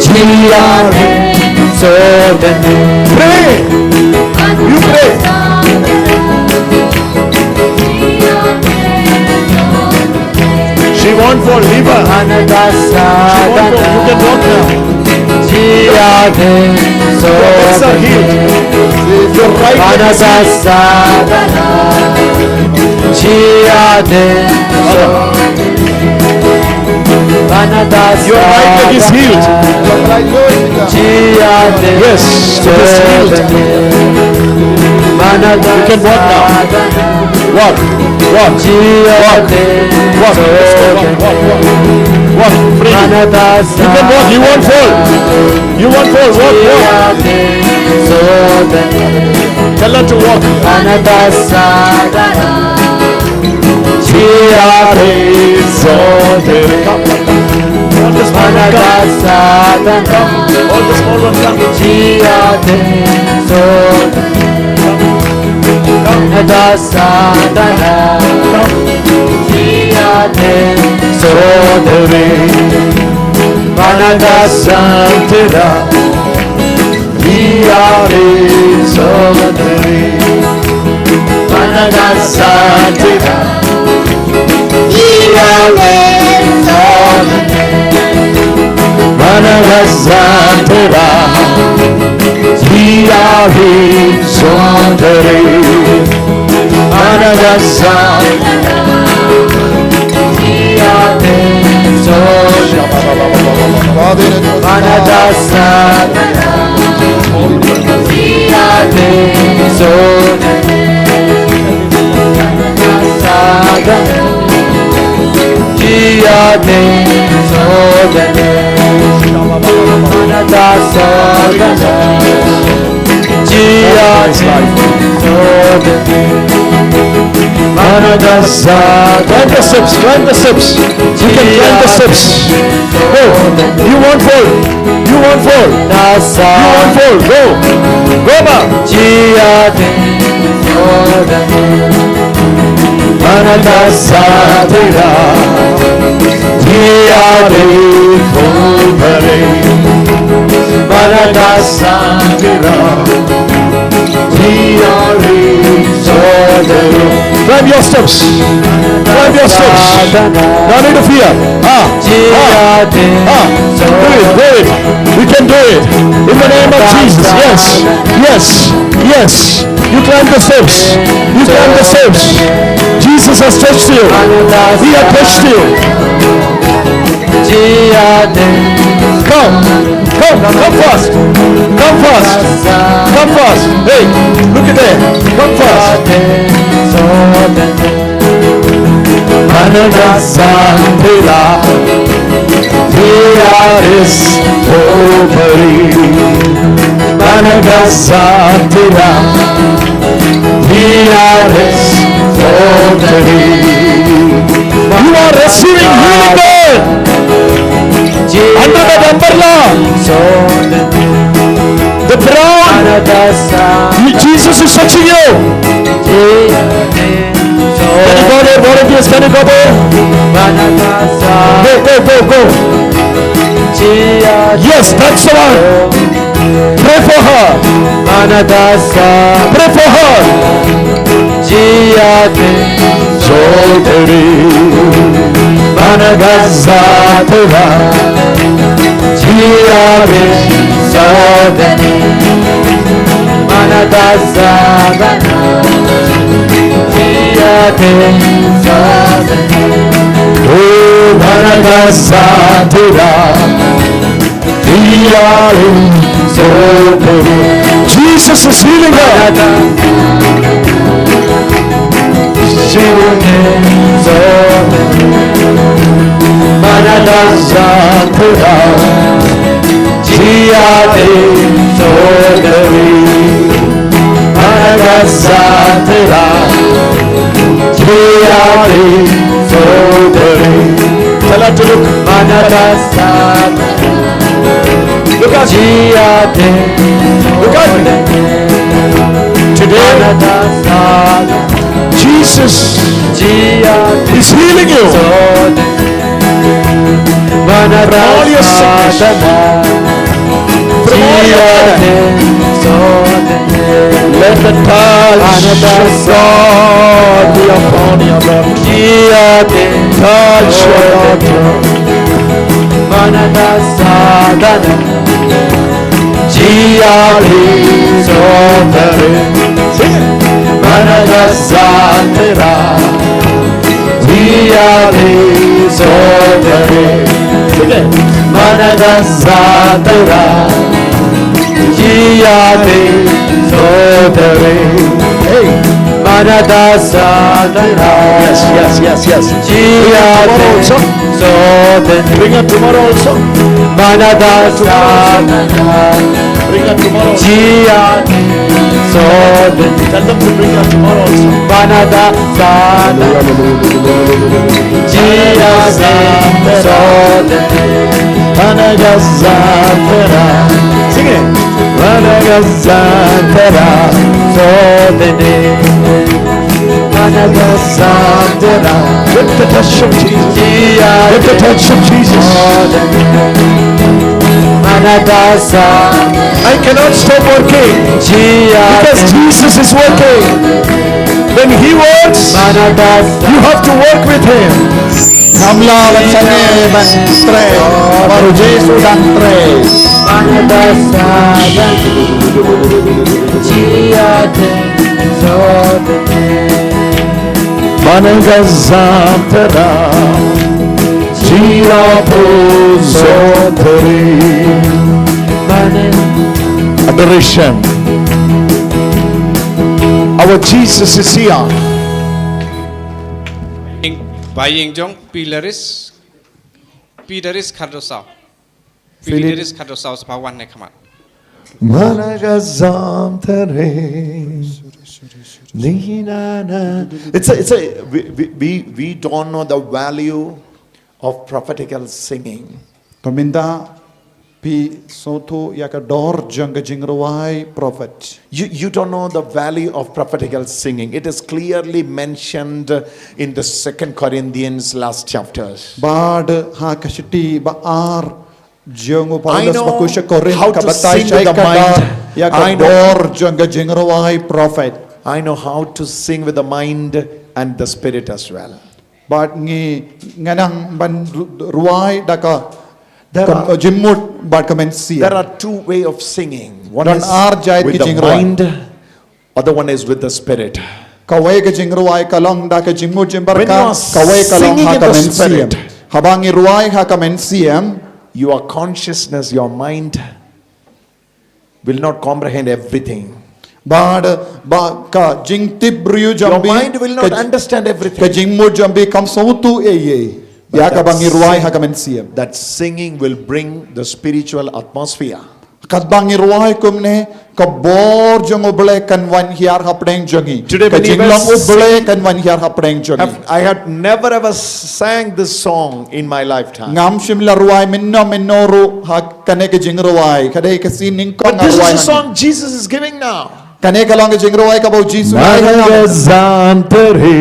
jia de sodane. Pray. You pray. She won't fall. Leave her. She won't fall. You can walk now. Your legs are healed. Your right leg is healed. Your right leg is healed. Yes, it is healed. You can walk now. Walk, walk, walk, walk, walk, walk, walk, walk, free. You can walk, you won't fall. You won't fall, walk, walk. Tell her to walk. Come, come, come. All this small one, come. Come, all this small one, come. Come, come. Manada sadana, jia de sodane. Manada sadana, jia de sodane. Manada sadana, jia de sodane. Manada sadana, jia de sodane. Manada sadana, jia de sodane. Manada sadana, jia de sodane. Manada sadana, jia de sodane. Manada sadana, jia de sodane. Manada sadana. Climb the steps, climb the steps. You can climb the steps. Go. You won't fall. You won't fall. You won't fall. Go. Go, ma. Jia de sodane. Manada sadana, jia de sodane. Manada sadana, jia de sodane. Climb your steps. Climb your steps. No need to fear. Ah, ah, ah. Do it, do it. We can do it. In the name of Jesus. Yes, yes, yes. You climb the steps. You climb the steps. Jesus has touched you. He has touched you. Come, come, come fast. Come fast. Come fast. Hey, look at there. Come fast. Manada sadana, jia de sodane. Manada sadana, jia de sodane. You are receiving healing there. Under that umbrella. The brown. Jesus is touching you. Can you go there? Volunteers, can you go there? Go, go, go, go. Yes, that's the one. Pray for her. Pray for her. Jia te sotari managazatra. Jia te sotari managazatra. Jia te sotari managazatra. Jesus is healing her. Tell her to look. Look at me. Look at me. Today, Jesus is healing you. From all your sickness. From all your pain. Let the touch of God be upon your daughter. Touch your daughter. Manada sadana. Jia te sotari. Sing it. Manada satara. Jia te sotari. Sing it. Manada satara. Jia te sotari. Hey. Manada satara. Yes, yes, yes, yes. Jia te sotari. Bring her tomorrow also. Manada satara. Bring her tomorrow. Jia te sotari. Tell them to bring her tomorrow also. Manada satara. Jia te sotari. Manada satara. Sing it. Manada satara. Sotari. With the touch of Jesus. With the touch of Jesus. I cannot stop working. Because Jesus is working. When he works, you have to work with him. Samla ban sangeh ban trei. Baroh Jisu dang trei. Managazatara. Jia te sotari. Adoration. Our Jesus is here. Bai ïing jong Pilaris, Pidaris Cardoso. Philip. Pidaris Cardoso, spa wan ne khmat. Managazam tare. Ni na na. It's a, it's a, we, we, we, we don't know the value of prophetical singing. Ka mynta phi sngewthuh ïa ka dor jong ka jingrwai prophet. You, you don't know the value of prophetical singing. It is clearly mentioned in the Second Corinthians last chapters. Bad ha ka shithi ba ar jong u Paulus ba kush Korinth ka batai shai ka dor ïa ka dor jong ka jingrwai prophet. I know how to sing with the mind and the spirit as well. Bad ngi ngan nang ban rwai da ka jingmut bad ka mynsiem. There are two way of singing. One is with the mind, other one is with the spirit. Kawei ka jingrwai ka long da ka jingmut jingpyrkhat, kawei ka long ha ka mynsiem. Haba ngi rwai ha ka mynsiem, your consciousness, your mind will not comprehend everything. Bad ba ka jingtip briew jong phi, your mind will not understand everything. Ka jingmut jong phi kam sngewthuh ei ei ïa kaba ngi rwai ha ka mynsiem. That singing will bring the spiritual atmosphere. Katba ngi rwai kumne, ka bor jong U Blei kan wan hiar hapdeng jong ngi. Today, ka many of jinglong us U Blei kan wan hiar hapdeng jong ngi. Have, I had never ever sang this song in my lifetime. Ngam shym la rwai mynno mynno ruh ha kane ka jingrwai, ka dei ka sien nyngkong nga rwai. But this is a song Jesus is giving now. Kane ka long ka jingrwai kaba U Jisu u ai ha ngi. Maraga zam tare,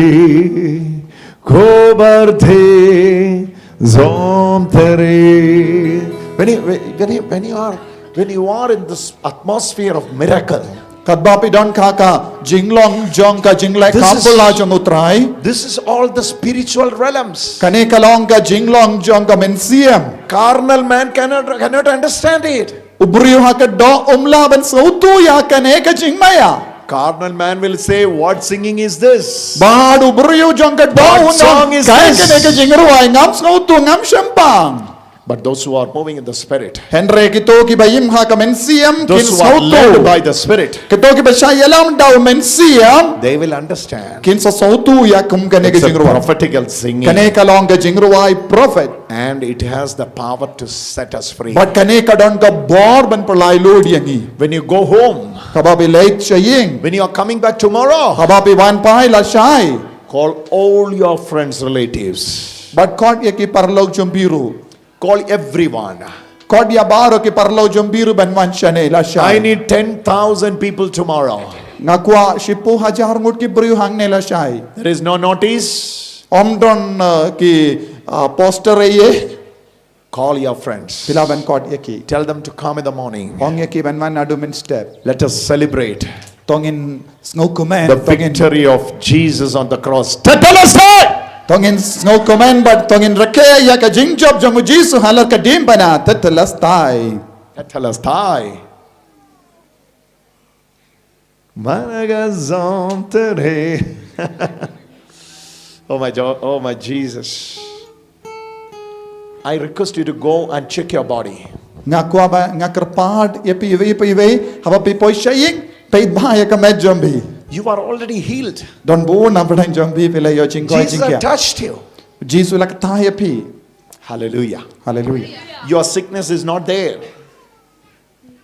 kobar the zom tare. When you, when you, when you are, when you are in this atmosphere of miracle, katba phi don ha ka jinglong jong ka jingleh, this is, ka pula jong U Trai. This is all the spiritual realms. Kane ka long ka jinglong jong ka mynsiem. Carnal man cannot, cannot understand it. U briew ha ka doh um lah ban sngewthuh ïa kane ka jingmaïa. Carnal man will say, "What singing is this? Bad u briew jong ka doh, what song is this? Kaei kane ka jingrwai, ngam sngewthuh, ngam shym pang." But those who are moving in the Spirit, hynrei kito kiba im ha ka mynsiem kin sngewthuh. Those who are led by the Spirit, kito kiba shah ïalam da u mynsiem, they will understand. Kin sa sngewthuh ïa kum kane ka jingrwai. It's a prophetical singing. Kane ka long ka jingrwai prophet. And it has the power to set us free. Bad kane ka don ka bor ban pynlait lut ïa ngi. When you go home, kaba phi leit sha ïing, when you are coming back tomorrow, kaba phi wan phai lashai, call all your friends, relatives. Bad khot ïa ki paralok jong phi ruh. Call everyone. Khot ïa baroh ki paralok jong phi ruh ban wan shane lashai. I need ten thousand people tomorrow. Nga kwah shiphew hajar ngut ki briew hangne lashai. There is no notice. Ym don, uh, ki, uh, poster ei ei. Call your friends. Phi lah ban khot ïa ki. Tell them to come in the morning. Ong ïa ki ban wan naduh mynstep. Let us celebrate. To ngin sngewkmen, the victory of Jesus on the cross. Tetelestai! To ngin sngewkmen bad to ngin rakhe ïa ka jingjop jong U Jisu halor ka diengphna. Tetelestai. Tetelestai. Maraga zom tare. Oh my Jo-, oh my Jesus. I request you to go and check your body. Nga kwah ba, nga kyrpad ïa phi iwei pa iwei, haba phi poi sha ïing, peit bha ïa ka met jong phi. You are already healed. Don bun na pdeng jong phi, phi la ïoh jingkoit jingkhiah. Jesus touched you. Jisu la ktah ïa phi. Hallelujah. Hallelujah. Your sickness is not there.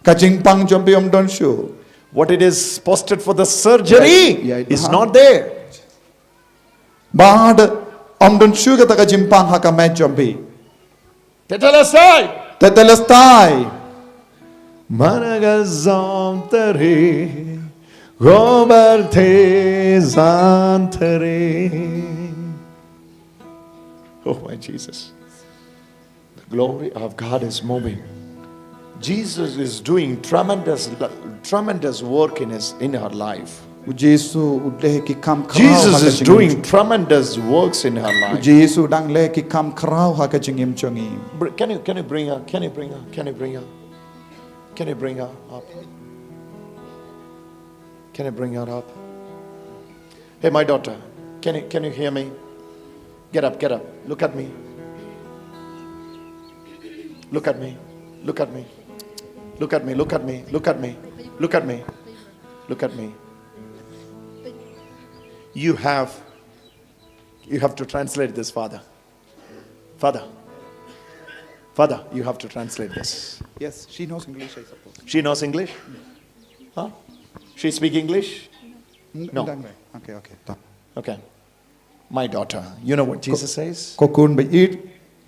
Ka jingpang jong phi ym don shuh. What it is posted for the surgery is not there. Bad ym don shuh kata ka jingpang ha ka met jong phi. Tetelestai. Tetelestai. Maraga zom tare, gobar the zan tare. Oh my Jesus. The glory of God is moving. Jesus is doing tremendous, tremendous work in his, in her life. U Jisu u leh ki kam khraw ha ka jingim. Jesus is doing tremendous works in her life. U Jisu u dang leh ki kam khraw ha ka jingim jong ngi. Br-, can you, can you bring her? Can you bring her? Can you bring her? Can you bring her up? Can you bring her up? Hey, my daughter, can you, can you hear me? Get up, get up. Look at me. Look at me. Look at me. Look at me. Look at me. Look at me. Look at me. Look at me. You have, you have to translate this, Father. Father. Father, you have to translate this. Yes, she knows English, I suppose. She knows English? Huh? She speak English? N-, no. Okay, okay. Okay. My daughter, you know what Jesus says? Ko khun ba-ïeit,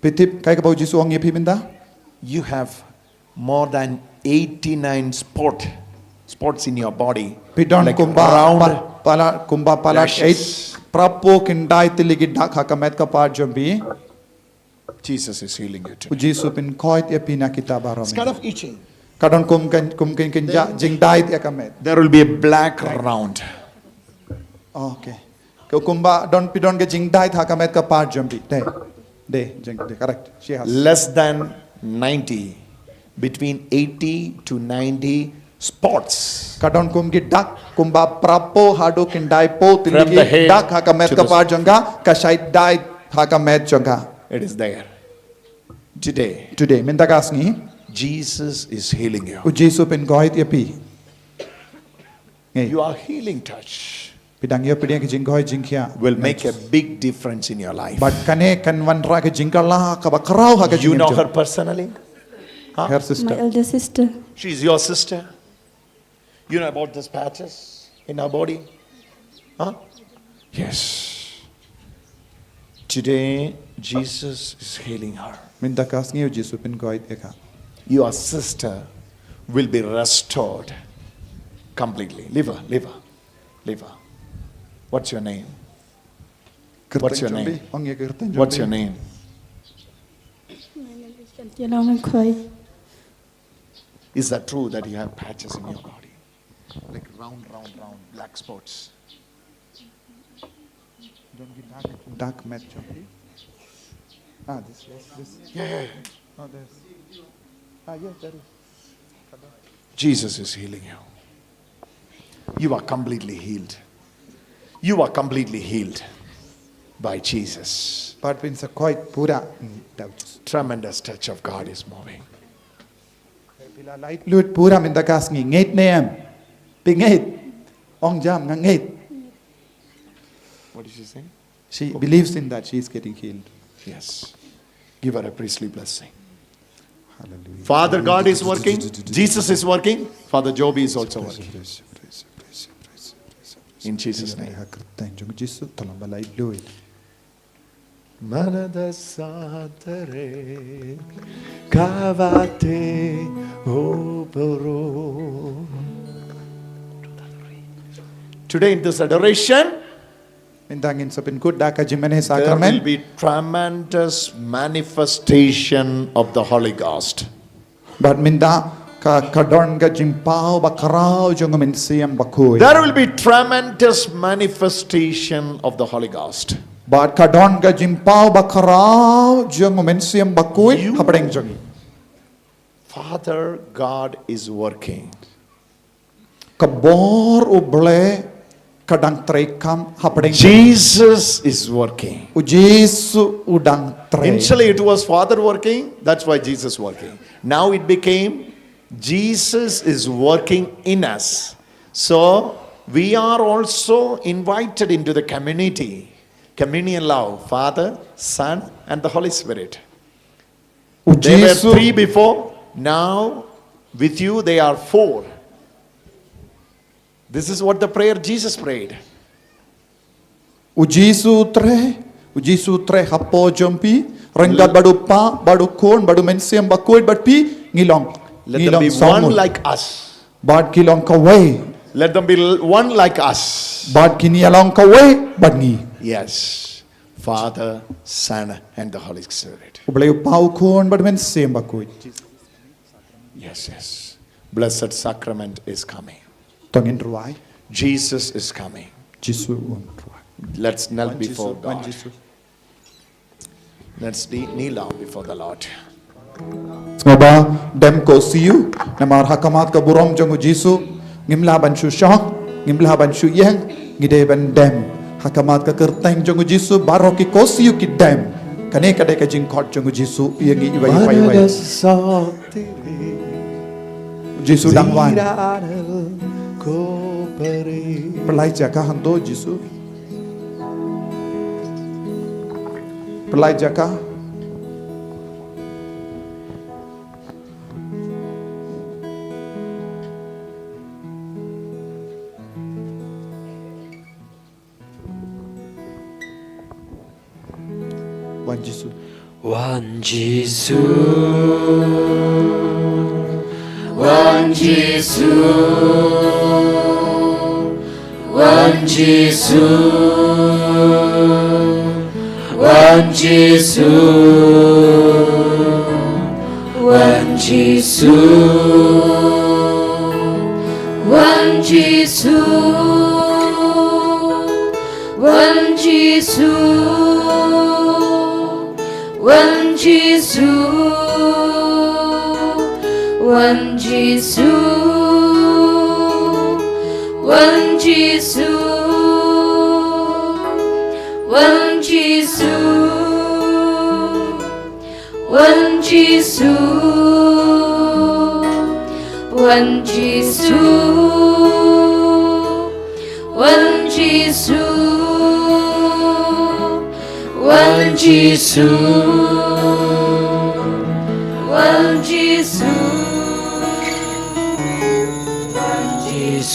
phi tip kaei kaba U Jisu u ong ïa phi mynta? You have more than eighty-nine spot, spots in your body. Phi don kumba, like, round, pa-, palat, kumba palat, lashes. Eight, phraphew khyndai tylli ki dak ha ka met ka par jong phi. Jesus is healing you today. U Jisu u pynkhoit ïa phi na kita baroh. It's kind of itching. Ka don kum kan, kum kan, kan ja, jingdait ïa ka met. There will be a black round. Okay. Ka kumba don, phi don ka jingdait ha ka met ka par jong phi. Dei. Dei, jing, dei, correct. She has. Less than ninety, between eighty to ninety spots. Ka don kum ki dak, kumba phraphew haduh khyndaiphew tylli ki dak ha ka met ka par jong ka, ka shait dait ha ka met jong ka. It is there. Today. Today, mynta ka sngi. Jesus is healing you. U Jisu u pynkhoit ïa phi. Ngi. Your healing touch. Phi dang ïoh pdiang ka jingkoit jingkhiah. Will make a big difference in your life. Bad kane kan wanrah ka jingkylla kaba khraw ha ka jingim jong phi. You know her personally? Huh? Her sister. My elder sister. She's your sister. You know about these patches in her body? Huh? Yes. Today, Jesus is healing her. Mynta ka sngi U Jisu u pynkoit ïa ka. Your sister will be restored completely. Liver, liver, liver. What's your name? What's your name? What's your name? My name is Shanti Along Khoi. Is that true that you have patches in your body? Like round, round, round, black spots. Don't give dark, dark mat, John, please. Ah, this, yes, this. Yeah, yeah, yeah. Oh, this. Ah, yes, that is. Jesus is healing you. You are completely healed. You are completely healed by Jesus. Pat pynsakoit pura, mm, da U Jisu. Tremendous touch of God is moving. Phi la laitluid pura mynta ka sngi, ngeit ne em? Phi ngeit? Ong jam, nga ngeit. What did she say? She believes in that she is getting healed. Yes. Give her a priestly blessing. Hallelujah. Father God is working. Jesus is working. Father Joby is also working. In Jesus' name. Manada satare kavate oboro. Today in this adoration, mynta ngin sa pynkut da ka jingmane sakramen, there will be tremendous manifestation of the Holy Ghost. Bad mynta ka, ka don ka jingpaw bakhraw jong u Mynsiem Bakhuid. There will be tremendous manifestation of the Holy Ghost. Bad ka don ka jingpaw bakhraw jong u Mynsiem Bakhuid hapdeng jong ngi. Father God is working. Ka bor U Blei ka dang treikam hapdeng. Jesus is working. U Jisu u dang trei. Initially it was Father working, that's why Jesus working. Now it became Jesus is working in us. So we are also invited into the community. Communion love, Father, Son, and the Holy Spirit. There were three before, now with you they are four. This is what the prayer Jesus prayed. U Jisu u trei, U Jisu u trei hapoh jong phi, ryngkat bad U Kpa, bad U Khun, bad U Mynsiem Bakhuid, bad phi, ngi long, ngi long saw ngut. Let them be one like us. Bad ki long kawei. Let them be l-, one like us. Bad kin ïa long kawei bad ngi. Yes. Father, Son, and the Holy Spirit. U Blei U Kpa, U Khun, bad U Mynsiem Bakhuid. Yes, yes. Blessed sacrament is coming. To ngin rwai. Jesus is coming. Jisu un rwai. Let's kneel before God. Let's de-, kneel down before the Lord. Sngewbha dem ko siew, namar ha khmat ka burom jong U Jisu, ngim lah ban shu shong, ngim lah ban shu ïeng, ngi dei ban dem. Ha khmat ka kyrteng jong U Jisu, baroh ki ko siew ki dem. Kane ka dei ka jingkhot jong U Jisu, ïa ngi iwei pa iwei. U Jisu dang wan. Pynlait jaka hangto Jisu. Pynlait jaka. Wan Jisu. Wan Jisu. Wan Jisu. Wan Jisu. Wan Jisu. Wan Jisu. Wan Jisu. Wan Jisu. Wan Jisu. Wan Jisu. Wan Jisu. Wan Jisu. Wan Jisu. Wan Jisu. Wan Jisu. Wan Jisu. Wan Jisu.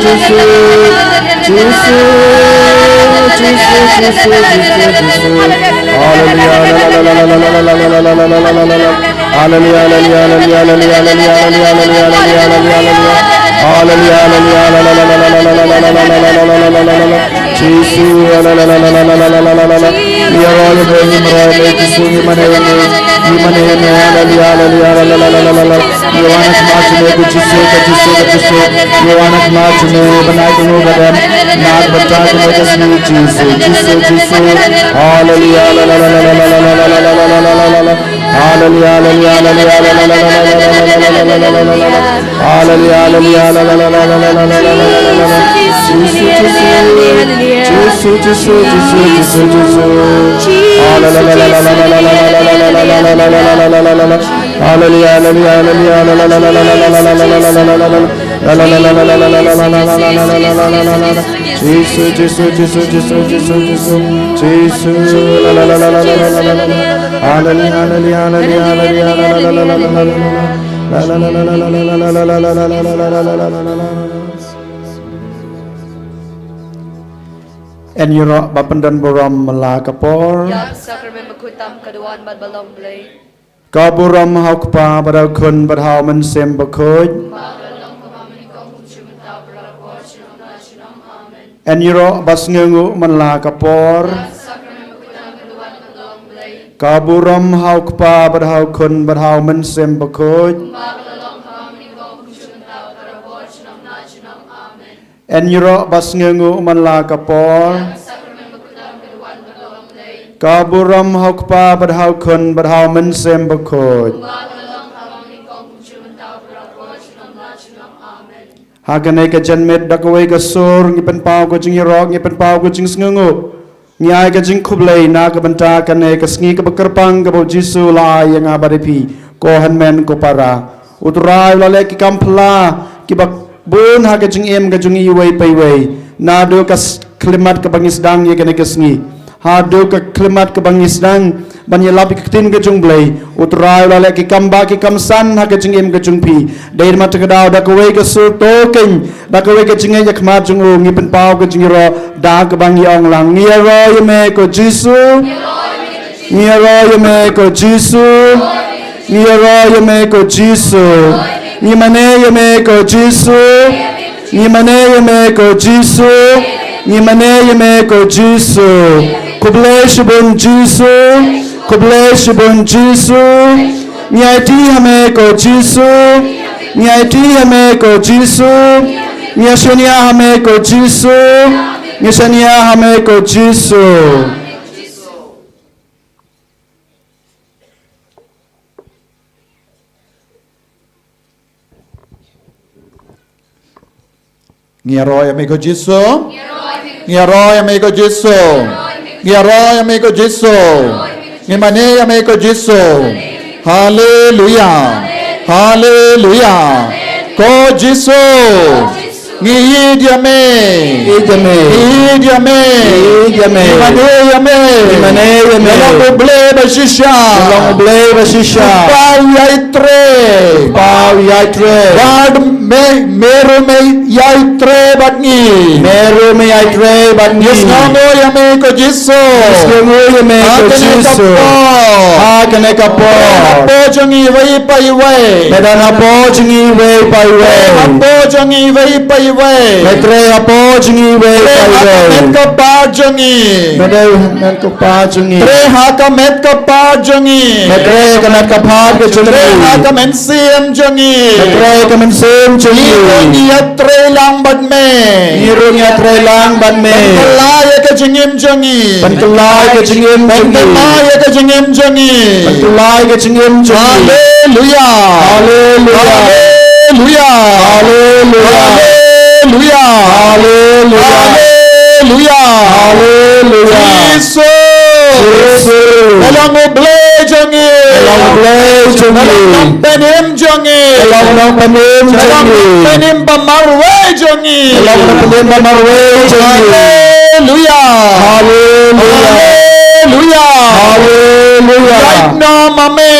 Jisu. Jisu, Jisu, Jisu, Jisu, Jisu. Haleluya. Haleluya, haleluya, haleluya. Haleluya, haleluya, haleluya. Jisu, la, la, la. Ïaroh ïa me, ïaroh ïa me, Jisu, ïa me, ïa me, ïa me, haleluya, haleluya, la, la, la. Ïa wan ha khmat jong me ko Jisu, ko Jisu, ko Jisu. Ïa wan ha khmat jong me, ban ai jong me ka dem. Nat bynta jong me ka sngi Jisu, Jisu, Jisu. Haleluya, la, la, la. Haleluya, haleluya, haleluya, haleluya, haleluya, haleluya. Haleluya, haleluya, haleluya, haleluya. Jisu, Jisu, Jisu, Jisu, Jisu, Jisu. Haleluya, haleluya, haleluya, haleluya. Haleluya, haleluya, haleluya, haleluya, haleluya. Jisu, Jisu, Jisu, Jisu, Jisu, Jisu. Jisu, la, la, la. Haleluya, haleluya, haleluya, haleluya, la, la, la. Yn ïaroh ba pyndon burom man la ka por. Ïa ka sakramen bakhuid tam ka da wan bad ba long Blei. Ka burom ha u Kpa bad ha u Khun bad ha u Mynsiem Bakhuid. Yn ïaroh ba sngewnguh man la ka por. Ka burom ha u Kpa bad ha u Khun bad ha u Mynsiem Bakhuid. Yn ïaroh ba sngewnguh man la ka por. Ka burom ha u Kpa bad ha u Khun bad ha u Mynsiem Bakhuid. Ha kane ka janmiet da kawei ka sur ngi pynpaw ka jingïaroh, ngi pynpaw ka jingsngewnguh. Ngi ai ka jingkhublei na ka bynta kane ka sngi kaba kyrpang kaba u Jisu u la ai ïa nga bad ïa phi, ko hynmen ko para. U Trai u la leh ki kam phylla kiba bun ha ka jingim ka jong ngi iwei pa iwei. Naduh ka s-, khyllipmat kaba ngi sdang ïa kane ka sngi haduh ka khyllipmat kaba ngi sdang ban ïalap ïa ka ktien ka jong U Blei, U Trai u la leh ki kam ba ki kam san ha ka jingim ka jong phi. Dei namar kata ka daw da kawei ka sur to keiñ, da kawei ka jingngeit ïa khmat jong u, ngi pynpaw ka jingïaroh da kaba ngi ong lang: Ngi ïaroh ïa me ko Jisu. Ngi ïaroh ïa me ko Jisu. Ngi ïaroh ïa me ko Jisu. Ngi mane ïa me ko Jisu. Ngi mane ïa me ko Jisu. Ngi mane ïa me ko Jisu. Khublei shibun Jisu. Khublei shibun Jisu. Ngi aiti ha me ko Jisu. Ngi aiti ha me ko Jisu. Ngi shaniah ha me ko Jisu. Ngi shaniah ha me ko Jisu. Ngi ïaroh ïa me ko Jisu. Ngi ïaroh ïa me ko Jisu. Ngi ïaroh ïa me ko Jisu. Ngi mane ïa me ko Jisu. Haleluya. Haleluya. Ko Jisu. Ngi ïeit ïa me. Ïeit ïa me. Ngi ïeit ïa me. Ïeit ïa me. Ngi mane ïa me. Ngi mane ïa me. Ngi long U Blei ba shisha. Ngi long U Blei ba shisha. U Kpa u ïai trei. U Kpa u ïai trei. Bad me, me ruh me ïai trei bad ngi. Me ruh me ïai trei bad ngi. Ngi sngewnguh ïa me ko Jisu. Ngi sngewnguh ïa me ko Jisu. Ha kane ka por. Ha kane ka por. Trei hapoh jong ngi iwei pa iwei. Me don hapoh jong ngi iwei pa iwei. Trei hapoh jong ngi iwei pa iwei. Me trei hapoh jong ngi iwei pa iwei. Trei ha ka met ka phad jong ngi. Me trei ha ka met ka phad jong ngi. Me trei ha ka met ka phad ka jong ngi. Trei ha ka met ka phad ka jong ngi. Trei ha ka mynsiem jong ngi. Me trei ha ka mynsiem jong ngi. Ngi ruh ngi ïatrei lang bad me. Ngi ruh ngi ïatrei lang bad me. Pynkylla ïa ka jingim jong ngi. Pynkylla ïa ka jingim jong ngi. Pynkylla ïa ka jingim jong ngi. Pynkylla ïa ka jingim jong ngi. Haleluya. Haleluya. Haleluya. Haleluya. Haleluya. Haleluya. Jisu. Jisu. Me long U Blei jong ngi. Me long U Blei jong ngi. Me long Nongpynim jong ngi. Me long Nongpynim jong ngi. Me long Nongpynim ba marwei jong ngi. Me long Nongpynim ba marwei jong ngi. Haleluya. Haleluya. Haleluya. Haleluya. Lait noh ma me.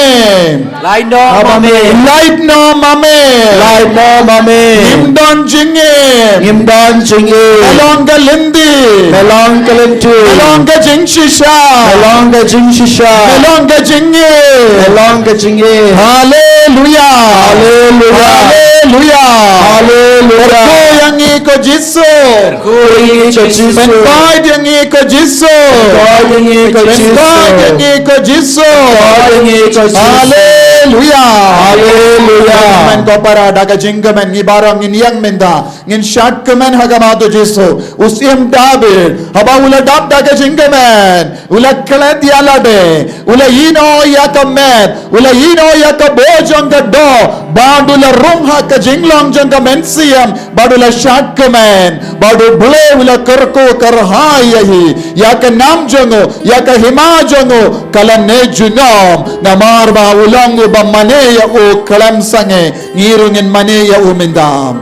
Lait noh ma me. Lait noh ma me. Lait noh ma me. Ngim don jingim. Ngim don jingim. Me long ka lynti. Me long ka lynti. Me long ka jingshisha. Me long ka jingshisha. Me long ka jingim. Me long ka jingim. Haleluya. Haleluya. Haleluya. Haleluya. Kyrkhu ïa ngi ko Jisu. Kyrkhu ïa ngi ko Jisu. Pynkoit ïa ngi ko Jisu. Pynkoit ïa ngi ko Jisu. Pynkoit ïa ngi ko Jisu. Pynkoit ïa ngi ko Jisu. Haleluya. Haleluya. Amen. Ko para, da ka jingkmen ngi baroh ngin ïeng mynta. Ngin shad kmen ha khmat u Jisu. U Syiem David, haba u la dap da ka jingkmen, u la klet ïa lade, u la ïehnoh ïa ka met, u la ïehnoh ïa ka bor jong ka doh, bad u la rung ha ka jinglong jong ka mynsiem, bad u la shad kmen, bad U Blei u la kyrkhu kyrhai ïa hi, ïa ka nam jong u, ïa ka hima jong u, ka lane junom, namar ba u long uba mane ïa u khlem sangeh, ngi ruh ngin mane ïa u mynta.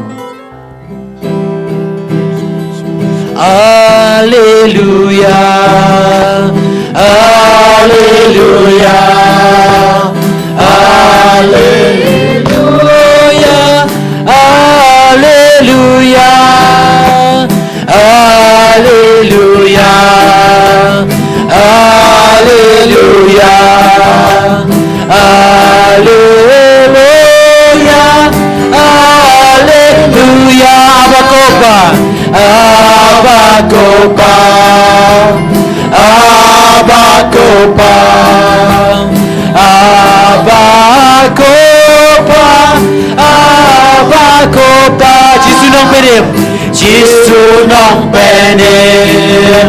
Alleluia, alleluia, alleluia, alleluia, alleluia, alleluia. Alleluia, alleluia, Abba Kopa, Abba Kopa, Abba Kopa, Abba Kopa, Abba Kopa. Jisu Nongpynim, Jisu Nongpynim.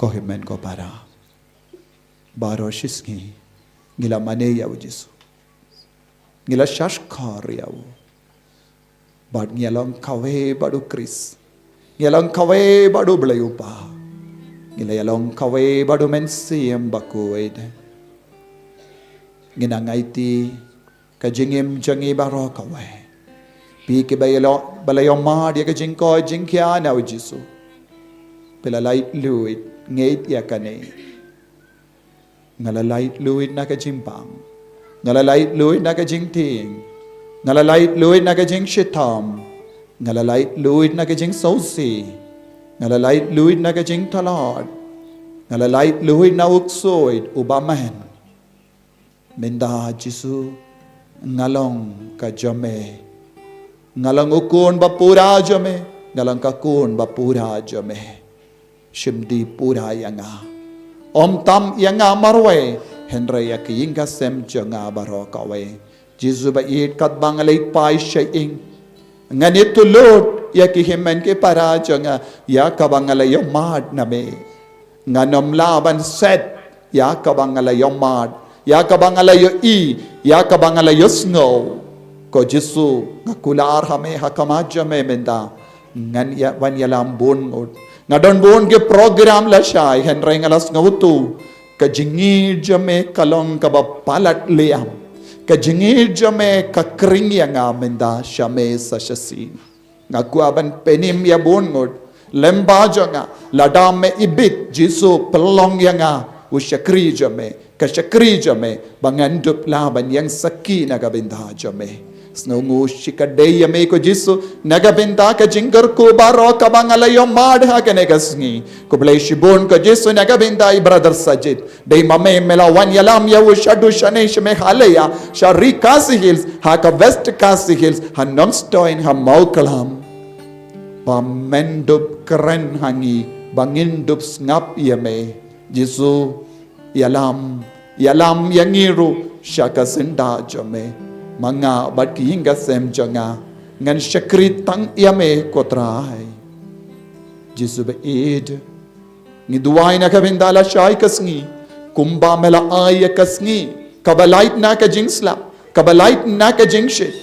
Ko hynmen ko para, baroh shi sngi ngi la mane ïa u Jisu, ngi la shahshkor ïa u. Bad ngi ïa long kawei bad u Khrist, ngi ïa long kawei bad u Blei u Kpa, ngi la ïa long kawei bad u Mynsiem Bakhuid. Ngi nang aiti ka jingim jong ngi baroh kawei. Phi kiba ïa long, ba la ïohmad ïa ka jingkoit jingkhiah na u Jisu, phi la laitluid, ngeit ïa kane: Nga la laitluid na ka jingbang, nga la laitluid na ka jingtieng, nga la laitluid na ka jingshitom, nga la laitluid na ka jingsngewsih, nga la laitluid na ka jingtlot, nga la laitluid na u ksuid uba man. Mynta Jisu, nga long ka jong me. Nga long u khun ba pura jong me, nga long ka khun ba pura jong me. Shim die pura ïa nga. Ym tam ïa nga marwei, hynrei ïa ka ïing ka sem jong nga baroh kawei. Jisu ba ïeit, katba nga la ïeit phai sha ïing, ngan ïathuh lut ïa ki hynmen ki para jong nga ïa kaba nga la ïohmad na me. Ngan ym lah ban set ïa kaba nga la ïohmad, ïa kaba nga la ïohi, ïa kaba nga la ïohsngew. Ko Jisu, nga kular ha me ha khmat jong me mynta. Ngan ïa, wan ïalam bun ngut. Nga don bun ki program lashai, hynrei nga la sngewthuh ka jingïeit jong me ka long kaba palat liam. Ka jingïeit jong me ka khring ïa nga mynta sha me sa shisien. Nga kwah ban pynim ïa bun ngut. Lem bad jong nga, lada me ibit, Jisu, pynlong ïa nga u shakri jong me, ka shakri jong me, ba ngan dup lah ban ïeng sakhi na ka bynta jong me. Sngewnguh shikatdei ïa me ko Jisu, na ka bynta ka jingkyrkhu baroh kaba nga la ïohmad ha kane ka sngi. Khublei shibun ko Jisu na ka bynta i brother Sajid. Dei ma me me la wan ïalam ïa u shaduh shane sha Meghalaya, sha ri Khasi Hills, ha ka West Khasi Hills, ha Nongstoiñ, ha Mawklam. Ba men dup kren ha ngi, ba ngin dup sngap ïa me. Jisu, ïalam, ïalam ïa ngi ruh sha ka syndah jong me. Ma nga bad ki ïing ka sem jong nga, ngan shakri tang ïa me ko Trai. Jisu ba ïeit, ngi duwai na ka bynta lashai ka sngi, kumba me la ai ïa ka sngi kaba lait na ka jingslap, kaba lait na ka jingshit,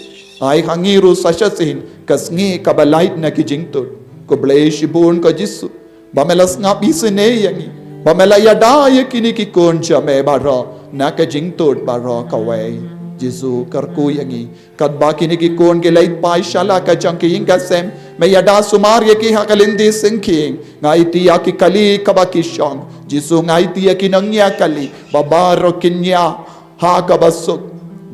ai ha ngi ruh sa shisien ka sngi kaba lait na ki jingtud. Khublei shibun ko Jisu, ba me la sngap isynei ïa ngi, ba me la ïada ïa kine ki khun jong me baroh na ka jingtud baroh kawei. Jisu, kyrkhu ïa ngi. Katba kine ki khun ki la ïeit phai sha la ka jong ki ïing ka sem, me ïada sumar ïa ki ha ka lynti syngkien. Nga aiti ïa ki kali kaba ki shong. Jisu, nga aiti ïa ki nongñiah kali ba baroh kin ñiah ha kaba suk,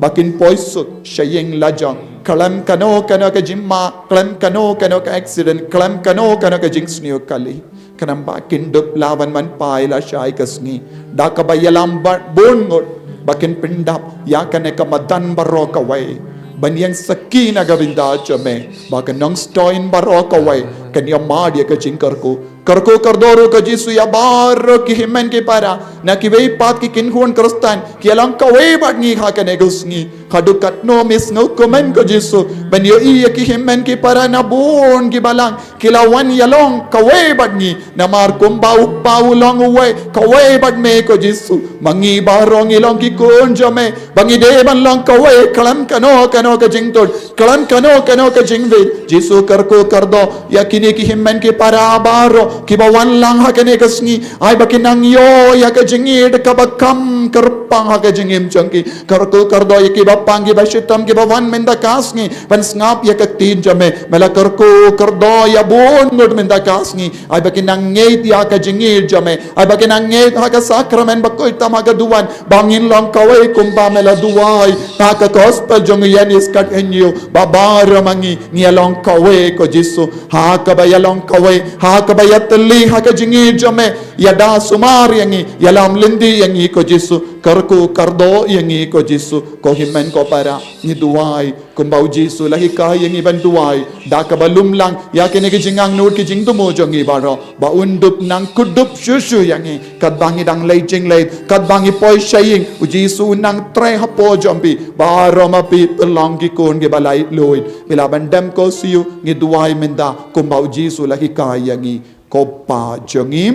ba kin poi suk sha ïing la jong. Khlem kano kano ka jingma, khlem kano kano ka accident, khlem kano kano ka jingsniew kali. Khnang ba kin dup lah ban man phai lashai ka sngi da kaba ïalam bad bun ngut, ba kin pyndap ïa kane ka madan baroh kawei, ban ïeng sakhi na ka bynta jong me, ba ka Nongstoiñ baroh kawei kan ïohmad ïa ka jingkyrkhu. Kyrkhu kyrdoh ruh ko Jisu ïa baroh ki hynmen ki para na kiwei pat ki kynhun Khristan ki ïa long kawei bad ngi ha kane ka sngi. Haduh katno me sngewkmen ko Jisu ban ïohi ïa ki hynmen ki para na bun ki balang ki la wan ïa long kawei bad ngi, namar kumba u Kpa u long uwei, kawei bad me ko Jisu. Ma ngi baroh ngi long ki khun jong me, ba ngi dei ban long kawei khlem kano kano ka jingtud, khlem kano kano ka jingwit. Jisu, kyrkhu kyrdoh ïa kine ki hynmen ki para baroh kiba wan lang ha kane ka sngi, ai ba kin nang ïoh ïa ka jingïeit kaba kham kyrpang ha ka jingim jong ki. Kyrkhu kyrdoh ïa kiba pang kiba shitom kiba wan mynta ka sngi ban sngap ïa ka ktien jong me. Me la kyrkhu kyrdoh ïa bun ngut mynta ka sngi, ai ba kin nang ngeit ïa ka jingïeit jong me, ai ba kin nang ngeit ha ka sakramen bakhuid tam ha ka duwan, ba ngin long kawei kumba me la duwai ha ka gospel jong u Ïoannis kat hynñiew, ba baroh ma ngi ngi ïa long kawei ko Jisu. Ha kaba ïa long kawei, ha kaba ïa tylli ha ka jingïeit jong me, ïada sumar ïa ngi, ïalam lynti ïa ngi ko Jisu. Kyrkhu kyrdoh ïa ngi ko Jisu. Ko hynmen ko para, ngi duwai kumba u Jisu la hikai ïa ngi ban duwai da kaba lum lang ïa kine ki jingangnud ki jingthmu jong ngi baroh, ba un dup nang kdup shuh shuh ïa ngi. Katba ngi dang leit jingleit, katba ngi poi sha ïing, u Jisu un nang trei hapoh jong phi. Baroh ma phi phi long ki khun kiba laitluid, phi lah ban dem ko siew. Ngi duwai mynta kumba u Jisu la hikai ïa ngi. Ko Pa jong ngi,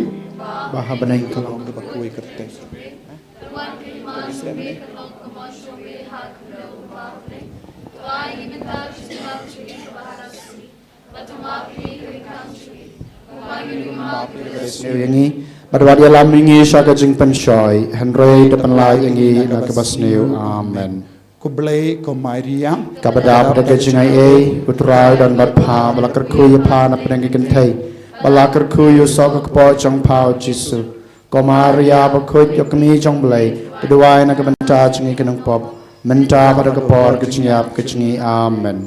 ba ha bneng ka long kaba kawei kyrteng. Sniew ïa ngi bad wat ïalam ïa ngi sha ka jingpynshoi, hynrei da pynlait ïa ngi na kaba sniew. Amen. Ko Blei, ko Maria, kaba dap da ka jingaiei, U Trai u don bad pha, ba la kyrkhu ïa pha na pdeng ki kynthei, ba la kyrkhu ïa u soh ka kpoh jong pha, U Jisu. Ko Maria bakhuid, ïoh kmie jong Blei, to duwai na ka bynta jong ngi ki nongpop, mynta bad ha ka por ka jingïap ka jong ngi. Amen.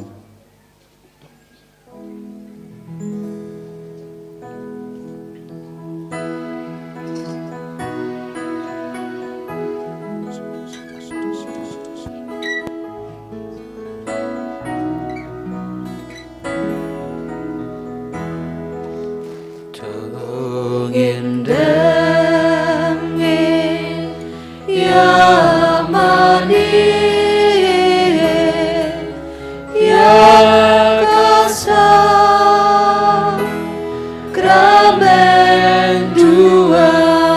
To ngin dang ngin ïa mane ïa ka sakramen duwai.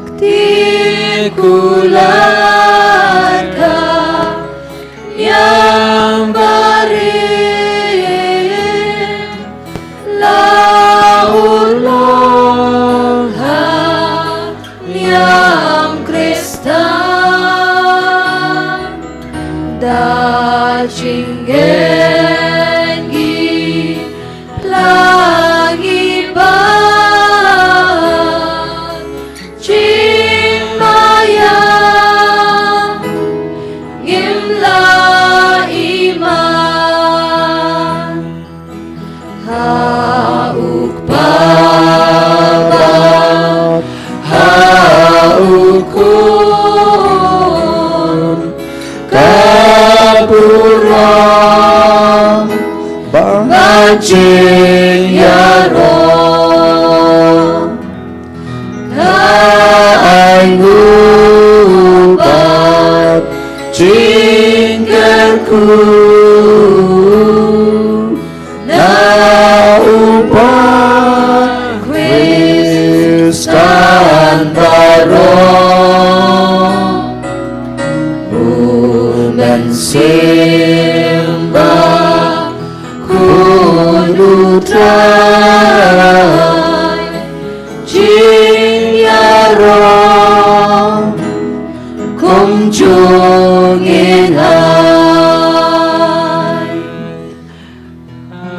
Kti kular ka niam barim la u long ha niam Khristan. Da jingngeit ngi pla ngi ba jingmaya ngim la iman. Ha u Kpa bad ha u Khun ka burom bad jingïaroh. Ka ainguh bad jingkyrkhu na u Khristan baroh. U Mynsiem bad Khun U Trai, jingïaroh kumjuh ngin ai.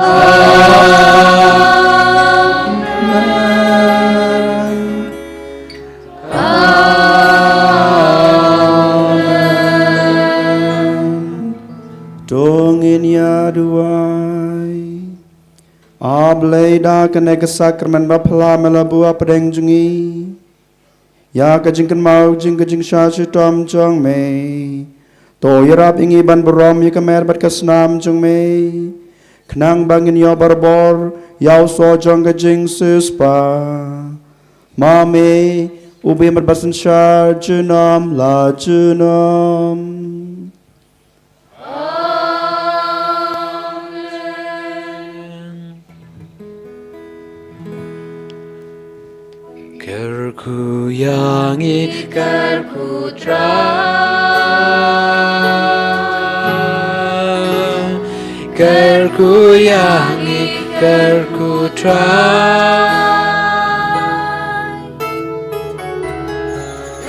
Amen. To ngin ïa duwai. A Blei, da kane ka sakramen bapla me la buh hapdeng jong ngi ïa ka jingkynmaw jong ka jingshah shitom jong me. To ïarap ïa ngi ban burom ïa ka mer bad ka snam jong me, khnang ba ngin ïoh barabor ïa u soh jong ka jingsiewspah. Ma me, u bym bad ba synshar junom la junom. Amen. Kyrkhu ïa ngi, kyrkhu Trai. Kyrkhu ïa ngi, kyrkhu Trai.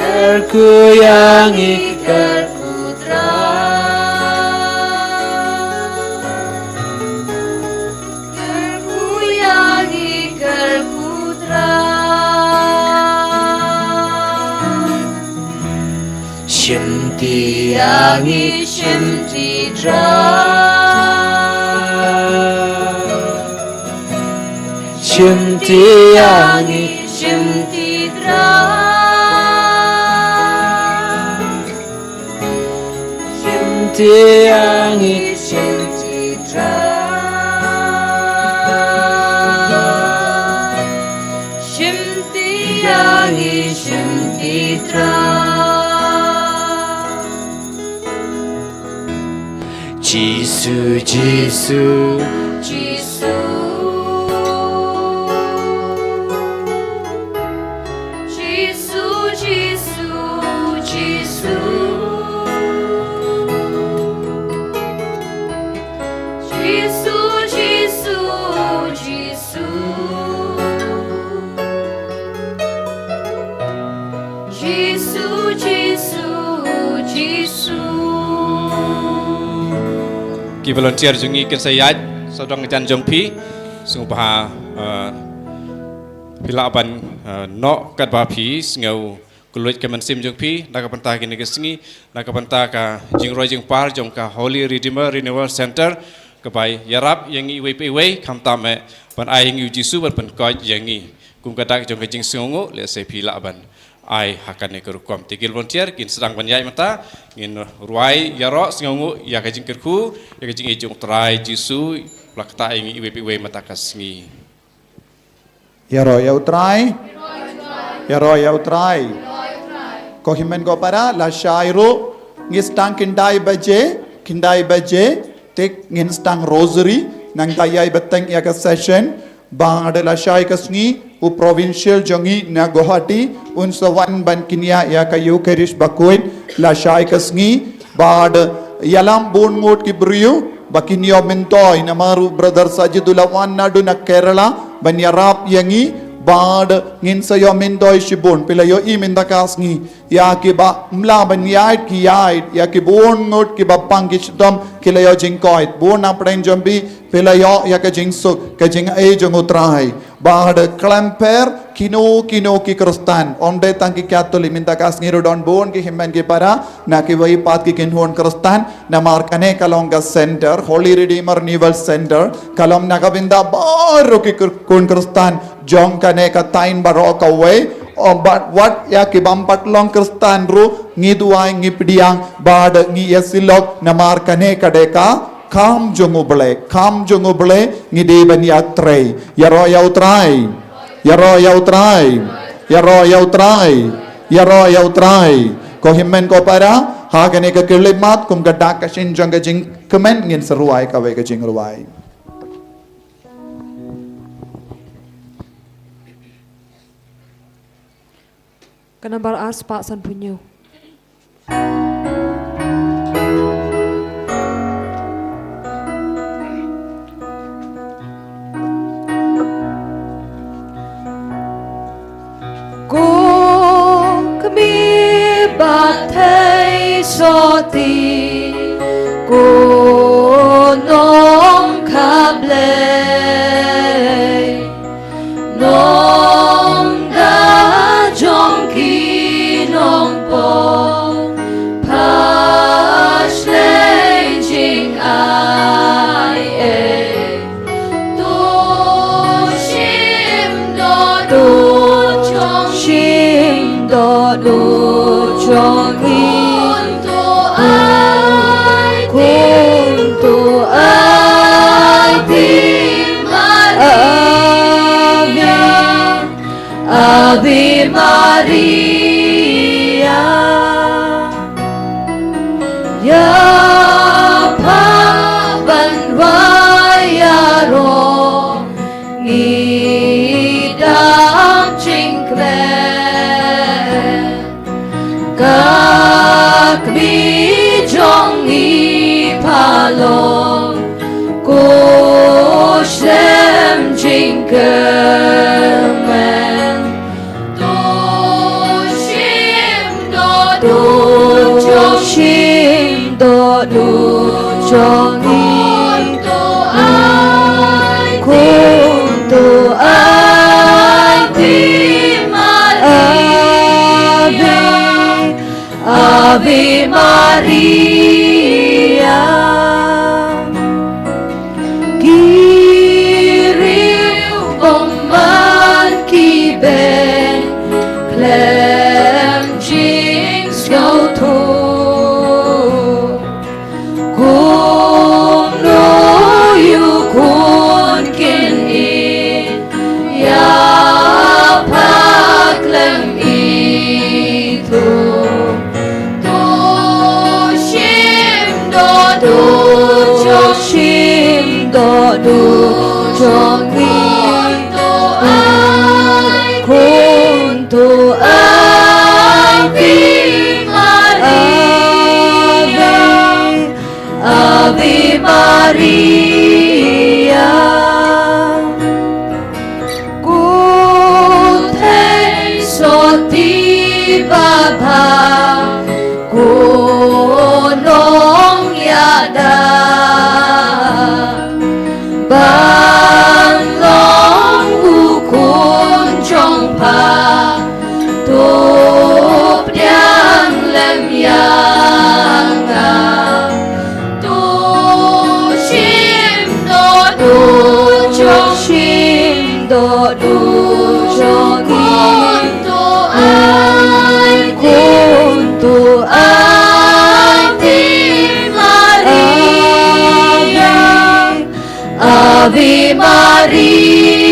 Kyrkhu ïa ngi, kyrkhu Trai. Kyrkhu ïa ngi, kyrkhu Trai. Shimti ïa ngi, shimti Trai. Shimti ïa ngi, shimti Trai. Shimti ïa ngi, shimti Trai. Shimti ïa ngi, shimti Trai. Jisu, Jisu, Jisu. Ki volunteer jong ngi kin sa ïaid sawdong jan jong phi, sngewbha, eh, phi lah ban, eh, noh katba phi sngew kylluid ka mynsiem jong phi na ka bynta kine ki sngi, na ka bynta ka jingroi jingpar jong ka Holy Redeemer Renewal Center, kaba ïarap ïa ngi iwei pa iwei, khamtam eh ban ai ïa ngi u Jisu ban pynkoit ïa ngi. Kum ka dak jong ka jingsngewnguh, lehse phi lah ban ai ha kane ka rukom. Te ki volunteer kin sdang ban ïaid mynta, ngin rwai ïaroh sngewnguh ïa ka jingkyrkhu, ïa ka jingïeit jong U Trai Jisu, ba la ktah ïa ngi iwei pa iwei mynta ka sngi. Ïaroh ïa U Trai. Ïaroh ïa U Trai. Ko hynmen ko para, lashai ruh ngi sdang khyndai baje, khyndai baje te ngin sdang rosary, nangta ïai bteng ïa ka session. Bad lashai ka sngi u provincial jong ngi na Guwahati un sa wan ban kynnoh ïa ka Eucharist bakhuid lashai ka sngi. Bad ïalam bun ngut ki briew ba kin ïoh myntoi, namar u brother Sajid u la wan naduh na Kerala ban ïarap ïa ngi. Bad ngin sa ïoh myntoi shibun. Phi la ïohi mynta ka sngi ïa kiba mla ban ïaid ki ïaid, ïa ki bun ngut kiba pang ki shitom ki la ïoh jingkoit. Bun na pdeng jong phi, phi la ïoh ïa ka jingsuk, ka jingaiei jong U Trai. Bad khlem pher kino kino ki Khristan, ym dei tang ki Katholik, mynta ka sngi ruh don bun ki hynmen ki para na kiwei pat ki kynhun Khristan. Namar kane ka long ka center, Holy Redeemer Renewal Center, ka long na ka bynta baroh ki khun Khristan jong kane ka thaiñ baroh kawei. Ym, bad wat ïa ki bym pat long Khristan ruh ngi duwai, ngi pdiang bad ngi ïasyllok, namar kane ka dei ka kam jong U Blei, kam jong U Blei, ngi dei ban ïatrei. Ïaroh ïa U Trai. Ïaroh ïa U Trai. Ïaroh ïa U Trai. Ïaroh ïa U Trai. Ko hynmen ko para, ha kane ka khyllipmat kum ka dak ka shin jong ka jingkmen, ngin sa rwai kawei ka jingrwai. Ka nambar ar spah sanphew hynñiew. Ko kmie ba thei sotti, ko nongkha Blei, nongda jong ki nongpop, pha shlei jingai ei. To shim dohnud jong, shim dohnud jong ngi. Khun to ai, khun to ai, Ave Maria. Ave Maria. Ïa pha ban wai ïaroh, ngi dap jingkmen. Ka kmie jong ngi pha long ko slem jingkmen. To shim dohnud jong, to shim dohnud jong ngi. Khun to ai, khun to ai, Ave Maria. Ave, Ave Maria. Ki riew bymman ki beiñ khlem jingsngewthuh. Kumno ïa u khun kin ïeit ïa pha khlem ithuh? To shim dohnud jong, shim dohnud jong ngi. Khun to ai, khun to ai, Ave Maria. Ave, Ave Maria. Ko thei sotti babha, ko nongïada. To pdiang lem ïa nga. To shim dohnud, to shim dohnud jong ngi. Khun to ai, khun to ai, Ave Maria. Ave Maria.